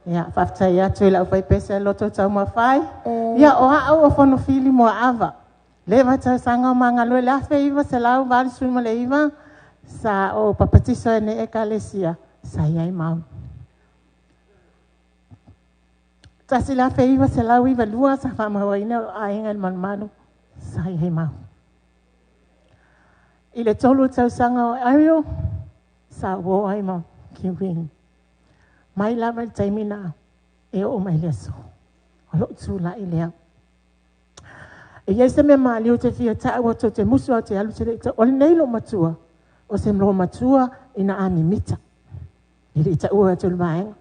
Speaker 13: Ia, faafetai atu i lau faipese loto taumafai. Ia, o au o Fonofili Moaava. Le va tausaga o magalue le 1989 sa o papatiso e nei ekalesia sa iai mau. 1992 sa faamauaina o aiga i le malumalu sa iai mau. I le 3 tausaga o Ariel sa uō ai ma Kiwini. Mai lava i le taimi na e oo mai le aso. O lou tula'i lea. E iai se mea maliu te fia ta'u atu te musu au te alu te le i o lenei lou matua, o se lo matua ina a mimita. E le i ta'ua atu le vaega.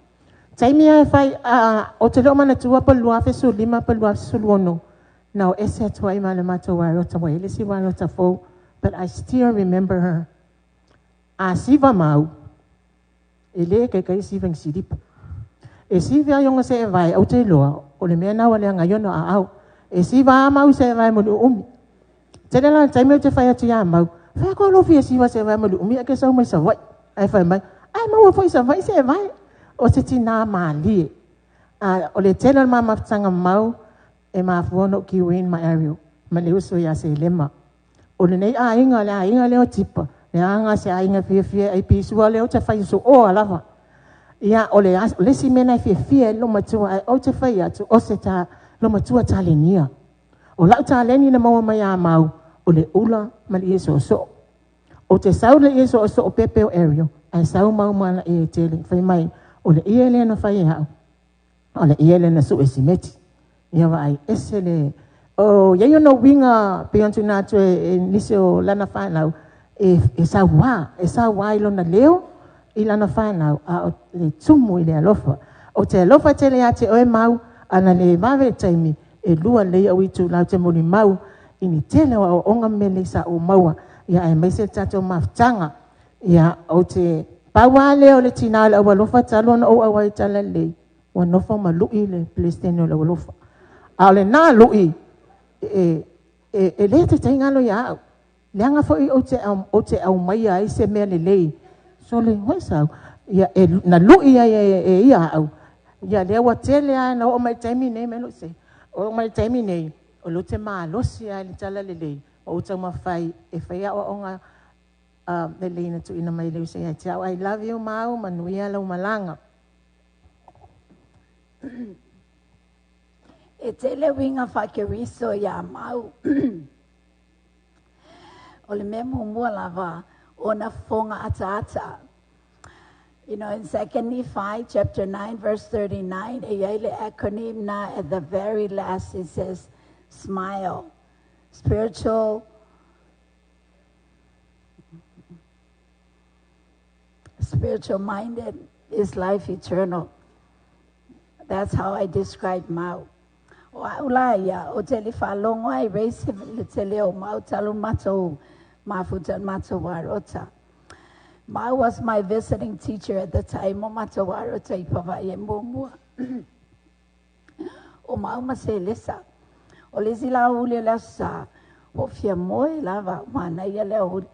Speaker 13: Taimi e fai o te leo manatua pa 2015 pa 2016 na o ese atu ai ma le matou aerota wa ele si aerota fou, but I still remember her. A siva mau, e le kai kai siva ngi silipu. E siva ai se e vai au te loa, o le mea na wale anga yono a au. E siva a mau se e vai mo le umi. Tele la taimi o te fai atu ia mau. Fai ko lo fia siva se vai mo le umi a ke sau mai sa vai. Ai fai mai, ai mau foi sa vai se e vai. O se tina malie. A o le tele o le mamafutaga mau e mafua ona ou kiuin ma Ariel ma le uso ia Selema. O lenei aiga le aiga lea o Tipa, le aga se aiga fiafia ai pisua lea o te fai sooa lava. Ia o le le isi mea na e fiafia ai le matua ai ou te fai atu o se ta lo matua talenia. O lau taleni na maua mai a mau o le ula ma le ie soosoo. O te sau le ie soosoo pepe o Ariel, ai sau mau ma la ie tele. Fai mai, o le ie lea na fai e au. O le ie lea na su e simeti. Ia wa ai ese le o ia no winga pe antu na atu e nisi o lana whanau e sau e sau i lona leo i lana whanau a o le tumu i le alofa. O te alofa tele a te oe mau ana le vave taimi e lua lei au itu lau te moli mau i ni tele o onga mele sa o maua ia e mai se tatou mafutaga ia o te paua lea o le tinā o le aualofa talu ona ou auai tala lelei ua nofo ma lu'i le pelestene o le aualofa a o lenā lu'i e lē taitaigalo iā au leaga fo'i ou te aumaia ai se mea lelei sole hoi sau ia e na lu'i ai e ia au ia lea ua tele a na oo mai taimi nei me lou se o mai taimi nei o lou te malosi ai le tala lelei o ou taumafai e fai aoaoga lelei na tuuina mai le uso ia te au. I love you mau, manuia lau malaga.
Speaker 14: E tele uiga faa-Keriso iā mau. O le mea muamua lava, ona fofoga ataata. In 2 Nephi chapter 9, verse 39, e iai le acronym na at the very last, it says, SMILE. Spiritual minded is life eternal. That's how I describe Mau. O au la ia, o te le whalongo ai raise le te leo mau talu matou, mafuta matou warota. Mau was my visiting teacher at the time o matou warota i pawai e mua. O mau ma se lesa. O le si la uli le sa, o fia moe lava, mana ia le uli.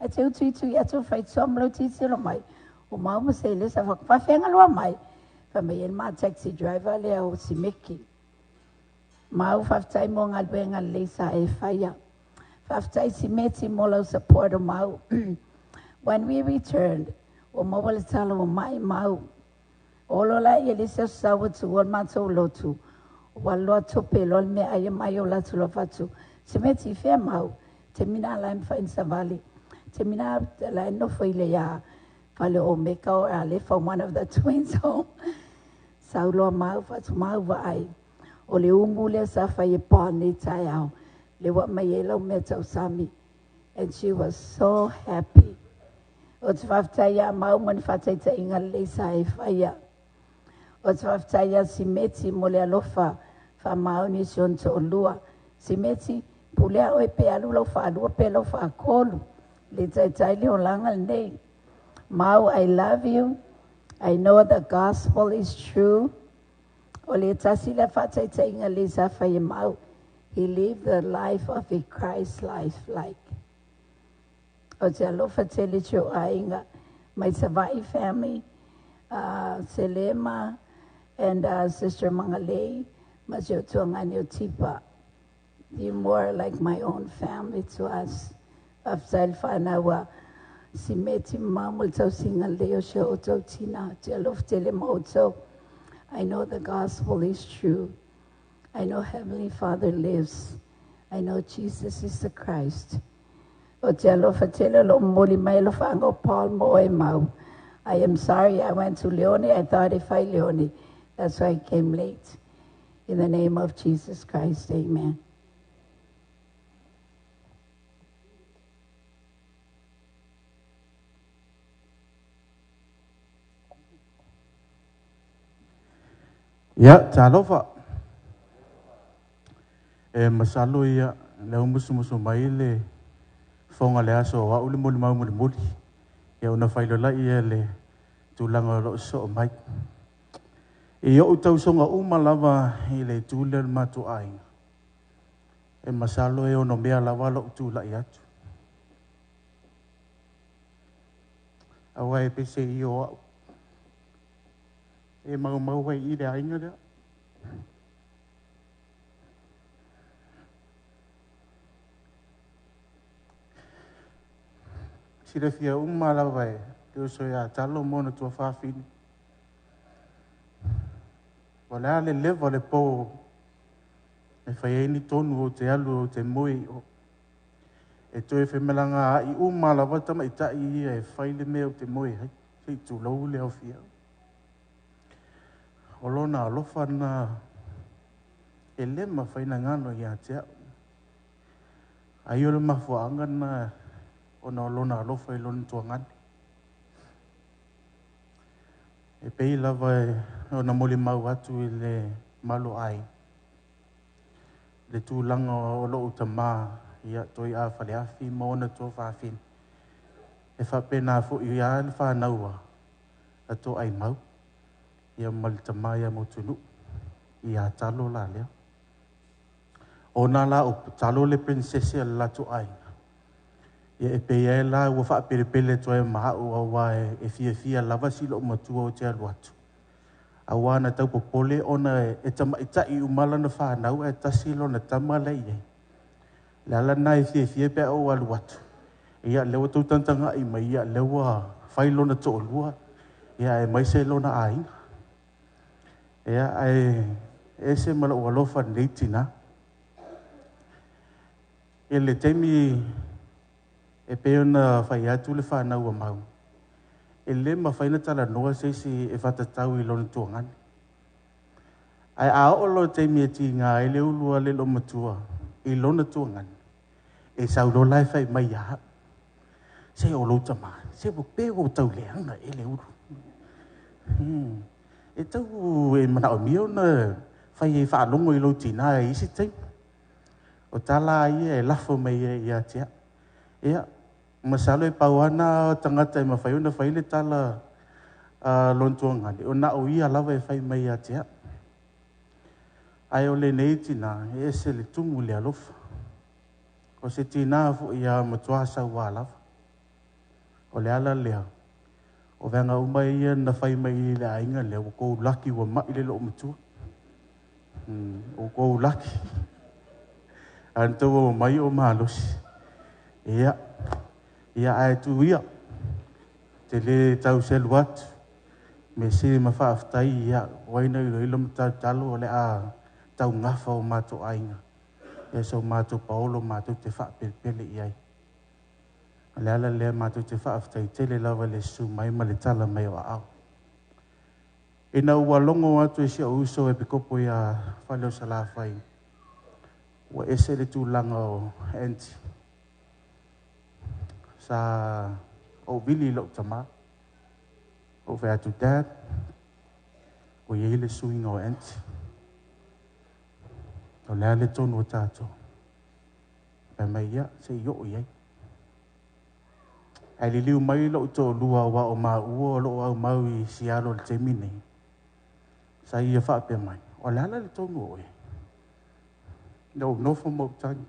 Speaker 14: A te utu itu i atu whai tua mlo titi lo mai. O mau ma se lesa whakawhenga loa mai. Wha mai e ma taxi driver le o Simeki. Mau whaftai mo ngā luenga lesa e whaia. Whaftai Simeti mo lau support o mau. When we returned, o maua le tala o mai mau. Olo la ia le se sawa tu o matou lotu. Wa loa tupe lo le mea ai mai o latu lo fatu. Simeti whea mau. Te mina la mwhain savali. Te mina la nofo ile ia whale o meka o ale from one of the twins home. Sau loa mau fatu mau wa ai. O le umu lea sa whai e pā nei tai au. Le wa mai e lau mea tau sami. And she was so happy. O te whaftai a mau mani whataita inga leisa e whaia. O te whaftai a Simeti mo le alofa wha maoni si on te olua. Simeti, pulea oe pe alu lau whaalua pe lau whaakolu. Le taitai le olanga nei. Mau, I love you. I know the gospel is true. O le tasi le whataita inga leisa whai e mau. He lived the life of a Christ life like. O te alofa tele tio ainga. Mai Savai family, Selema, And Sister Mangalei, ma si o tuangani o Tipa. You more like my own family to us. Faafetai le fanau a Simeti ma mo le tausiga lelei o si o outou tina. Ou te alofa tele ma outou. I know the gospel is true. I know Heavenly Father lives. I know Jesus is the Christ. O te alofa tele o loo momoli mai alofaaga o Paul mo oe Mau. I am sorry I went to Leone. I thought if I Leone. That's why I came late. In the name of Jesus Christ, amen.
Speaker 5: Ia, talofa. E masalo ia, lea ua musumusu mai le fofoga o le aso o au le molimau mulimuli. Ia ona failolai ia le tulaga o loo sosoo mai. I ou tausoga uma lava i le itu lea o le matou aiga, e masalo e onomea lava lou tulai atu. Aua e pese ia o au. E maumau ai i le aiga lea. Silafia uma lava e te uso ia Talo ma ona tuafafine. O le a le leva o le po e fai ai ni tonu ou te alu ou te moe i o. E toe femalagaai uma lava tamaitai ia e fai le mea ou te moe ai, se i tulou le aofia. O lona alofa lena e le mafai ona galo ia te au. Ai o le mafuaaga lena ona o lona alofa i lona tuagane. E pei lava ona molimau atu i le malu o aiga, le tulaga o lou tama ia Toi'a Faleafi ma ona tuafafine. E faapena foi lava le fanau a Toaimau ia ma le tama ia Motunuu ia Talo la lea. Ona la o Talo le princess a le latou aiga, ia e pei ai la ua faapelepele atu ai ma au aua e fiafia lava si loomatua ou te alu atu. Aua na tau popole ona e tamaitai uma lana fanau ae tasi lona tama la e i ai. O le ala lena e fiafia pe a ou alu atu, ia lea ua tou tagatagai mai, ia lea ua fai lona toalua, ia aemaise lona aiga. Ia ae ese ma lou alofa i lenei tina. I le taimi e pei ona fai atu le fanau a Mau, e le mafai ona talanoa se isi e faatatau i lona tuagane. Ae a oo loa i le taimi e tiga ai le ulu a le loomatua i lona tuagane, e sau loa la e fai mai ia au, se o lou tama, se ua pe ua tau leaga ea le ulu. E tau e manaomia ona fai e faalogo i lou tina i isi taimi. O tala ia e lafo mai ai ia te au. Ia, masalo e pau lava na o tagata e mafai ona fai le tala a lona tuagane, o na o ia lava e fai mai ia te au. Ae o lenei tina, e ese le tumu i le alofa. O se tina foi ia matua sauā lava. O le ala lea, o vaega uma ia na fai mai i le aiga lea, ua kou laki ua mai le loomatua. Ua kou laki. Ae na tau mai o malosi. Ia, ia ae tu ia. Te le tau selu atu. Me se ma faafetai ia, o ai na iloilo ma talotalo o le a taugafa o matou aiga. Ia so matou paolo matou te faapelepele i ai. O le ala lea matou te faafetai tele lava i le susu mai ma le tala mai o aao. Ina ua logo atu e si ou uso Epikopo ia Fale o Salafai, ua ese le tulaga o Aunty. Sa ou vili i lou tama. Ou fai atu, Dad, ua i ai le suiga o Aunty. O le a le tonu o tatou? Fai mai, ia, se i oo i ai. Ae liliu mai lou toalua aua o maua o loo aumau i Sialo i le taimi nei. Sa ia faapea mai, o le ala le tonu o oe? Na ou nofo ma ou tagi.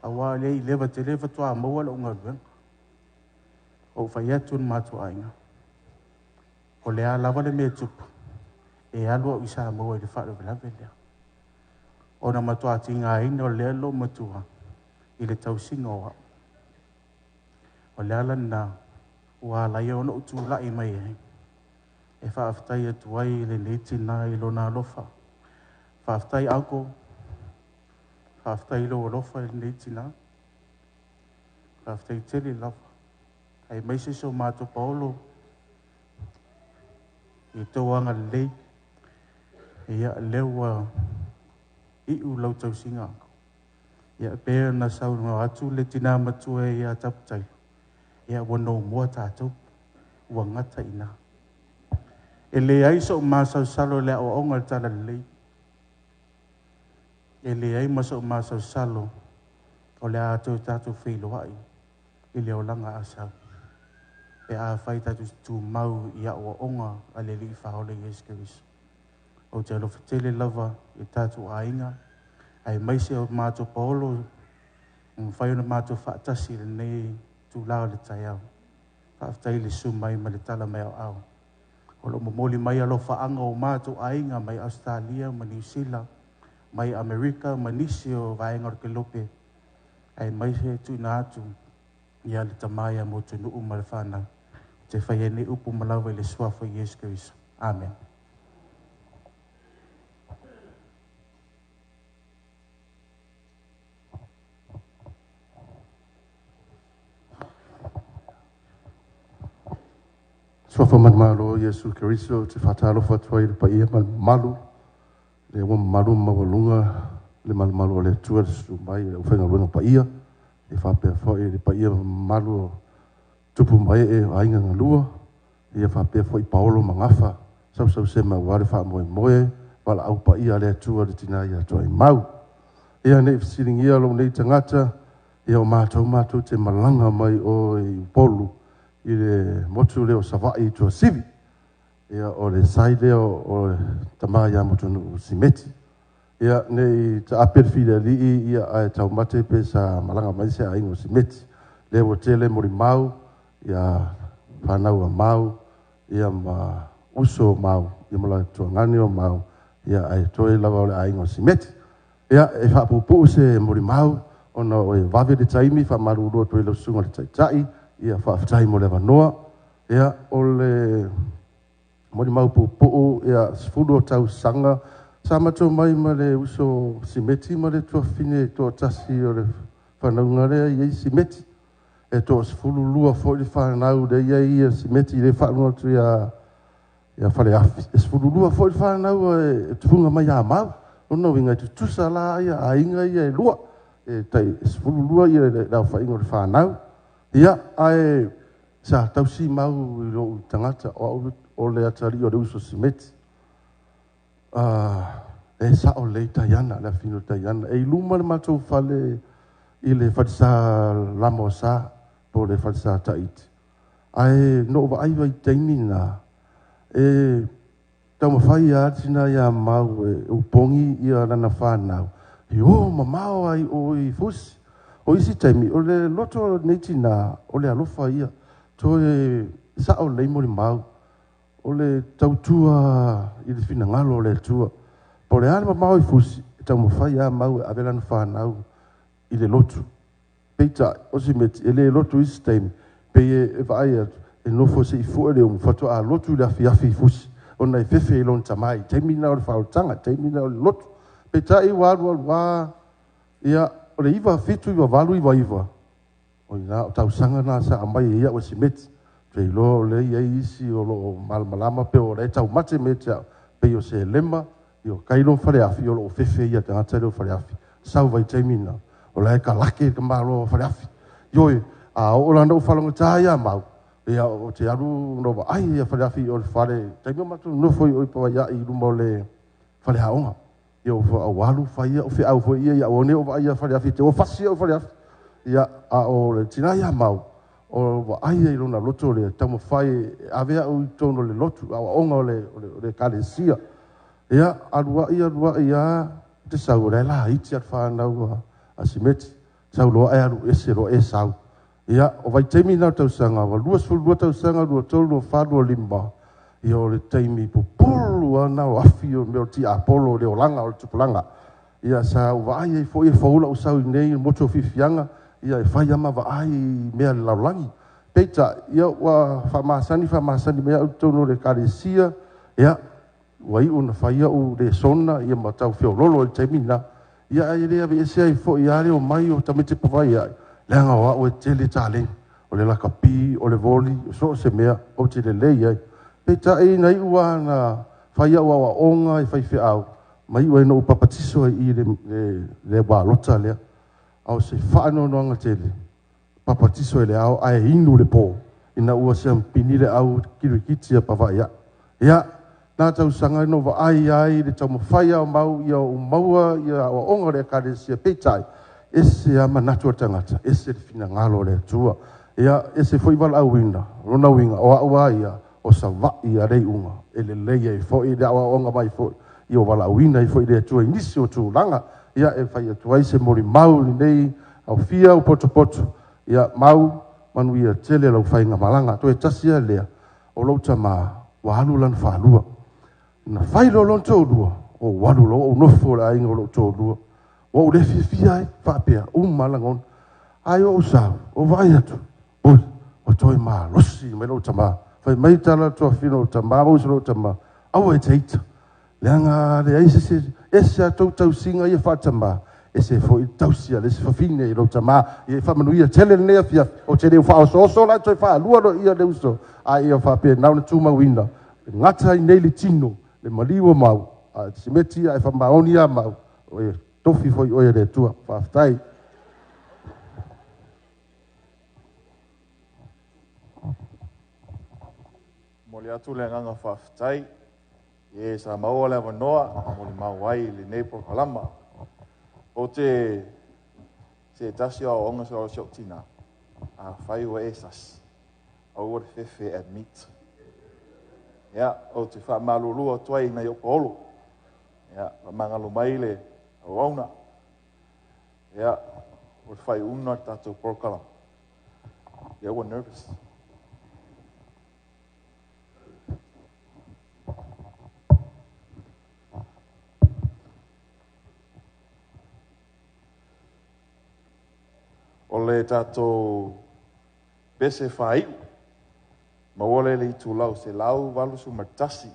Speaker 5: Aua lea i leva tele faatoa maua lou galuega. Ou fai atu i le matou aiga, o le a lava le mea e tupu,
Speaker 6: E alu au i Samoa i le faalavelave lea. Ona matua tigaina o lea lou matua i le tausiga o au. O le ala lena ua ala ai ona ou tulai mai ai e faafetai atu ai i lenei tina i lona alofa. Faafetai uncle, faafetai i lou alofa i lenei tina. Faafetai tele lava. Aemaise si o matou paolo i tou agalelei. Ia, lea ua iu lau tausiga. Ia, pei ona saunoa atu le tina matua ia Taputailo, ia ua no more tatou, ua gata i ina. E leai sou masalosalo i le aoaoga o le Talalelei. E leai ma sou masalosalo o le a toe tatou feiloai i le olaga asau. Pe afai tatou te tumau i aoaoga a le Alii Faaola Iesu Keriso. Ou te alofa tele lava i tatou aiga, aemaise o matou paolo ua mafai ona matou faatasi i lenei itula o le taeao. Faafetai i le susu mai ma le tala mai aoao. O lo o momoli mai alofaaga o matou aiga mai Ausetalia ma Niu Sila, mai Amerika ma nisi o vaega o le kelope, aemaise tuuina atu ia le tama ia Motunuu ma le fanau. Ou te fai ai nei upu ma lava i le suafa o Iesu Keriso. Amen.
Speaker 15: Suafa manumalo o Iesu Keriso, ou te faatalofa atu ai i le paia ma le mamalu, lea ua mamalu ma maualuga le malumalu o le Atua i le susu mai o le aufaigaluega paia, e faapea foi le paia ma mamalu o tupu ma ee o aiga galua, ia faapea foi paolo ma gafa, sausausema aua le faamoemoe, valaau paia a le Atua i le tina ia Toaimau. Ia ne i fesiligia lou nei tagata, ia o matou matou te malaga mai o i Upolu i le motu lea o Savaii i Tuasivi. Ia o le sai lea o le tama ia Motunuu Simeti. Ia ne i taape le filialii ia ae taumate pe sa malaga mai se aiga o Simeti. Lea ua tele molimau ia fanau a Mau ia ma uso o Mau ia ma la tuagane o Mau ia ae toe lava o le aiga o Simeti. Ia e faapuupuu se molimau ona o e vave le taimi, faamalulu atu ai lau susuga i le Taitai, ia faafetai mo le avanoa. Ia o le molimau puupuu, ia 10 o tausaga sa matou mai ma le uso Simeti ma le tuafafine toatasi o le fanauga lea i ai Simeti. E toa-12 foi le fanau lea i ai ia Simeti lea e faalogo atu ia Faleafi. E 12 foi le fanau e tufuga mai ia Mau. Lona uiga e tutusa la ia aiga ia e lua. E tai 12 ia le aofaiga o le fanau. Ia, ae sa tausi Mau i lou tagata o au o le atalii o le uso Simeti. E sao lelei Taiana, le afifine o Taiana. E i luma le matou fale i le falesa Lamosa po o le falesa Taiti. Ae na ou vaai vaitaimi na, e taumafai lava le tina ia Mau e upogi ia lana fanau, e o mamao ai o i Fusi. O isi taimi, o le loto o lenei tina, o le alofa ia, toe sao lelei molimau, o le tautua i le finagalo o le Atua. Po o le a le mamao i Fusi, e taumafai lava Mau e ave lana fanau i le lotu. Peitai, o Simeti, e le lotu isi taimi, pei e vaai atu, e nofo se i fue le umu, faatoa lotu i le afiafi i Fusi, ona e fefe i lona tama i taimi na o le faaolataga, taimi na o le lotu. Peitai, ua alu alu lava, ia, o le 97, 98, 99, o ina o tausaga na sa aumai ai au e Simeti. Ou te iloa o lea e i ai isi o lo o malamalama pe o la e taumate mai ia te au, pei o Selema, ia o Kailo ma Faleafi, o lo o fefe ia tagata lea o Faleafi. Sau vaitaimi na, o la e kalake le tamaloa o Faleafi. Ioe, a oo la na ou faalogata ia Mau, ia ou te alu na ou vaai ia Faleafi o le fale, taimi o matou nofo i o i Pavaiai i luma o le faleaoga. Ia ou alu fai au feau foi ia ia aua ne i ou vaai ia Faleafi te ua fasi au Faleafi. Ia, a o le tina ia Mau, o vaai ai lona loto lea, taumafai e ave au i totonu o le lotu, aoaoga o le ekalesia. Ia, alu ai, alu ai lava, te sau, o la e laiti lava le fanau a Simeti. Sau loa ae alu ese loa e sau. Ia, o vaitaimi na o tausaga, ua 22 tausaga, 23, 24, 25, Ia o le taimi pupulu ana o afi o mea o tiapolo o le olaga o le tupulaga. Ia sa ou vaai ai foi e fou la'u sau iinei i le motu o Fiafiaga, ia e fai ama vaai i mea a le lalolagi. Peitai, ia ua faamasani faamasani mai a'u i totonu o le ekalesia, ia ua iu ona fai a'u lesona ia ma tau feololo i le taimi lena. Ia ae le aveese ai foi lava le omai o tamaiti pavai a'i, leaga o a'u e tele taleni, o le lakapi, o le voli, o so o se mea ou te lelei ai. Peitai na iu lava na fai a'u aoaoga i faifeau, ma iu ai na ou papatiso ai i i le ualota lea. A o se faanoanoaga tele, papatiso i le ao ae inu i le po, ina ua siamupini le au kirikiti a pavaai a'i. Ia, na tausaga na ou vaai ai i le taumafai a o mau ia ou maua ia aoaoga o le Ekalesia, peitai, ese lava manatu o le tagata, ese le finagalo o le Atua. Ia, ese foi valaauina, o lona uiga, o a'u lava ia, o Savaii a le iuga, e lelei ai foi le aoaoga mai foi, ia o valaauina ai foi le Atua i nisi o tulaga, ia e fai atu ai se molimau i lenei aofia o potopoto, ia mau manuia tele lau faigamalaga. Toe tasi lava lea, o lou tama ua alu lana faalua. Na fai loa lona toalua, ou alu loa ou nofo i le aiga o lou toalua. Ua ou le fiafia ai, faapea, uma lava lagona. Ae ou sau, ou vaai atu, oi, ua toe malosi mai lou tama. Fai mai tala tuafina o lou tama, ma uso lou tama, aua e te ita. Leaga a leai se isi, ese a tou tausiga ia faatama, ese foi le tausi a le isi fafine i lou tama. Ia e faamanuia tele lenei afiafi, ou te le o faaosooso la toe faalua loa ia le uso, a ia faapena ona tumauina, e gata ai nei le tino, le maliu o mau, a e simeti a e faamaoni ia mau, o e tofi foi oe e le Atua. Faafetai.
Speaker 3: Momoli atu le agaga faafetai i e sa maua le avanoa e molimau ai i lenei polokalama. Ou te se tasi o aoaoga sa si ou tina, afai ua e sasi, aua le fefe e admit. Ia, ou te faamalulu atu ai i nai ou paolo. Ia, faamagalo mai le auauna. Ia, o le faaiuga o le tatou polokalama, lea ua nervous. O le tatou pese faaiu, maua lea i le itulau 181.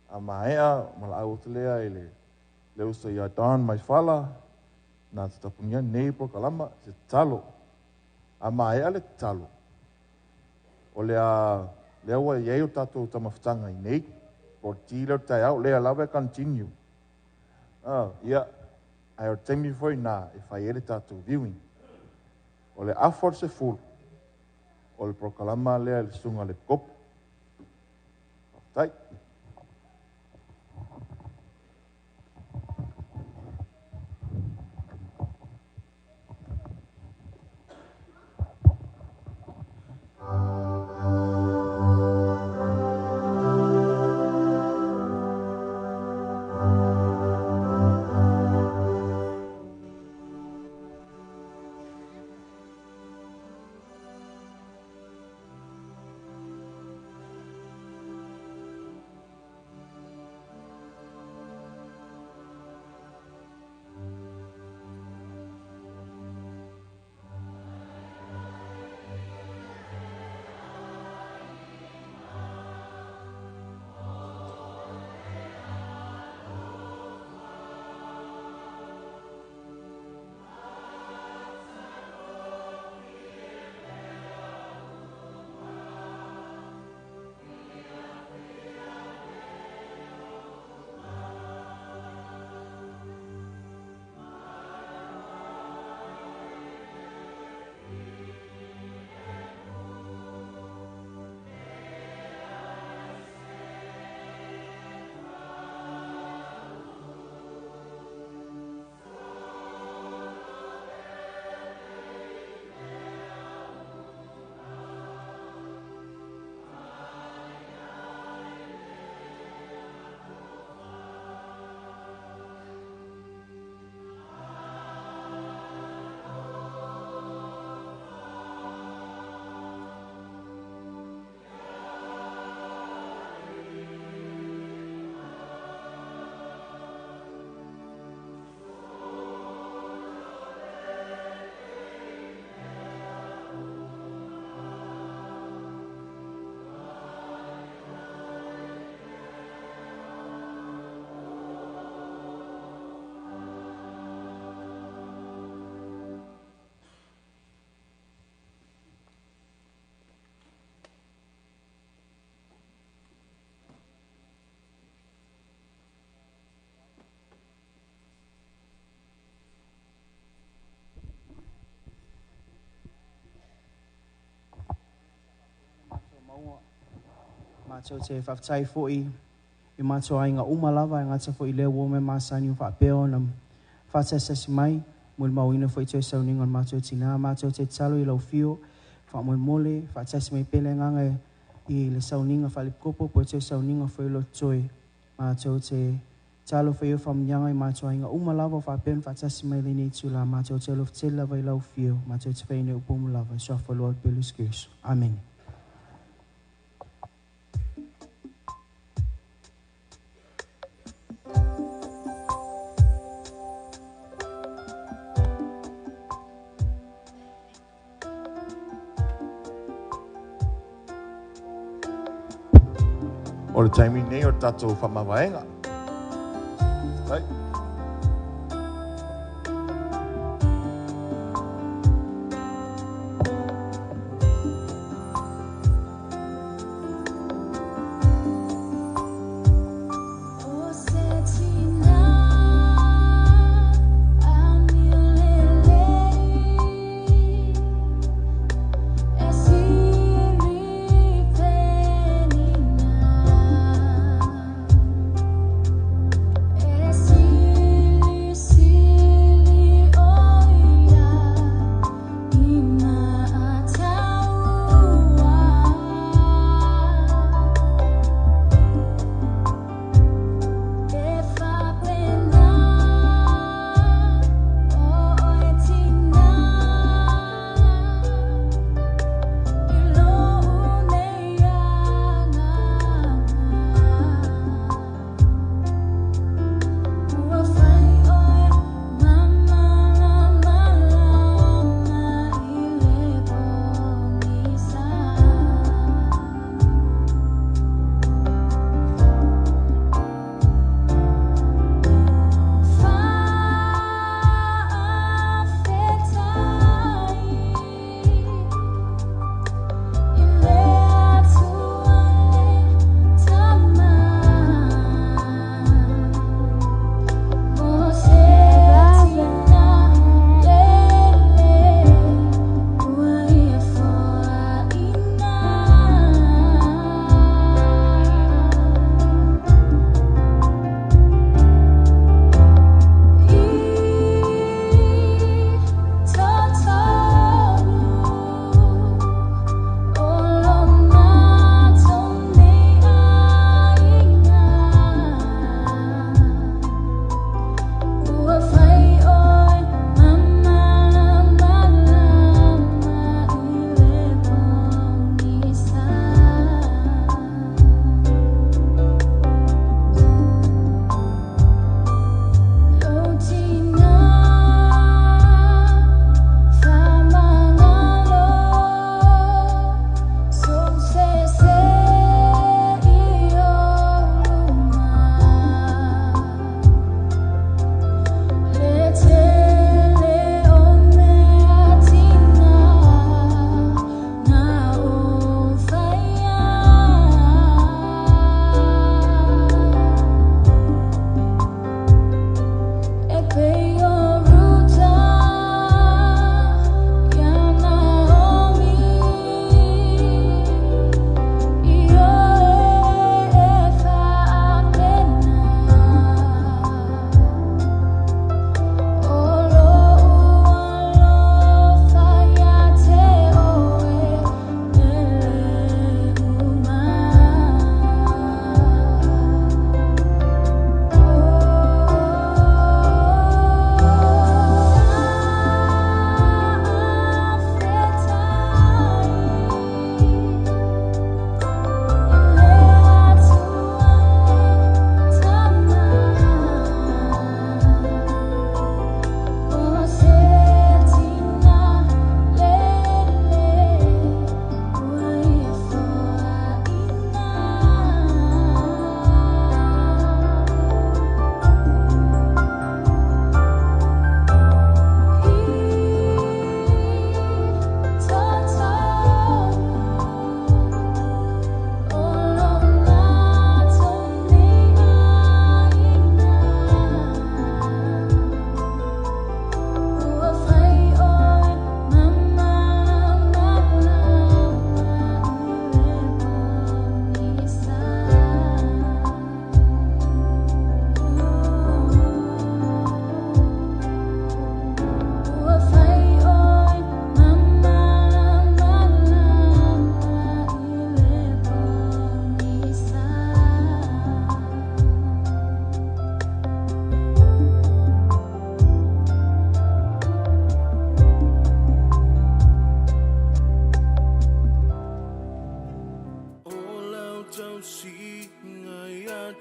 Speaker 3: A maea, valaau atu lea i le uso ia Don Maifala, na te tapunia nei polokalama, se tatalo. A maea le tatalo, o le a, lea ua i ai o tatou tamafutaga i nei, po o le ti lea o le taeao, lea lava e continue. Ia, ae o le taimi foi lena e fai ai le tatou viewing. O le afa o le 10, o le polokalama lea i le susuga i le Epikopo. Faafetai.
Speaker 9: Mātou te whaftai foi i mātou ainga uma lava e ngata foi lea ua me masani o whaapea ona whaatasasi mai mo le mauina foi toe sauninga o le mātou tina mātou te talo i lau fio whaamoemole whaatasi mai pele nganga i le sauninga whaalekopo po toe sauninga foi lo toe mātou te talo foi o whamunyanga i mātou ainga uma lava o whaapea ona whaatasi mai lenei tula mātou te alofa tele lava i lau fio mātou te whaine upomu lava i soafa loa pelu Kristo. Amen.
Speaker 3: O le taimi nei o tātou whamavaenga. Right.
Speaker 4: O se tina a miolelei e siri penina e siri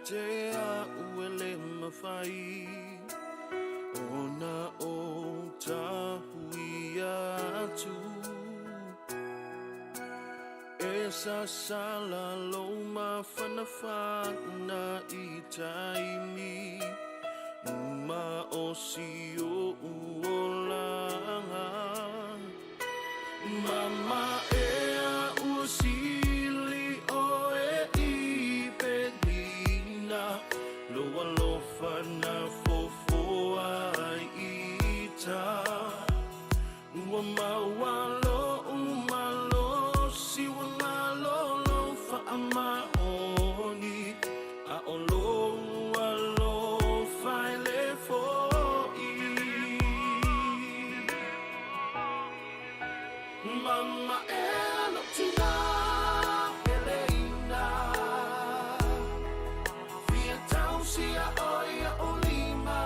Speaker 2: te au e le mawhai Ona o tahui atu E sasala lo mawhanawhana i taimi Ma o si o uolanga Mama ea usili o e i penina Lo alofa na fofoa ita Ua maualo umalo si ua ngalolo whaamaoni A o lo alofa e le fo'i Mama e lo tina peleina Fia tausia o ia o lima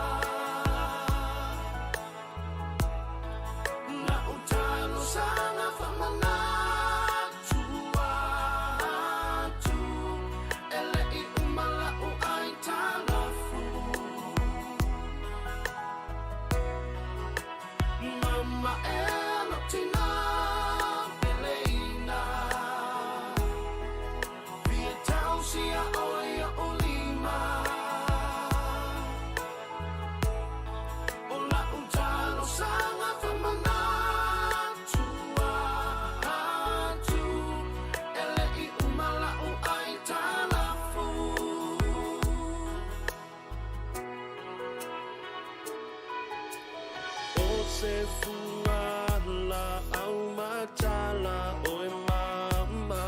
Speaker 2: La utalo sanga whamanatu atu E le i umala o ai talafu Mama e lo tina peleina Fia tausia o ia o lima O la utalo sanga whamanatu atu E le i umala o ai talafu O se funga la au matala o e mama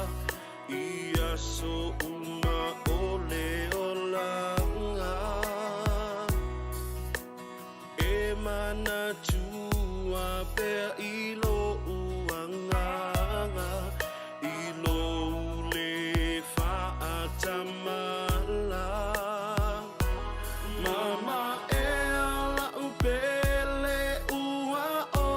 Speaker 2: Ia so uma o le olanga E manatua pea i lo uanganga I lo le whaatamala Mama e ala upele ua o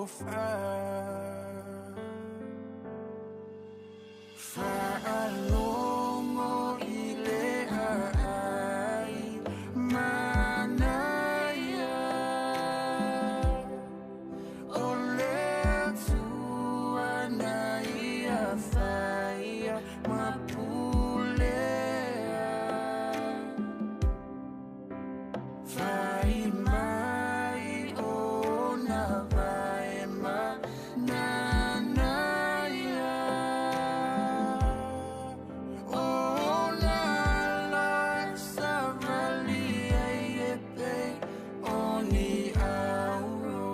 Speaker 2: tofa. Fa'alogo i le aai manaia o le Atua na ia faia ma pulea. Fai mai ona vae ma nanaia o na la savali ai e pei o ni auro.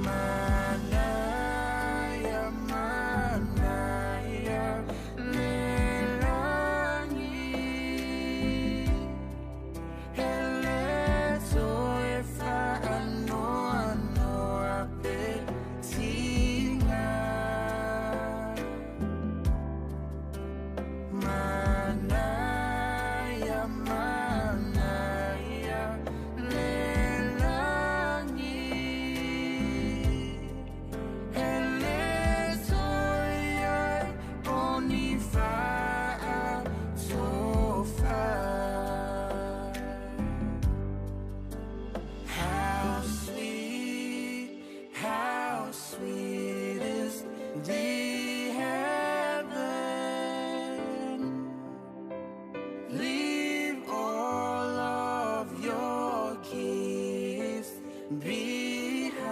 Speaker 2: Manaia, manaia le lagi. E le toe fa'anoanoa pe tiga. Manaia, manaia le lagi. E le toe ai o ni fa'atofa. How sweet, how sweet is the heaven. Leave all of your gifts behind.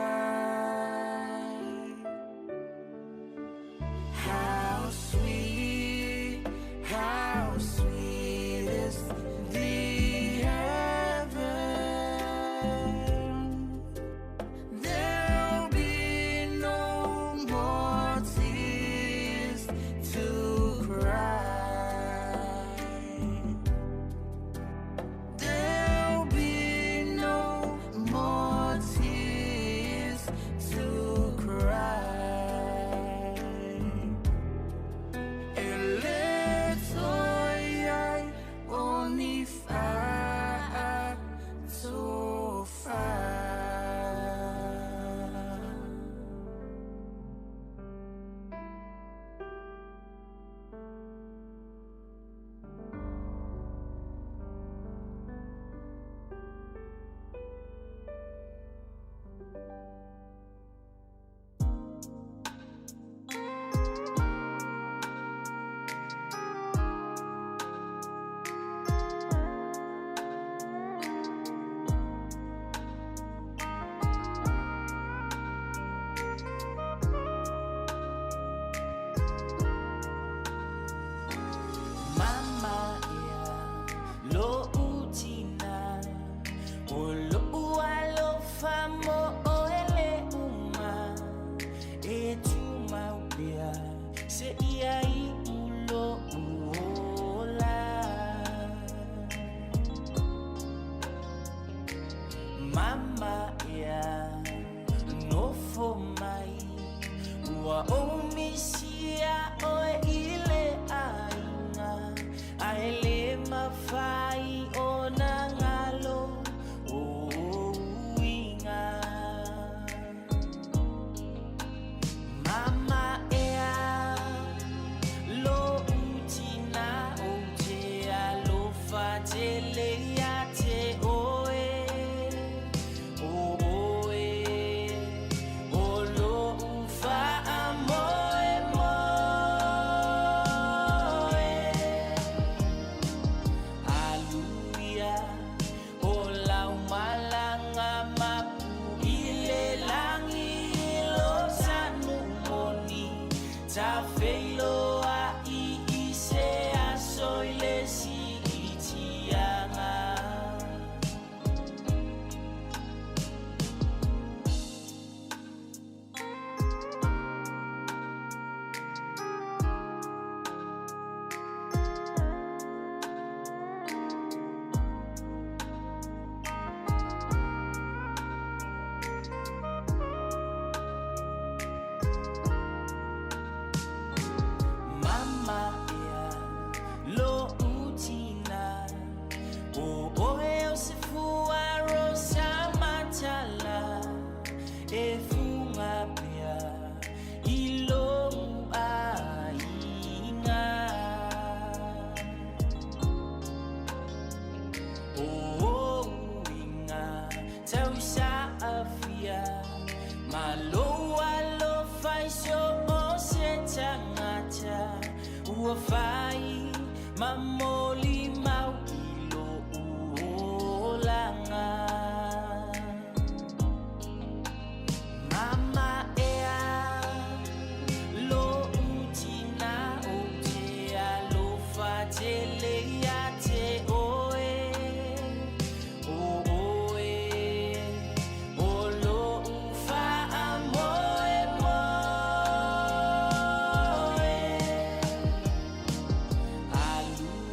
Speaker 2: How sweet, how sweet is the heaven. There'll be no more tears to cry. There'll be no more tears to cry. E le toe ai o ni fa'atofa.
Speaker 16: Mama ia lo utina o lo alofa mo o ele uma e tu maupea se ia i ulo uola. Mama ia nofo mai ua o misia oe i le aiga ae le mafai ona galo o uiga. Mama ea lo utina o te alofa tele ia te oe o oe o lo ufa'a moe moe. ua fai ma molimau i loʻu olaga. Mama ʻeā, loʻu tinā ou te alofa tele iā te ʻoe. ʻO ʻoe, ʻo loʻu faamoemoe. Alu.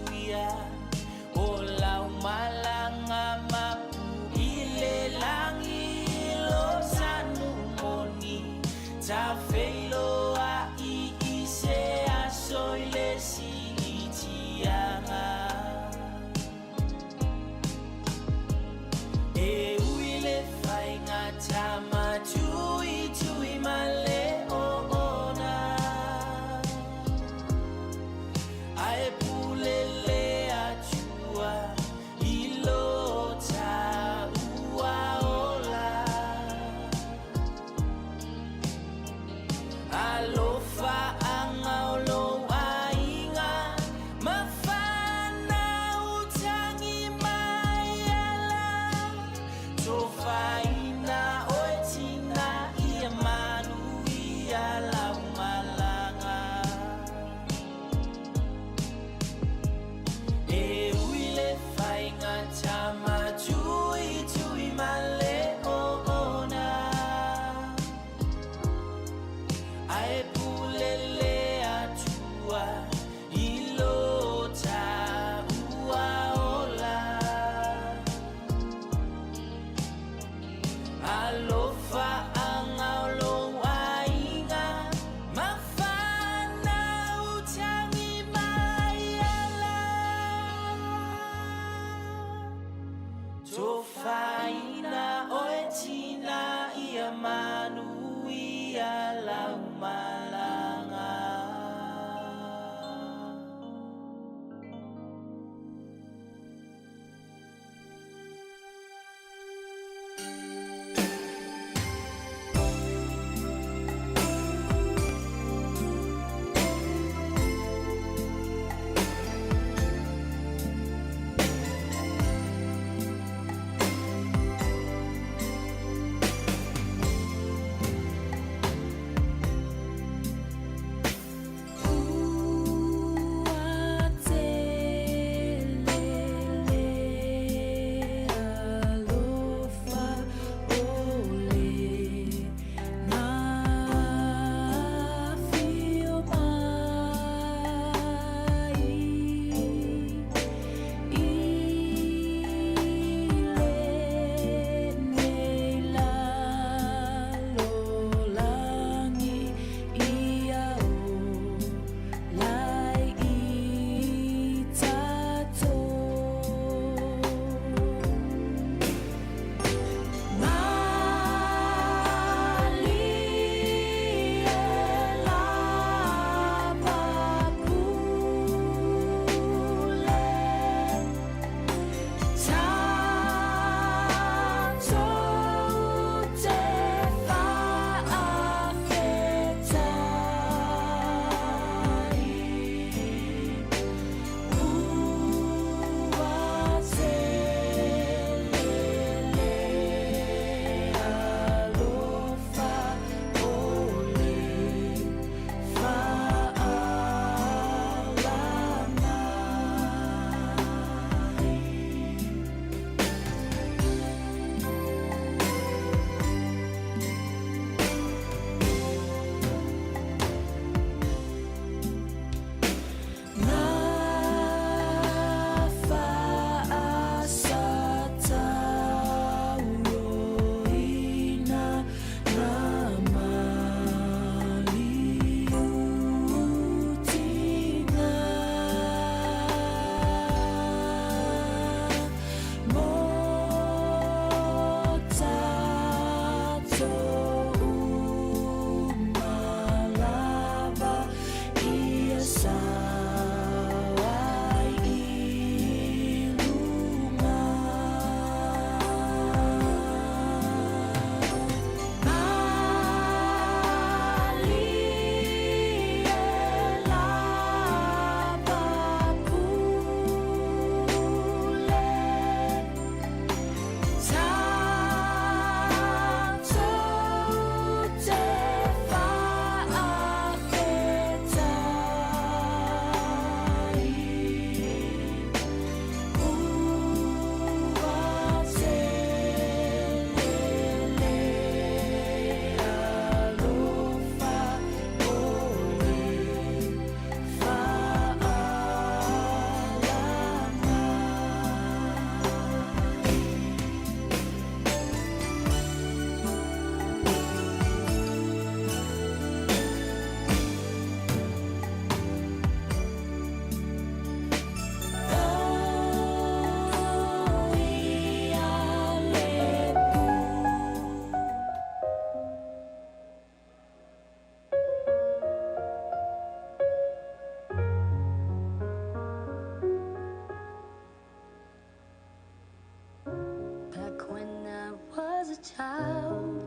Speaker 4: was a child,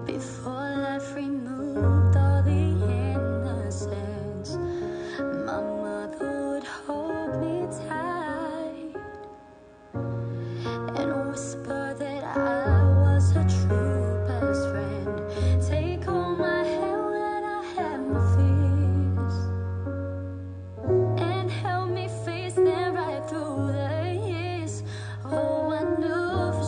Speaker 4: before life removed all the innocence, my mother would hold me tight and whisper that I was her true best friend. Take hold my hand when I had my fears and help me face them right through the years. Oh, I knew for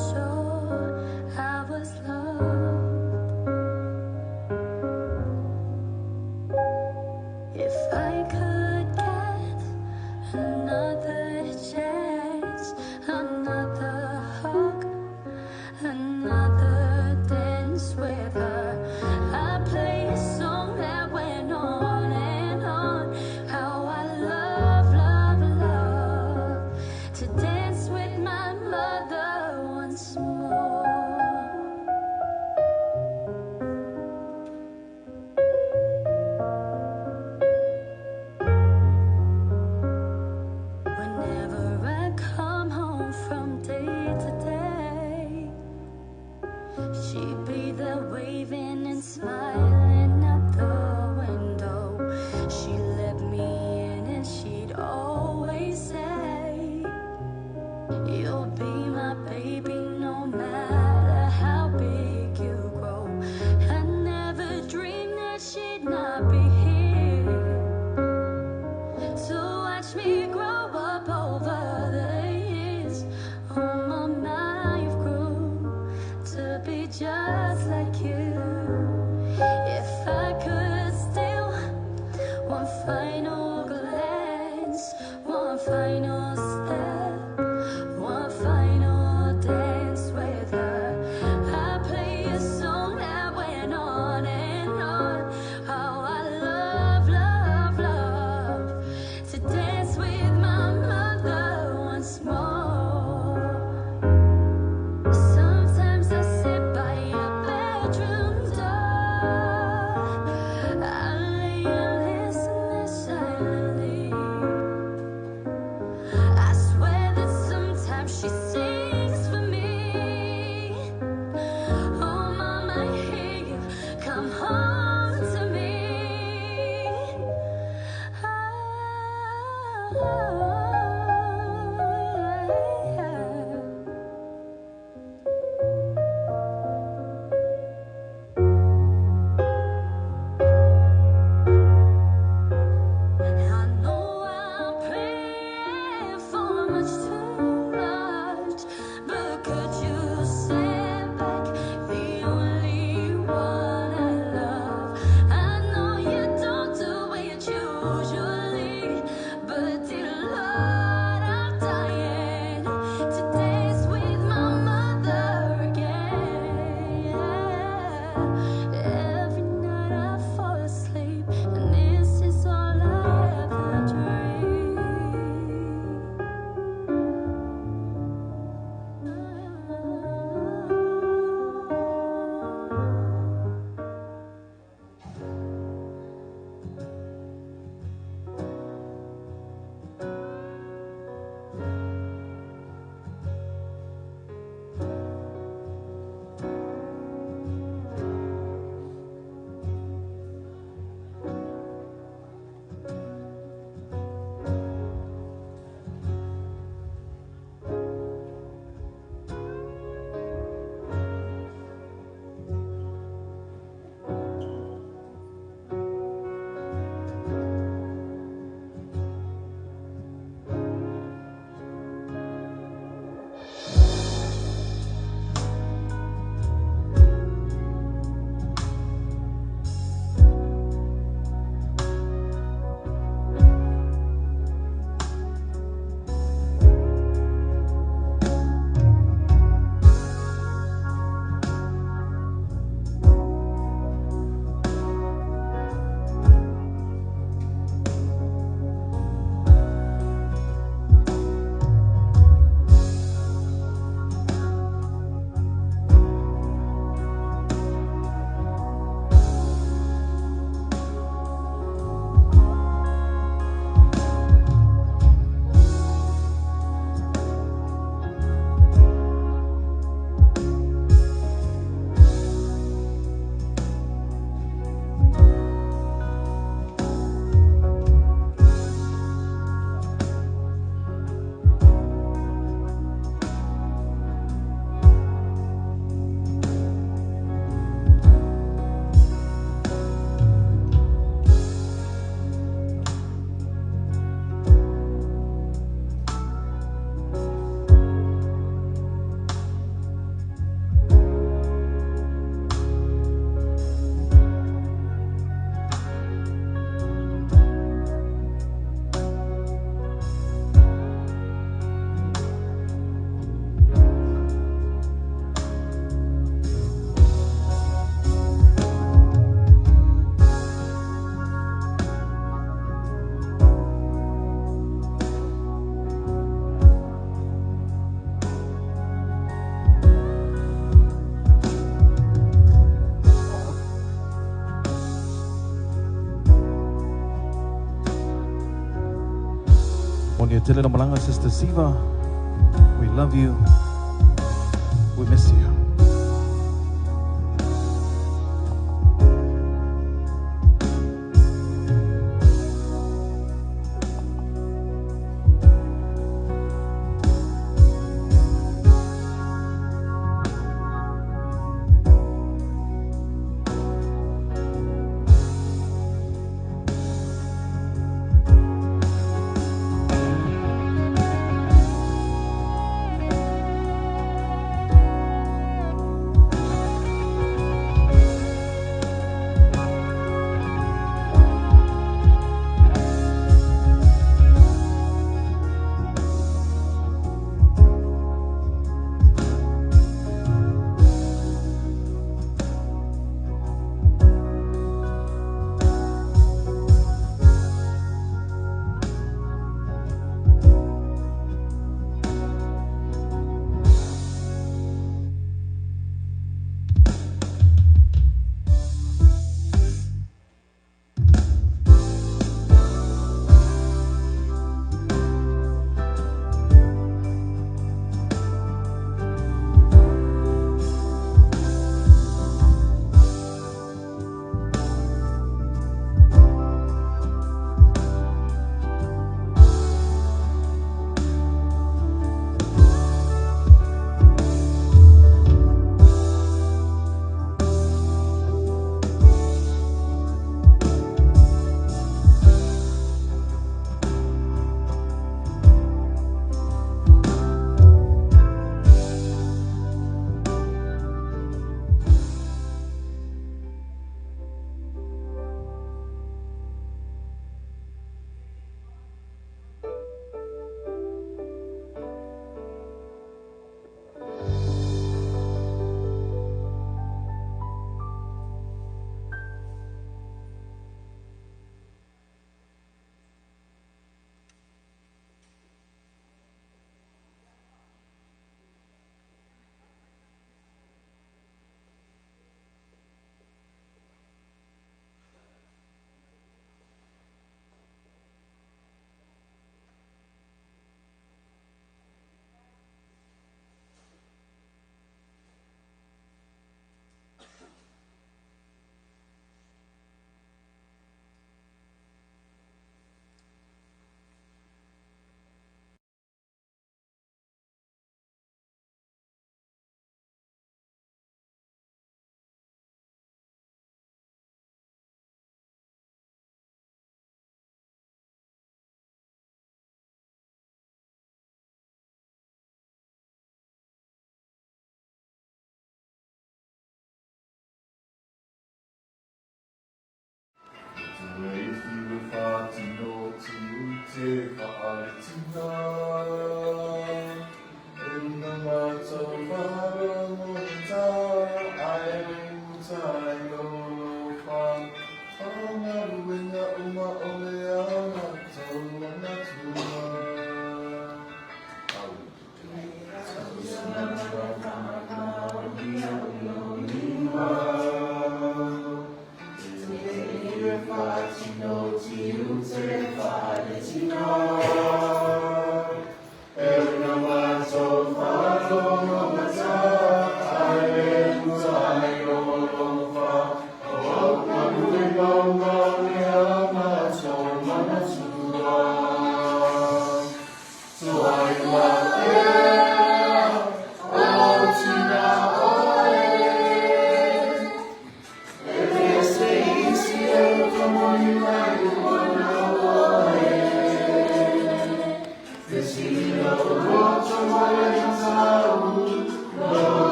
Speaker 17: tele lau malaga Sister Siva. We love you. We miss you.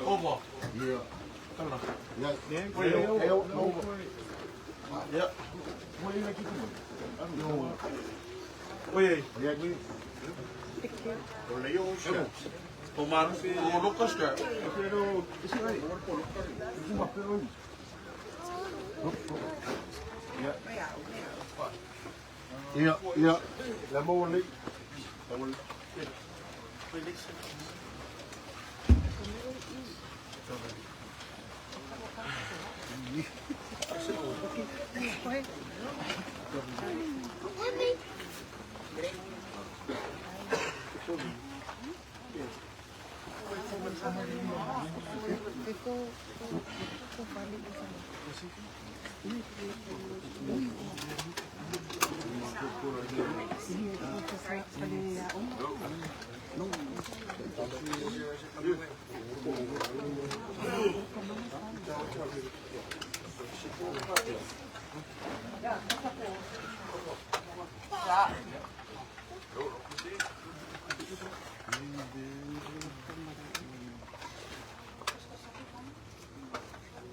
Speaker 18: Over.
Speaker 3: Ia.
Speaker 18: Tala.
Speaker 3: Ia.
Speaker 18: Oi,
Speaker 3: E o.
Speaker 18: Ia. Oi, ei.
Speaker 3: Ia. O le o sia.
Speaker 18: O maru. O loka sia.
Speaker 3: Ia, ia. La mo le. La mo.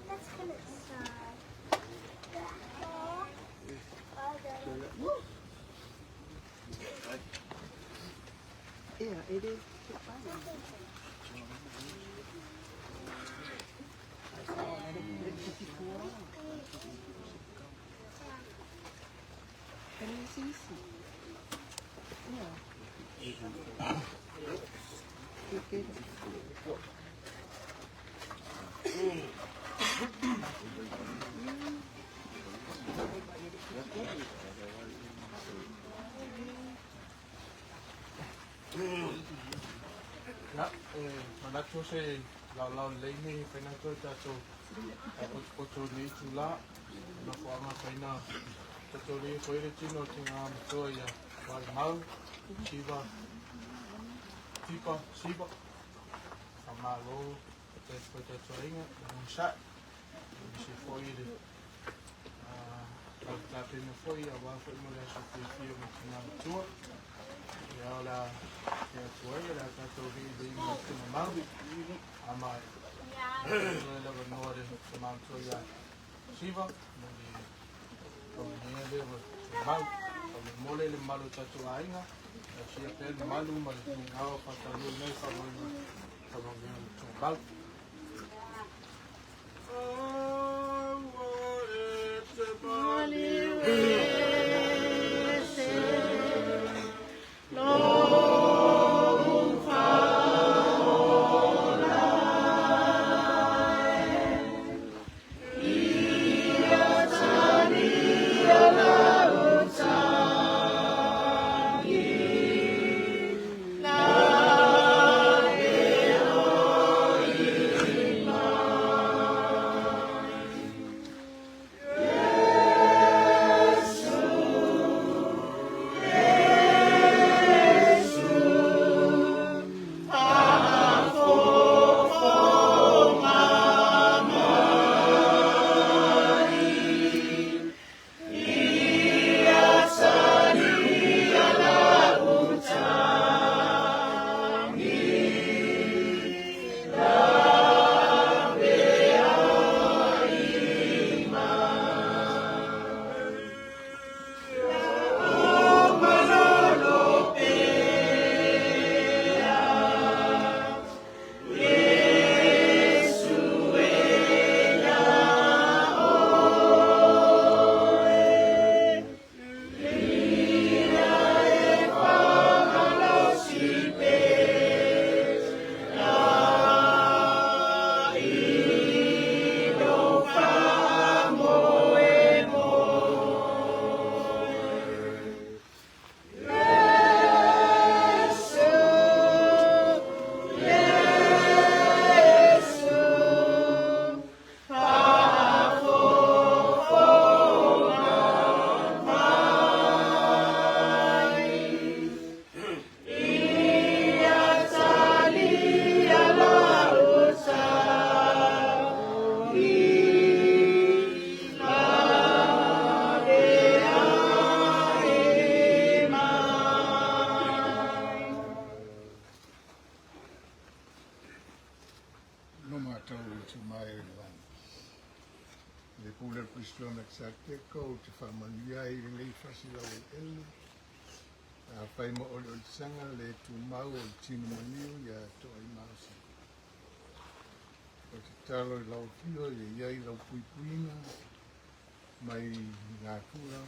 Speaker 4: That's kind of sad.
Speaker 11: Yeah, it is.
Speaker 18: Ia, e manatu se laolao lelei nei faina atu ai tatou poto nei itulā nofoaga faina tatou lei foi le tino o tigā matua ia Malimau Siva Tipa Siva faamālō fatai atu foi tatou aiga le ogosaʻi nisi foi le tautapena foi auā foi mo le aso fiafia ma tigā matua. Ia o le a ke atu ai o le a tatou liʻiliʻi ma le tumamau a ma e lava noa le tamamatua iā Siva mo le faamanuia lea ua tumau faamolemole le mamalu o tatou aiga sia pea le malu ma le lugao faataunuu nei faamanuia faamanuia le tumau.
Speaker 19: Le pule o le Kristiona Sateko ou te faamanuia ai i lenei fasi laueleele. Afai ma oliolisaga le tumau o le tino maliu ia Toaimaosi. O te tatalo i lau afio ia i ai lau puipuiga mai ngā tula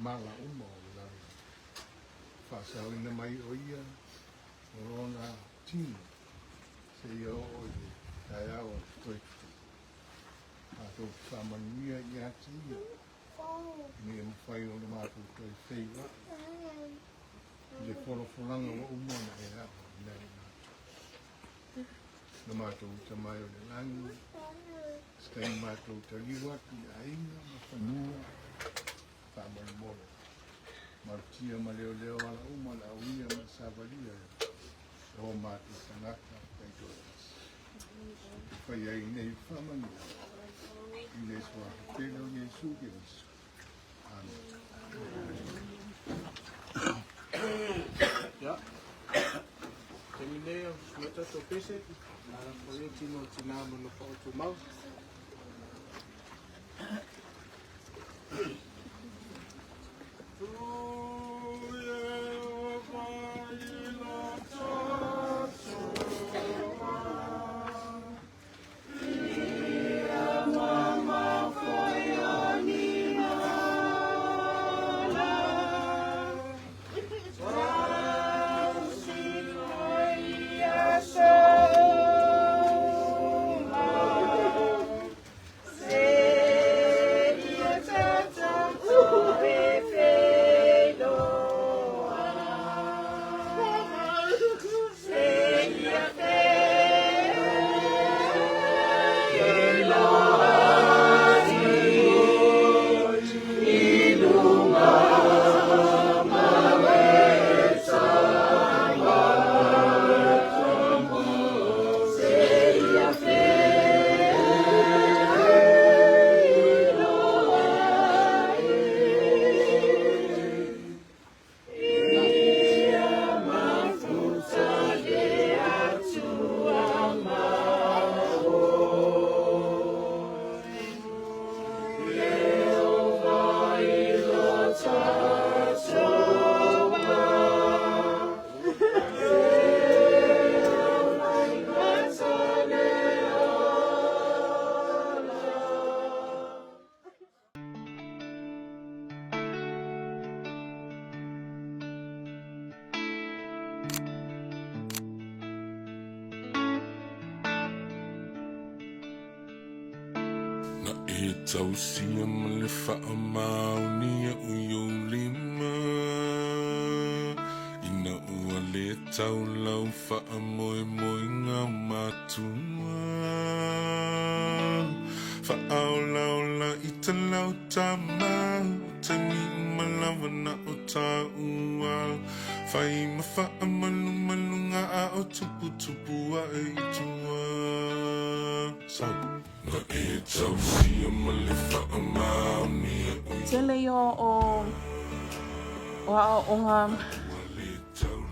Speaker 19: mala uma o le lalolagi. Faasaoina mai o ia o lona tino seia oo i le taeao o le toe tutupu. Matou te faamanuia ia te ia, ina ia mafai ona matou toe feiloai i le folafolaga ua uma ona e aoaoina ai matou. Na matou uta mai o le lagi, se taimi matou taliu atu i aiga ma fanua, faamolemole. Malutia ma leoleo ala uma le auia ma le savalia e o matou tagata taitoatasi. E fai ai nei faamanuiaga i le suafa tele o Iesu Keriso. Amen.
Speaker 18: Ia. Taimi nei o sui tatou pese, a la foi tino tina ma no pa o tumau.
Speaker 20: Na e tausia ma le faamaonia o i ou lima, ina ua le tau lau faamoemoega o matua. Faaolaola i talau tama, o taimi uma lava na o tāua. Whai ma faamalumaluga a o tuputupu ae i tua. So. Na e tausia ma le faamaonia o i.
Speaker 8: Tele ia o o aoaoga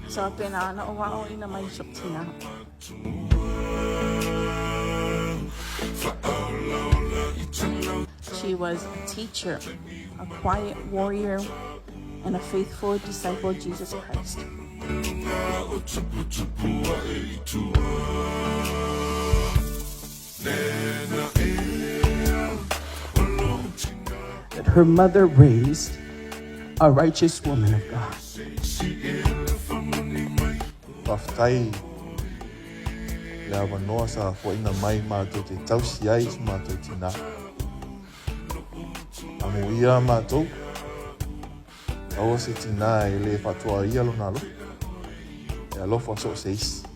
Speaker 8: sa faapena ona ou aoaoina mai i so'u tinā. She was a teacher, a quiet warrior, and a faithful disciple of Jesus Christ.
Speaker 9: That her mother raised a righteous woman of God.
Speaker 3: Faafetai le avanoa sa foaina mai matou te tausi ai i so matou tina. Amuia matou, aua se tina e le faatoaia lona alofa, e alofa so o se isi.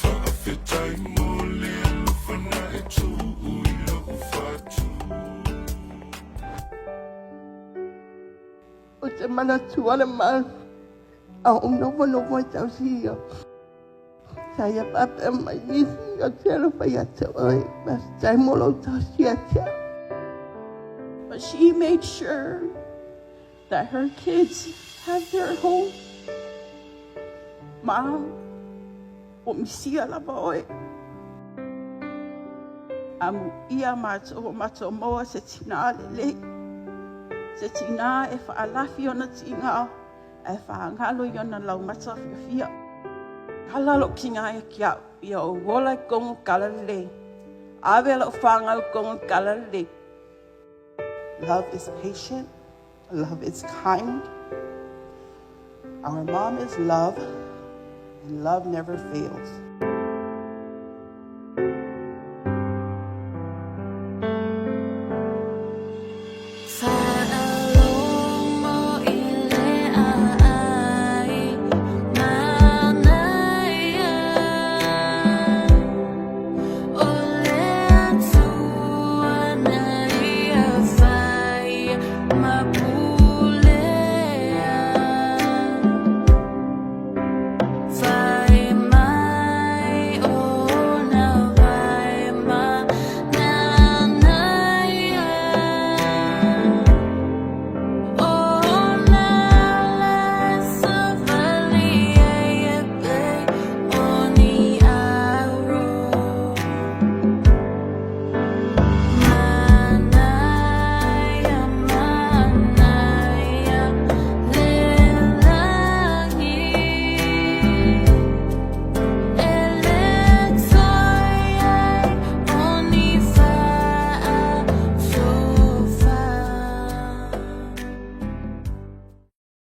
Speaker 20: Faafetai mo le alofa na e tuu i lou fatu.
Speaker 7: Ou te manatua le mau a ou nofonofo i tausi ia. Sa ia faapea mai nisi, ou te alofa ia te oe, faafetai mo lou tausi ia te au.
Speaker 8: But she made sure that her kids have their home. Ma, ua misia lava oe.
Speaker 10: Amuia matou o matou maua se tinā lelei. Se tinā e faalafi ona tiga ae faagalo i ona laumata fiafia. Kala lou tiga ia te a'u, ia ou ola i totonu o le talalelei. Ave lau fanau i totonu o le talalelei.
Speaker 7: Love is patient. Love is kind. Our mom is love, and love never fails.